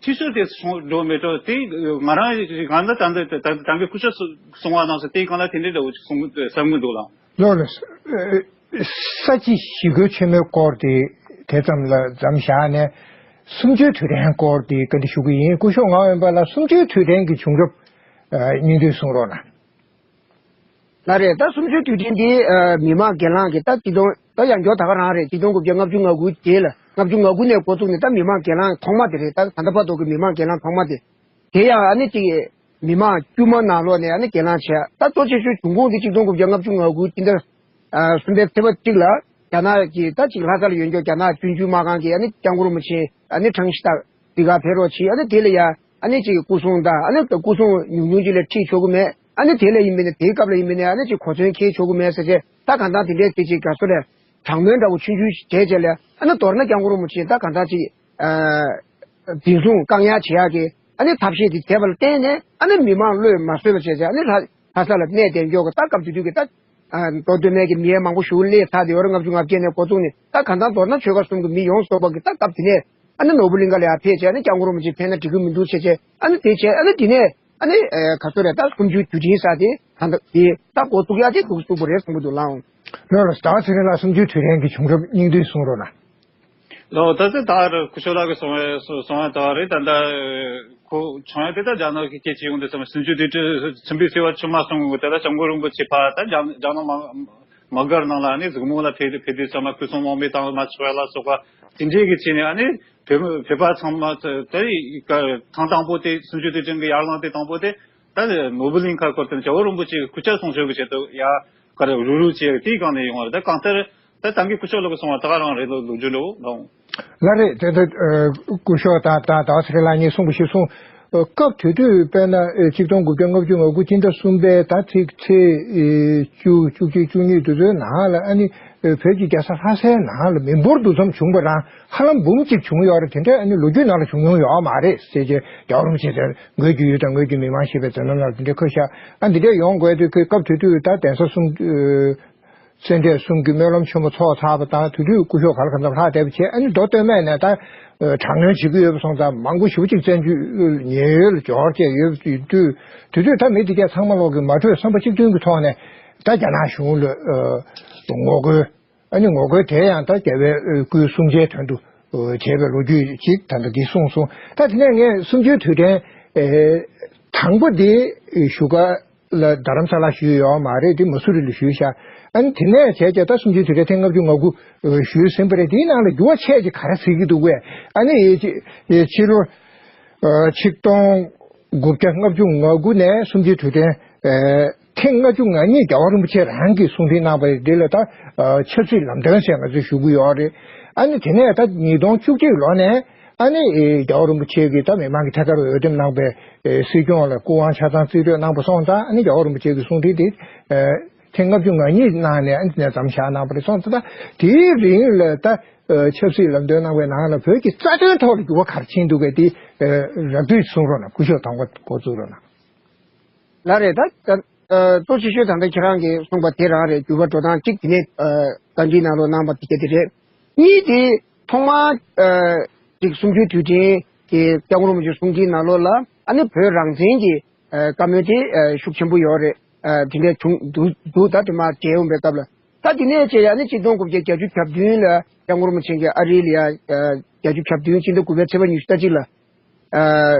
འཐུས་ཤོར་དེ་སོང་འགྲོ་མེད་འགྲོ་དེ་ང་རང་ང་ད་ད་ད་ད་གི་སྐུ་ཞབས་གསུང་བ་ནང་བཞིན་དེའི་སྒང་ལ་དེ་འདྲའི་འདྲ་བོ་ཅིག་གསུང་བསམ་གི་འདུག་ལགས། ལགས་ལགས། ས་བྱི་ཞི་རྒོལ་ཆེན་མོའི་སྐོར་དེ་དེ་ཙམ་ལ་མཚམས་བཞག་ནས་གསུམ་བཅུའི་དུས་དྲན་སྐོར་དེ་བཀའ་འདྲི་ཞུ་གི་ཡིན། སྐུ་ཞབས་ངག་དབང་པ་ལགས་གསུམ་བཅུའི་དུས་དྲན་གྱི་བྱུང་རབས་སྙིང་བསྡུས་གསུང་རོགས་གནང་། ལགས་རེད། ད་གསུམ་བཅུའི་དུས་དྲན་འདི་ཨ་མི་མང་སྒེར་ལངས་ཀྱིས་ད་ཆིག་སྟོང་ད་ཡང་བསྐྱར་ད་ག་རང་རེད། ཆིག་སྟོང་དགུ་བརྒྱ་ལྔ་བཅུ་ང་དགུ་རྗེས་ལ་ལྔ་བཅུ་ང་དགུ་ནས་འགོ་བཙུགས་ནས་ད་མི་མང་སྒེར་ལངས་ཐོག་མ་དེ་རེད། ད་ད་ལྟ་བར་དུ་གི་མི་མང་སྒེར་ལངས་ཐོག་མ་དེ། དེ་ཡང་ཨ་ནི་ཅིག་མི་མང་དཀྱུས་མ་ནང་ལོགས་ནས་ཨ་ནི་སྒེར་ལངས་བྱས། ད་གཙོ་ཆེ་ཤོས་འབྱུང་ཁུངས་འདི་ཆིག་སྟོང་དགུ་བརྒྱ་ལྔ་བཅུ་ང་དགུ་སྤྱི་ཟླ་ཨ་གསུམ་པའི་ཚེས་པ་གཅིག་ལ་རྒྱ་ནག་གི་ད་ཅིག་ལྷ་ས་ལ་ཡོད་མཁན་རྒྱ་ནག་བཙོན་འཇུག་མ་ཁང་གིས་ཨ་ནི་སྐྱབས་མགོན་རིན་པོ་ཆེ་ཨ་ནི་ཁྲང་ཞི་ཏ་འདི་ག་ཕེབས་རོགས་བྱས། ཨ་ནི་དེ་ལ་ཡ་ཨ་ནི་ཅིག་སྐུ་སྲུང་དང་། ཨ་ནི་སྐུ་སྲུང་ཉུང་ཉུང་ཅིག་ལས་ཁྲིད་ཆོག་གི་མེད། ཨ་ནི་དེ་ལ་ཡིན་པ་ཡིན་ན་དེའི་སྐབས་ལ་ཡིན་པ་ཡིན་ན་ཨ་ནི་ཅིག་གོ་མཚོན་འཁྱེར་ཆོག་གི་མེད་ཟེར་བྱས། ད་གང་ལྟར་དེ་འདྲའི་དེ་ཅིག་ག་ཚོད་རེད། དྲག་གནོན་འདྲ་བོ་ཆུང་ཆུང་ཞིག་བྱས་བྱས་ལ། ཨ་ནི་མདོར་ན་སྐྱབས་མགོན་རིན་པོ་ཆེ་ད་གང་ལྟར་ཅིག་ཨ་འཛིན་བཟུང་བཀག་ཉར་བྱེད་ཡག་གི་ཨ་ནི་ཐབས་ཤེས་དེ་བྱས་པ་ལ་བརྟེན་ནས། ཨ་ནི་མི་མང་བློས་མ་བཟོད་པ་བྱས་བྱས། ཨ་ནི་ལྷ་ལྷ་ས་ལ་གནས་བསྡད་མགྱོགས་ཀྱི་ད་སྐབས་དེ་དུས་ཀྱི་ད་ཨ་མདོ་སྟོད་སྨད་ཀྱི་མི་མང་པོ་ཞིག་སླེབས་ཚར་དེ་ཡོད་རེད། ལྔ་བཅུ་ང་བརྒྱད་ནས་འགོ་བཙུགས་ནས། ད་གང་ལྟར་མདོར་ན་ཆོལ་ཁ་གསུམ་གྱི་མི་ཡོངས་སུ་རྫོགས་པ་གི་ད་སྐབས་དེ་ནས་ཨ་ནི་ནོར་བུ་གླིང་ག་ལ་ཡར་ཕེབས་བྱས། ཨ་ནི་སྐྱབས་མགོན་རིན་པོ་ཆེ་ཕེབས་ན་འགྲིག་གི་མི་འདུག་བྱས་བྱས། ཨ་ནི་དེ་བྱས། ཨ་ནི་དེ་ནས་ཨ་ནི་ཨ་ག་ཚོད་རེད། ད་གསུམ་བཅུའི་དུས་དྲན་ཟེར་དེ་ད་ད་དེ་ད་འགོ་བཙུགས་ཡག་དེ་འདུག་སེ་བཙུགས་པ་རེད་བསམ་གྱི་འདུག་ལགས། ལགས་ལགས། ཟླ་བ་ཚེ་རིང་ལགས་གསུམ་བཅུའི་དུས་དྲན་གྱི་བྱུང་རབས་སྙིང་བསྡུས་གསུང་རོགས་གནང་། ལོ། ད་ཚེ་ད་རུ་སྐུ་ཞབས་ལགས་ཀྱིས་གསུངས་པའི་གསུངས་པ་ལྟར་རེད། ད་ལྟ་ཁོ་བྱུང་ཡ་དེ་ད་རྒྱ་ནག་གི་སྐད་ཆ་ཡོང་དུས་ཙམ་སུམ་ཅུ་དུས་དྲན་སྲིན་པོའི་ཟེར་བ་ཆུ་མ་སོང་གི་དེ་ལ་སྐྱབས་མགོན་རིན་པོ་ཆེ་ཕར་ད་རྒྱ་རྒྱ་ནག་དམག་དམག་སྒར་ནང་ལ་ནི་གཟིགས་མོ་ལ་ཕེབས་ཕེབས་དུས་ཙམ་ལ་སྐུ་སྲུང་དམག་མི་དང་མ་ཆགས་ལ་སོགས་པ་དེ་འདྲས་ཀྱི་ཆེད་ནས་ཨ་ནི་བོད་བོད་པ་ཚང་མ་དེ་ཐེངས་དང་པོ་དེ་སུམ་ཅུ་དུས་དྲན་གྱི་ཡར་ལངས་དེ་དང་པོ་དེ། ད་ནོར་བུ་གླིང་ཁ་སྐོར་དེ་སྐྱབས་མགོན་རིན་པོ་ཆེའི་སྐུ་ཕྱྭ་སྲུང་སྐྱོབ་ཀྱི་ཆེད་དུ་ཡ་ག་རེ་རུག་རུག་བྱས་དེའི་སྒང་ནས་ཡོང་བ་རེད། ད་གང་ལྟར་ད་ད་གིན་སྐུ་ཞབས་ལགས་ཀྱིས་གསུངས་པ་ད་ག་རང་རེད། ལོ་ལོ་རྒྱུས་ལོ་ལོ། ལགས་རེད། དེ་ད་སྐུ་ཞབས་དང་ད་ཟླ་བ་ཚེ་རིང་ལགས་གཉིས་གསུངས་པ་ཞིག་གསུངས། སྐབས་དེ་དུས་དཔེར་ན་ཆིག་སྟོང་དགུ་བརྒྱ་ལྔ་བཅུ་ང་དགུ་སྤྱི་ཟླ་གསུམ་པའི་ད་ཚེས་ཚེས་བཅུ་བཅུ་གཅིག་བཅུ་གཉིས་དེ་ཚོའི་ནང་ལ་ཨ་ནི་བོད་ཀྱི་རྒྱལ་ས་ལྷ་སའི་ནང་ལ་མི་འབོར་འདུ་འཛོམས་བྱུང་བ་རང་ཧ་ལམ་འབུམ་གཅིག་བྱུང་ཡོད་རེད། དེ་འདྲ་ཨ་ནི་ལོ་རྒྱུས་ནང་ལ་བྱུང་མྱོང་ཡོད་མ་རེད་ཟེར་བྱས་རྒྱལ་བ་རིན་པོ་ཆེ་དེར་ངོས་ཀྱི་ཡུལ་དང་ངོས་ཀྱི་མི་མང་ཞེས་པའི་མཛད་རྣམ་ལ་དེ་འདྲའི་ཁ་ཤས་ཨ་འདི་འདྲ་ཡོང་དགོས་དུས་སྐབས་དེ་དུས་ད་གདན་ས་གསུམ་སེ་འབྲས་གསུམ་གྱི་སྨོན་ལམ་ཆེན་མོ་ཚོགས་ཚར་བ་དང་དེ་དུས་སྐུ་ཞབས་ག་ལ་ག་འཚམ་ལྷག་བསྡད་པ་བྱས། ཨ་ནི་མདོ་སྟོད་སྨད་ནས་ད་དྲག་གནོན་བྱེད་ཀྱི་ཡོད་པ་སོང་ཙང་མང་པོ་ཞེ་པོ་ཅིག་བཙན་བྱོལ་ཉེན་གཡོལ་ལ་འབྱོར་བྱས་ཡོད་པ་དུས་དེ་དུས་ད་མི་དེ་གས་ཚང་མ་ལོག་གི་མ་གྲོས་བསམ་པ་གཅིག་མཐུན་གྱི་ཐོག་ནས་ད་རྒྱ་ནག་གཞུང་ལ་ངོ་རྒོལ། ཨ་ནི་ངོ་རྒོལ་དེ་ཡང་ད་རྒྱལ་བའི་སྐུའི་གསུང་ཆོས་དོན་དུ་བྱས་པའི་ལོ་རྒྱུས་ཅིག་ད་ལྟ་འདི་གསུངས་སོང་། ད་དེ་ནས་ངས་གསུམ་བཅུའི་དུས་དྲན་དང་པོ་འདི་བཞུགས་སྒར་ལ་རྡ་རམ་ས་ལ་ཞུས་ཡོད་མ་རེད། འདི་མ་སུ་རི་ལ་ཞུས་ཤག་ཨ་ནི་དེ་ནས་བྱས་རྗེས་ད་གསུམ་བཅུའི་དུས་དྲན་ཐེངས་ལྔ་བཅུ་ང་དགུ་ཞུས་ཟིན་པ་རེད། དེའི་ནང་ལ་འགྱུར་བ་ཆེ་ཅིག་ག་རེ་གཟིགས་ཀྱི་འདུག་གས། ཨ་ནི་ཕྱི་ལོ་ཆིག་སྟོང་དགུ་བརྒྱ་ལྔ་བཅུ་ང་དགུ་ནས་གསུམ་བཅུའི་དུས་དྲན་ཐེངས་ལྔ་བཅུ་ང་གཉིས་རྒྱལ་བ་རིན་པོ་ཆེ་རང་གིས་གསུང་འཕྲིན་གནང་བ་རེད། འདི་ལ་ད་ཆབ་སྲིད་ལམ་སྟོན་ཟེར་ང་ཚོས་ཞུ་གི་ཡོད་རེད། ཨ་ནི་དེ་ནས་ད་ཉིས་སྟོང་བཅུ་གཅིག་ལོ་ནས་ཨ་ནི་རྒྱལ་བ་རིན་པོ་ཆེ་གིས་ད་མི་མང་གི་ཐད་ཀར་འོས་འདེམས་གནང་བའི་སྲིད་སྐྱོང་ལ་སྐུ་དབང་ཆ་ཚང་རྩིས་སྤྲོད་གནང་བ་སོང་ཙང་ཨ་ནི་རྒྱལ་བ་རིན་པོ་ཆེ་གི་གསུང་འཕྲིན་དེ་ཐེངས་ལྔ་བཅུ་ང་གཉིས་གནང་ནས་ཨ་ནི་དེ་ནས་མཚམས་བཞག་གནང་བ་རེད། སོང་ཙང་ད་དེའི་རིང་ལ་ད་ཆབ་སྲིད་ལམ་སྟོན་གནང་བའི་ནང་ལ་བོད་ཀྱི་རྩ་དོན་ཐོག་ལ་འགྱུར་བ་ག་རེ་ཕྱིན་འདུག་གས། དེ་རགས་བསྡུས་གསུང་རོགས་གནང་། སྐུ་ཞབས་དང་པོ་འགོ་བཙུགས་རོགས་གནང་། ལགས་རེད། ད་ད་ཨ་གཙོ་ཆེ་ཤོས་ད་ལྟ་ཁྱེད་རང་གིས་གསུངས་པ་དེ་རང་རེད། འགྱུར་བ་འགྲོ་སྟངས་གཅིག་དེ་ནས་ཨ་བཀའ་འདྲི་ནང་ལོགས་གནང་བ་དེ་ག་དེ་རེད། གཉིས་དེ་ཐོག་མར་ཨ་ཅིག་གསུམ་བཅུའི་དུས་དྲན་གྱི་སྐྱབས་མགོན་རིན་པོ་ཆེའི་གསུང་འཕྲིན་ནང་ལོགས་ལ་ཨ་ནི་བོད་རང་བཙན་གྱི་ཨ་བཀའ་མོལ་དེ་ཨ་ཤུགས་ཆེན་པོ་ཡོད་རེད། ཨ་དེ་འདྲ་བྱུང་འདུག་འདུག་ད་དེ་མར་མཇལ་ཡོང་པའི་སྐབས་ལ་ད་དེ་ནས་བྱས་ཡ་ནི་ཆིག་སྟོང་དགུ་བརྒྱ་བརྒྱད་ཅུ་གྱ་བདུན་ལ་སྐྱབས་མགོན་རིན་པོ་ཆེ་གིས་ཨ་རི་ལ་ཡ་ཨ་བརྒྱད་ཅུ་གྱ་བདུན་སྤྱི་ཟླ་དགུ་པའི་ཚེས་པ་ཉི་ཤུ་རྩ་གཅིག་ལ། ཨ་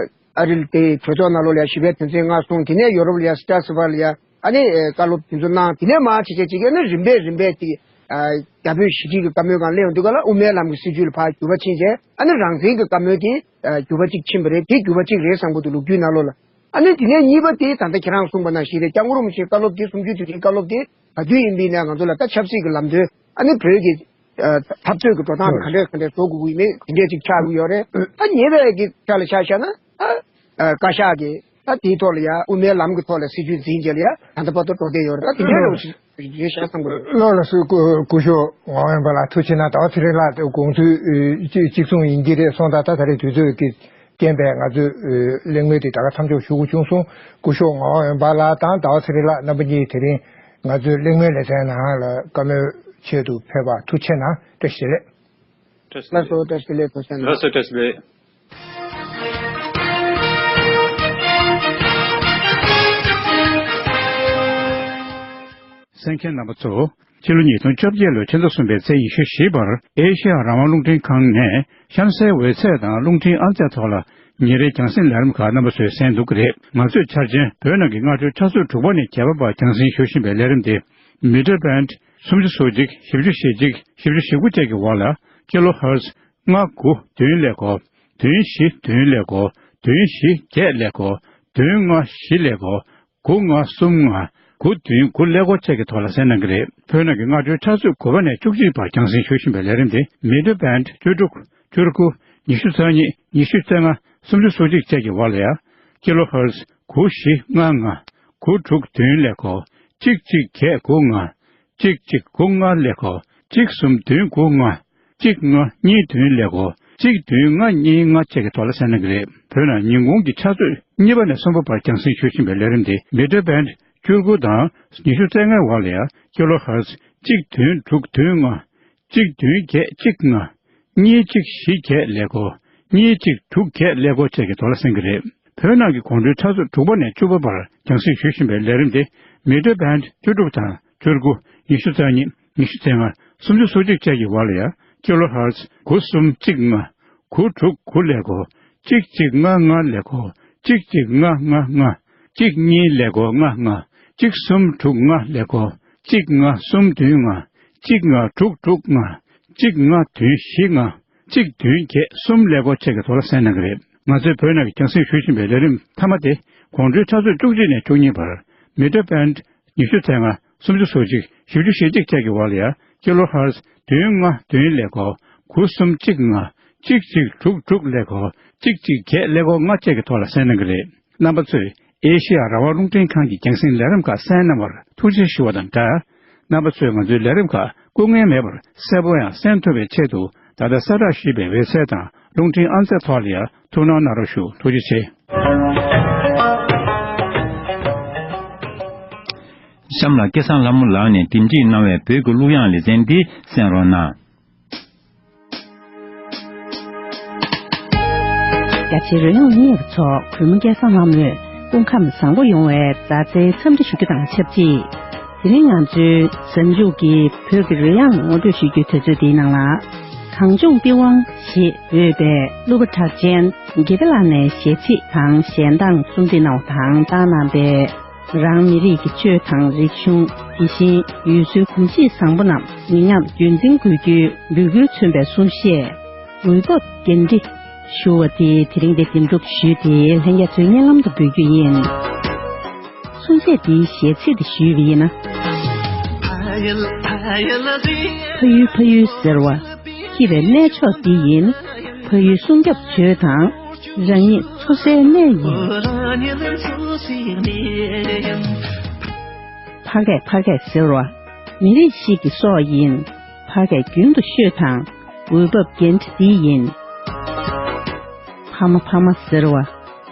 ཨ་རི་དེ་གྲོས་ཚོགས་ནང་ལོགས་ལ་ཡ་ཞི་བའི་དོན་ཚན་ལྔ་གསུངས། དེ་ནས་ཡོ་རོབ་ལ་ཡ་སི་ཏྲ་སི་བར་ལ་ཡ་ཨ་ནི་ཨེ་བཀའ་སློབ་དེ་ཚོ་གནང་། དེ་ནས་མར་བྱས་བྱས་བྱས་ཨ་ནི་རིམ་པས་རིམ་པས་དེ་ཨ་རྒྱ་བོད་ཞི་འགྲིག་གི་བཀའ་མོལ་སྒང་སླེབས་ཡོང་དུས་ག་ལ་དབུ་མའི་ལམ་གྱི་སྲིད་བྱུས་ལ་ཕར་འགྱུར་བ་ཕྱིན་བྱས་ཨ་ནི་རང་བཙན་གྱི་བཀའ་མོལ་དེ་ཨ་འགྱུར་བ་གཅིག་ཕྱིན་པ་རེད། དེ་འགྱུར་བ་གཅིག་རེད་བསམ་གྱི་འདུག་ལོ་རྒྱུས་ནང་ལོགས་ལ། ཨ་ནི་དེ་ནས་གཉིས་པ་དེ་ད་ལྟ་ཁྱེད་རང་གསུངས་པ་ནང་བཞིན་རེད། སྐྱབས་མགོན་རིན་པོ་ཆེའི་བཀའ་སློབ་དེ་གསུམ་བཅུའི་དུས་དྲན་བཀའ་སློབ་དེ་ག་དུས་ཡིན་པའི་ནས་ང་ཚོ་ལ་ད་ཆབ་སྲིད་ཀྱི་ལམ་སྟོན་ཨ་ནི་བོད་ཀྱི་འཐབ་རྩོད་ཀྱི་འགྲོ་སྟངས་ག་འདྲས་ག་འདྲས་བཟོ་དགོས་ཀྱི་ཡིན་མིན་དེ་འདྲས་ཅིག་ཆགས་ཀྱི་ཡོད་རེད། ཨ་ཉེ་བའི་གི་ཆ་ལ་ཆ་བཞག་ན་ཨ་བཀའ་ཤག་གི་ད་དེའི་ཐོག་ལ་ཡ་དབུ་མའི་ལམ་གྱི་ཐོག་ལ་སྲིད་བྱུས་འཛིན་བྱས་ལ་ཡ་ད་ལྟ་བར་དུ་འགྲོ་བསྡད་ཡོད་རེད། ད་དེ་འདྲས་རེད་བ་ཞེས་བཤད་བསམ་གྱི་འདུག་ལགས་ལགས་སོ། སྐུ་སྐུ་ཞབས་ངག་དབང་པ་ལགས་ཐུགས་རྗེ་གནང་། ཟླ་བ་ཚེ་རིང་ལགས་དགོངས་ཚུལ་གཅིག་གཅིག་མཚུངས་ཡིན་གྱི་རེད་སོང་ཙང་ད་ད་རེས་དུས་ཚོད་ཀྱི་རྐྱེན་པས་ང་ཚོས་གླེང་མོལ་དེ་ད་ག་མཚམས་འཇོག་ཞུ་དགོས་བྱུང་སོང་། སྐུ་ཞབས་ངག་དབང་པ་ལགས་དང་ཟླ་བ་ཚེ་རིང་ལགས་རྣམ་པ་གཉིས་དེ་རིང་ང་ཚོའི་གླེང་མོལ་ལེ་ཚན་ནང་ལ་བཀའ་མོལ་ཆེད་དུ་ཕེབས་པར་ཐུགས་རྗེ་གནང་། བཀྲ་ཤིས་བདེ་ལེགས། ལགས་སོ། བཀྲ་ཤིས་བདེ་ལེགས། ཐུགས་རྗེ་གནང་། ལགས་སོ། བཀྲ་ཤིས་བདེ་ལེགས། གསན་མཁན་རྣམ་པ་ཚོ། ཕྱི་ལོ་ཉིས་སྟོང་བཅོ་བརྒྱད་ལོའི་ཕྱི་ཟླ་གསུམ་པའི་ཚེས་ཉི་ཤུ་བཞི་བར་ཨེ་ཤེ་ཡ་རང་དབང་རླུང་འཕྲིན་ཁང་ནས་གཤམ་གསལ་འོད་ཚད་དང་རླུང་འཕྲིན་ཨང་རྩིས་ཐོག་ལ་ཉིན་རེའི་རྒྱང་སྲིང་ལས་རིམ་ཁག་རྣམ་པ་ཚོས་གསན་འདུག་གི་རེད། ང་ཚོས་འཆར་ཅན་བོད་ནང་གི་སྔ་དྲོའི་ཆུ་ཚོད་དྲུག་པ་ནས་བརྒྱད་པ་བར་རྒྱང་སྲིང་ཞུ་བཞིན་པའི་ལས་རིམ་དེ། མི་ཊར་བྷེན་ཌི་སུམ་ཅུ་སོ་གཅིག་བཞི་བཅུ་ཞེ་གཅིག་བཞི་བཅུ་ཞེ་དགུ་བཅས་ཀྱི་འོག་ལ་ཀི་ལོ་ཧེར་ཊི་ལྔ་དགུ་བདུན་ཀླད་ཀོར། བདུན་བཞི་བདུན་ཀླད་ཀོར། བདུན་བཞི་བརྒྱད་ཀླད་ཀོར། བདུན་ལྔ་བཞི་ཀླད་ཀོར། དགུ་ལྔ་གསུམ་ལྔ། དགུ་བདུན་དགུ་ཀླད་ཀོར་བཅས་ཀྱི་ཐོག་ལ་གསན་གནང་གི་རེད། བོད་ནང་གི་སྔ་དྲོའི་ཆུ་ཚོད་དགུ་པ་ནས་བཅུ་གཅིག་བར་རྒྱང་སྲིང་ཞུ་བཞིན་པའི་ལས་རིམ་དེ་མི་ཊར་བྷེན་ཌི་བཅུ་དྲུག་བཅུ་དགུ། ཉི་ཤུ་རྩ་གཉིས། ཉི་ཤུ་རྩ་ལྔ། སུམ་ཅུ་སོ་གཅིག་བཅས་ཀྱི་འོག་ལ་ཡང་ཀི་ལོ་ཧེར་ཊི་དགུ་བཞི་ལྔ་ལྔ། དགུ་དྲུག་བདུན་ཀླད་ཀོར། གཅིག་གཅིག་བརྒྱད་དགུ་ལྔ། གཅིག་གཅིག་དགུ་ལྔ་ཀླད་ཀོར། གཅིག་གསུམ་བདུན་དགུ་ལྔ། གཅིག་ལྔ་གཉིས་བདུན་ཀླད་ཀོར། གཅིག་བདུན་ལྔ་གཉིས་ལྔ་བཅས་ཀྱི་ཐོག་ལ་གསན་གནང་གི་རེད། བོད་ནང་ཉིན་གུང་གི་ཆུ་ཚོད་གཉིས་པ་ནས་གསུམ་པ་བར་རྒྱང་སྲིང་ཞུ་བཞིན་པའི་ལས་རིམ་དེ་མི་ཊར་བྷེན་ཌི་བཅུ་དགུ་དང་ཉི་ཤུ་རྩ་ལྔའི་འོག་ལ་ཡང་ཀི་ལོ་ཧེར་ཊི་གཅིག་བདུན་དྲུག་བདུན་ལྔ། གཅིག་བདུན་བརྒྱད་གཅིག་ལྔ། གཉིས་གཅིག་བཞི་བརྒྱད་ཀླད་ཀོར། གཉིས་གཅིག་དྲུག་བརྒྱད་ཀླད་ཀོར་བཅས་ཀྱི་ཐོག་ལ་གསན་གྱི་རེད། བོད་ནང་གི་དགོང་དྲོའི་ཆུ་ཚོད་དྲུག་པ་ནས་བཅུ་པ་བར་རྒྱང་སྲིང་ཞུ་བཞིན་པའི་ལས་རིམ་དེ་མི་ཊར་བྷེན་ཌི་བཅུ་དྲུག་དང་བཅུ་དགུ། ཉི་ཤུ་རྩ་གཉིས། ཉི་ཤུ་རྩ་ལྔ། སུམ་ཅུ་སོ་གཅིག་བཅས་ཀྱི་འོག་ལ་ཡང་ ཀི་ལོ་ཧར་ཛི་དགུ་གསུམ་གཅིག་ལྔ། དགུ་དྲུག་དགུ་ཀླད་ཀོར་གཅིག་གཅིག་ལྔ་ལྔ་ཀླད་ཀོར་གཅིག་གཅིག་ལྔ་ལྔ་ལྔ། གཅིག་གཉིས་ཀླད་ཀོར་ལྔ་ལྔ། གཅིག་གསུམ་དྲུག་ལྔ་ཀླད་ཀོར་གཅིག་ལྔ་གསུམ་བདུན་ལྔ། གཅིག་ལྔ་དྲུག་དྲུག་ལྔ། གཅིག་ལྔ་བདུན་བཞི་ལྔ། གཅིག་བདུན་བརྒྱད་གསུམ་ཀླད་ཀོར་བཅས་ཀྱི་ཐོག་ལ་གསན་གནང་གི་རེད། ང་ཚོའི་བོད་ནང་གི་རྒྱང་སྲིང་ཞུ་བཞིན་པའི་ལས་རིམ་མཐའ་མ་དེ་དགོང་དྲོའི་ཆུ་ཚོད་བཅུ་གཅིག་ནས་བཅུ་གཉིས་བར་མི་ཊར་བྷེན་ཌི་ཉི་ཤུ་རྩ་ལྔ། སུམ་ཅུ་སོ་གཅིག། བཞི་བཅུ་ཞེ་གཅིག་བཅས་ཀྱི་འོག་ལ་ཡང་ཀི་ལོ་ཧར་ཛི་བདུན་ལྔ་བདུན་ཀླད་ཀོར་དགུ་གསུམ་གཅིག་ལྔ། གཅིག་གཅིག་དྲུག་དྲུག་ཀླད་ཀོར་གཅིག་གཅིག་བརྒྱད་ཀླད་ཀོར་ལྔ་བཅས་ཀྱི་ཐོག་ལ་གསན་གནང་གི་རེད། རྣམ་པ་ཚོས་ཨེ་ཤེ་ཡ་རང་དབང་རླུང་འཕྲིན་ཁང་གི་རྒྱང་སྲིང་ལས་རིམ་ཁག་གསན་གནང་བར་ཐུགས་རྗེ་ཞུ་བ་དང་སྦྲགས། རྣམ་པ་ཚོས་ང་ཚོའི་ལས་རིམ་ཁག་སྐུ་ངལ་མེད་པར་གསལ་པོ་ཡང་གསན་ཐུབ་པའི་ཆེད་དུ། ད་ལྟ་གསལ་བསྒྲགས་ཞུས་པའི་ཝེབ་སའིཊ་དང་རླུང་འཕྲིན་ཨང་རྩིས་ཐོག་ལ་ཡང་ཐུགས་སྣང་གནང་རོགས་ཞུ། ཐུགས་རྗེ་ཆེ། གཤམ་ལ་སྐལ་བཟང་ལྷ་མོ་ལགས་ནས་འདེམས་སྒྲིག་གནང་བའི་བོད་ཀྱི་གླུ་དབྱངས་ལེ་ཚན་འདི་གསན་རོགས་གནང་། རྒྱ་ཆེའི་རོལ་དབྱངས་རྙེད་པ་ཚོ་གུས་མོ་སྐལ་བཟང་ལྷ་མོས་སྐུ་ཁམས་བཟང་པོ་ཡོང་བའི་མཛའ་བརྩེའི་འཚམས་འདྲི་ཞུ་རྒྱུ་དང་ཆབས་ཅིག་དེ་རིང་ང་ཚོའི་གཟའ་མཇུག་གི་བོད་ཀྱི་རོལ་དབྱངས་ངོ་སྤྲོད་ཞུ་རྒྱུའི་དུས་ཚོད་འདིའི་ནང་ལ། གངས་ལྗོངས་པི་ཝང་ཞེས་འབོད་པའི་གླུ་པ་གྲགས་ཅན་དགེ་འཕེལ་ལགས་ནས་གཞས་ཚིག་དང་གཞས་གདངས་གསུམ་སྒྲིལ་གནང་བ་དང་བཏང་གནང་པའི། རང་མི་རིགས་ཀྱི་ཆོས་དང་རིག་གཞུང་། དེ་བཞིན་ཡུལ་སྲོལ་གོམས་གཤིས་བཟང་པོ་རྣམས་མི་ཉམས་རྒྱུན་འཛིན་དགོས་རྒྱུའི་འབོད་སྐུལ་མཚོན་པའི་གསུང་བཤད། འོས་བབ་འགན་འཁྲི་ཞུ་བ་དེ་དེ་རིང་འདིར་འདེམས་སྒྲུག་ཞུས་ཏེ་ལྷན་རྒྱས་ཚོའི་སྙན་ལམ་དུ་འབུལ་རྒྱུ་ཡིན། གསུང་བཤད་འདིའི་གཞས་ཚིག་དེ་ཞུས་པ་ཡིན་ན། ཕ་ཡུལ་ཕ་ཡུལ་ཟེར་བ། སྐྱིད་པའི་གནས་མཆོག་འདི་ཡིན། ཕ་ཡུལ་སྲུང་སྐྱོབ་བྱོས་དང་། རང་ཉིད་འཚོ་སའི་གནས་ཡིན། ཕ་སྐད་ཕ་སྐད་ཟེར་བ། མི་རིགས་ཤིག་གི་སྲོག་ཡིན། ཕ་སྐད་རྒྱུན་དུ་ཤོད་དང་། འོས་བབ་འགན་འཁྲི་འདི་ཡིན། ཕ་མ་ཕ་མ་ཟེར་བ།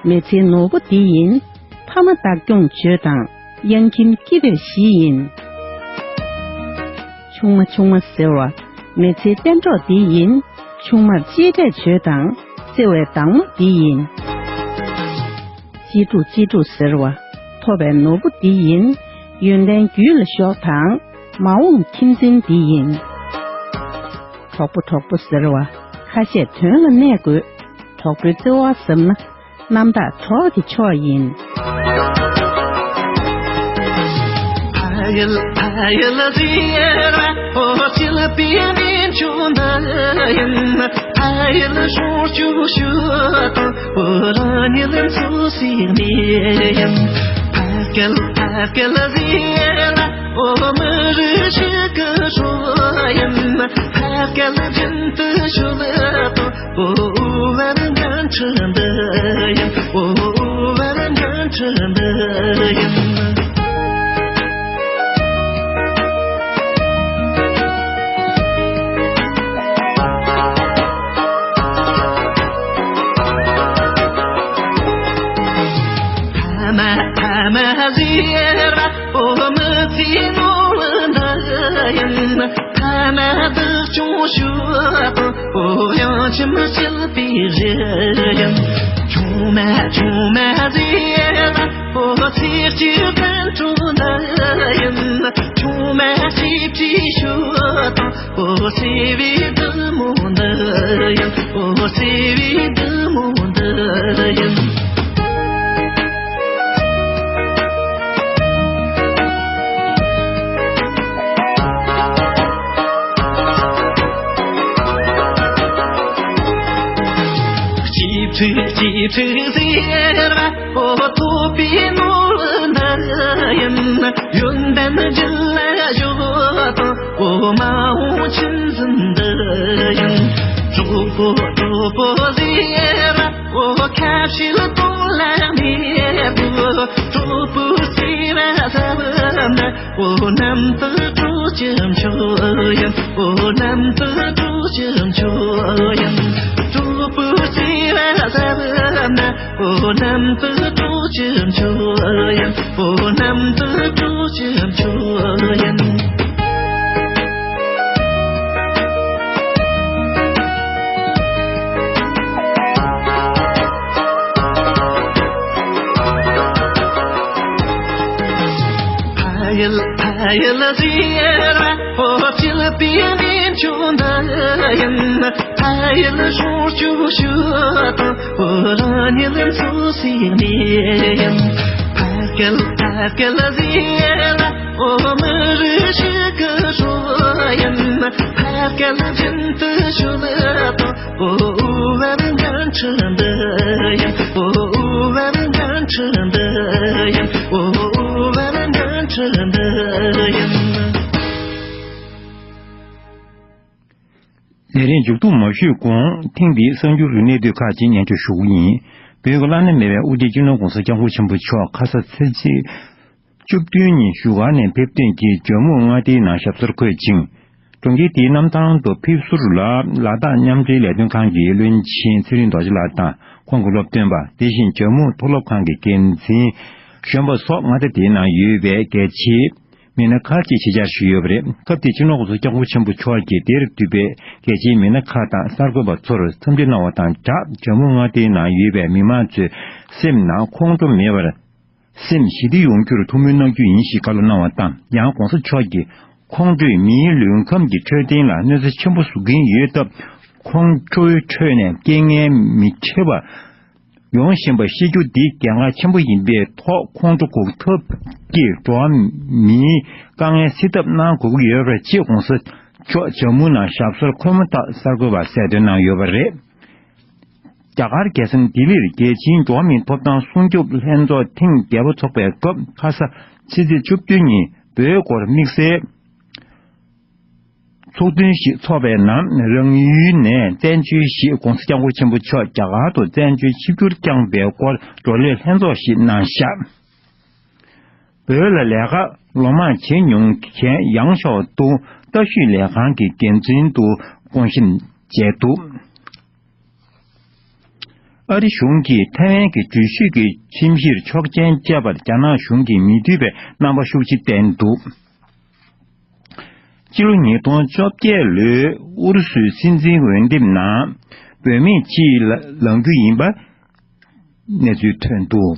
མི་ཚེའི་ནོར་བུ་འདི་ཡིན། ཕ་མ་བདག་སྐྱོང་བྱོས་དང་། གཡང་ཁྱིམ་སྐྱིད་པའི་གཞི་ཡིན། ཆུང་མ་ཆུང་མ་ཟེར་བ། མི་ཚེའི་གཏན་གྲོགས་འདི་ཡིན། ཆུང་མར་གཅེས་སྤྲས་བྱོས་དང་། བརྩེ་བའི་བདག་མོ་འདི་ཡིན། གཅེས་ཕྲུག་གཅེས་ཕྲུག་ཟེར་བ། ཐོབ་པའི་ནོར་བུ་འདི་ཡིན། ཡོན་ཏན་རྒྱུད་ལ་ཤོག་དང་། མ་འོངས་ཁྱིམ་འཛིན་འདི་ཡིན། གྲོགས་པོ་གྲོགས་པོ་ཟེར་བ། ཁ་བཤད་དོན་ལ་གནས་དགོས། གྲོགས་པོའི་བརྩེ་བ་ཟབ་ན། རྣམ་དག་གྲོགས་ཀྱི་མཆོག་ཡིན། ཕ་ཡུལ་ཕ་ཡུལ་ཟེར་བ། འོ་སྐྱིད་པའི་གནས་མཆོག་འདི་ཡིན། ཕ་ཡུལ་ཕྱོགས་བཅུ་ཞོལ་དུ། འོ་རང་ཉིད་འཚོ་སའི་གནས་ཡིན། ཕ་སྐད་ཕ་སྐད་ཟེར་བ། འོ་མི་རིགས་ཤིག་གི་སྲོག་ཡིན། ཕ་སྐད་རྒྱུན་དུ་ཤོད་དང་། འོ་བར་འགན་འཁྲི་འདི་ཡིན། འོ་བར་འགན་འཁྲི་འདི་ཡིན། ཕ་མ་ཕ་མ་ཟེར་བ། འོ་མི་ཚེའི་ནོར་བུ་འདི་ཡིན། ཐ་ན་བདག་སྐྱོང་ཞུ་བ་དང་། འོ་གཡང་ཁྱིམ་སྐྱིད་པའི་གཞི་ཡིན། ཆུང་མ་ཆུང་མ་ཟེར་བ། འོ་ཚེ་གཅིག་གཏན་གྲོགས་འདི་ཡིན། ཆུང་མ་གཅེས་སྤྲས་ཞུ་བ་དང་། འོ་བརྩེ་བའི་བདག་མོ་འདི་ཡིན། འོ་བརྩེ་བའི་བདག་མོ་འདི་ཡིན། སྐྱིད་ཕྲུག་སྐྱིད་ཕྲུག་ཟེར་བ། འོ་ཐོབ་པའི་ནོར་བུ་འདི་ཡིན། ཡོན་ཏན་རྒྱུད་ལ་ཡོད་དང་། འོ་མ་འོངས་ཁྱིམ་འཛིན་འདི་ཡིན། གྲོགས་པོ་གྲོགས་པོ་ཟེར་བ། འོ་ཁ་བཤད་གཏོང་ལ་མེད་པོ། གྲོགས་པོ་ཟེར་བ་ཟབ་ན། འོ་རྣམ་དག་གྲོགས་ཀྱི་མཆོག་ཡིན། འོ་རྣམ་དག་གྲོགས་ཀྱི་མཆོག་ཡིན། གྲོགས་པོ་ཟེར་བ་ཟབ་ན། འོ་རྣམ་དག་གྲོགས་ཀྱི་མཆོག་ཡིན། འོ་རྣམ་དག་གྲོགས་ཀྱི་མཆོག་ཡིན། ཕ་ཡུལ་ཕ་ ཕ་ཡུལ་ཟེར་བ་འོ་བྱེད་པའི་གནས་མཆོག་འདི་ཡིན། ཕ་ཡུལ་སྲུང་སྐྱོབ་ཞུ་དང་འོ་རང་ཉིད་འཚོ་སའི་གནས་ཡིན། ཕ་སྐད་ཕ་སྐད་ཟེར་བ་འོ་མི་རིགས་ཤིག་གི་སྲོག་ཡིན། ཕ་སྐད་རྒྱུན་དུ་ཤོད་དང་། ཨོ་ཨོ་བའི་འགན་འཁྲི་འདི་ཡིན། ཨོ་ཨོ་བའི་འགན་འཁྲི་འདི་ཡིན། ཨོ་ཨོ་བའི་འགན་འཁྲི་འདི་ཡིན། ལས་རིམ་མཇུག་བསྡོམས་མ་ཞུས་གོང་ཐེངས་འདིའི་གསར་འགྱུར་གྱི་གནད་བསྡུས་ཁག་ཅིག་སྙན་སྒྲོན་ཞུ་གི་ཡིན། བོད་ཀྱི་བླ་ན་མེད་པའི་དབུ་ཁྲིད་སྤྱི་ནོར་༸གོང་ས་༸སྐྱབས་མགོན་ཆེན་པོ་མཆོག་ཁ་ས་ཚེས་བཅུ་བདུན་ཉིན་བཞུགས་སྒར་ནས་ཕེབས་ཐོན་གྱིས་ཇོ་མོ་མངའ་སྡེའི་ནང་ཞབས་སོར་འཁོད་ཅིང་། གྲོང་ཁྱེར་དེའི་གནམ་ཐང་དུ་ཕེབས་ཟུར་ལ་ལ་དྭགས་མཉམ་འབྲེལ་ལས་དོན་ཁང་གི་བློན་ཆེན་ཚེ་རིང་རྡོ་རྗེ་ལགས་དང་ཁོང་གི་སློབ་སྟོན་པ། དེ་བཞིན་ཇོ་མོ་མཐོ་སློབ་ཁང་གི་འགན་འཛིན་གཞོན་པ་སོགས་མངའ་སྡེ་དེའི་ནང་ཡོད་པའི་རྒྱ་ཆེའི་མི་སྣ་ཁག་ཅིག་ཆེད་བཅར་ཞུས་ཡོད་པ་རེད། སྐབས་དེར་སྤྱི་ནོར་༸གོང་ས་༸སྐྱབས་མགོན་ཆེན་པོ་མཆོག་གིས་དེར་འདུས་པའི་རྒྱལ་སྤྱིའི་མི་སྣ་ཁག་དང་གསར་འགོད་པ་ཚོར་འཚམས་འདྲི་གནང་བ་དང་སྦྲགས། ཇོ་མོ་མངའ་སྡེའི་ནང་ཡོད་པའི་མི་མང་ཚོའི་སེམས་ནང་ཁོང་ཁྲོ་མེད་པར། སེམས་ཞི་བདེ་ཡོང་རྒྱུར་ཐུགས་སྨོན་གནང་རྒྱུ་ཡིན་ཞེས་བཀའ་སློབ་གནང་བ་དང་། ཡང་༸གོང་ས་མཆོག་གིས་ཁོང་ཁྲོས་མིའི་ལུས་ཁམས་ཀྱི་འཕྲོད་བསྟེན་ལ་གནོད་འཚེ་ཆེན་པོ་བཟོ་གིན་ཡོད་སྟབས། ཁོང་ཁྲོའི་ཁྲོད་ནས་རྐྱེན་ངན་མི་འཕྲད་པ་ཡོང་བཞིན་པ་ཤེས་རྒྱུ་འདི་གལ་འགངས་ཆེན་པོ་ཡིན་པའི་ཐོག་ཁོང་ཁྲོ་འགོག་ཐབས་ཀྱི་འགྲོ་བ་མིའི་དཀའ་ངལ་སེལ་ཐབས་གནང་དགོས་ཀྱི་ཡོད་པ་ཅེས་༸གོང་ས་མཆོག་ཇོ་མོ་ནང་ཞབས་སོར་འཁོད་མ་ཐག་གསར་འགོད་པར་གསལ་སྟོན་གནང་ཡོད་པ་རེད། རྒྱ་གར་རྒྱལ་ས་ལྡི་ལིར་རྒྱལ་སྤྱིའི་འགྲོ་བ་མིའི་ཐོབ་ཐང་སྲུང་སྐྱོབ་ལྷན་ཚོགས་ཐེངས་བརྒྱད་པ་འཚོགས་པའི་སྐབས། ཁ་ས་ཕྱི་ཚེས་བཅུ་བདུན་ཉིན་བོད་སྐོར་དམིགས་བསལ་ཚོགས་ཐུན་ཞིག་འཚོགས་པའི་ནང་། རང་ཡུལ་ནས་བཙན་བྱོལ་གཞིས་༸གོང་ས་༸སྐྱབས་མགོན་ཆེན་པོ་མཆོག་རྒྱ་གར་དུ་བཙན་བྱོལ་ཆིབས་བསྒྱུར་བསྐྱངས་པའི་སྐོར་བགྲོ་གླེང་ལྷན་ཚོགས་ཤིག་གནང་བཞག་བོད་ལ་ལས་ཀ་ལོ་མང་བྱེད་མྱོང་མཁན་ཡང་ཞའོ་ཏུང་ལྟ་བཤུས་ལས་ཁང་གི་འགན་འཛིན་དུ་དགོངས་ཞེན་བྱས་འདུག་ཨ་རི་གཞུང་གིས་ཐའེ་ཝན་གྱི་འགྲུལ་བཞུད་ཀྱི་ཁྲིམས་གཞིར་ཆོག་མཆན་བཅད་པར་རྒྱ་ནག་གཞུང་གིས་མི་འདོད་པའི་རྣམ་པ་ཤུགས་ཆེ་བསྟན་འདུག་སྤྱི་ལོ་ཉིས་སྟོང་བཅོ་བརྒྱད་ལོའི་ཨུ་རུ་སུའི་སྲིད་འཛིན་འོས་འདེམས་ནང་བུད་མེད་ཅིག་ལ་ལངས་རྒྱུ་ཡིན་པ་གནས་ཚུལ་ཐོན་འདུག་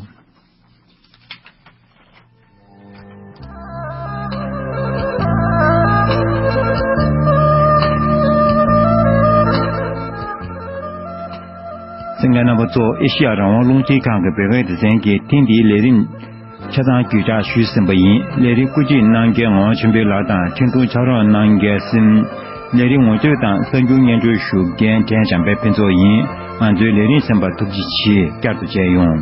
གསན་མཁན་རྣམ་པ་ཚོ། ཨེ་ཤི་ཡ་རང་དབང་རླུང་འཕྲིན་ཁང་གི་བོད་སྐད་སྡེ་ཚན་གྱིས་ཐེངས་འདིའི་ལས་རིམ་ཆ་ཚང་བརྒྱུད་བསྒྲགས་ཞུས་ཟིན་པ་ཡིན། ལས་རིམ་བཀོད་སྒྲིག་གནང་མཁན་ངག་དབང་ཆོས་འཕེལ་ལགས་དང་འཕྲིན་ཐུང་ཕྱག་རོགས་གནང་མཁན་སྲིད། ལས་རིམ་ངོ་སྤྲོད་དང་གསར་འགྱུར་སྙན་སྒྲོན་ཞུ་མཁན་ཕྲན་བྱམས་པའི་ཕུན་ཚོགས་ཡིན། ང་ཚོའི་ལས་རིམ་གསན་པར་ཐུགས་རྗེ་ཆེ། བསྐྱར་དུ་མཇལ་ཡོང་།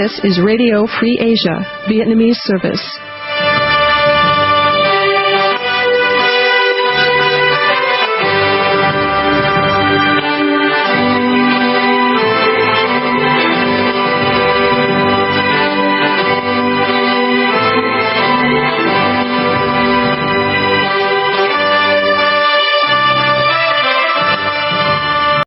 This is Radio Free Asia, Vietnamese service.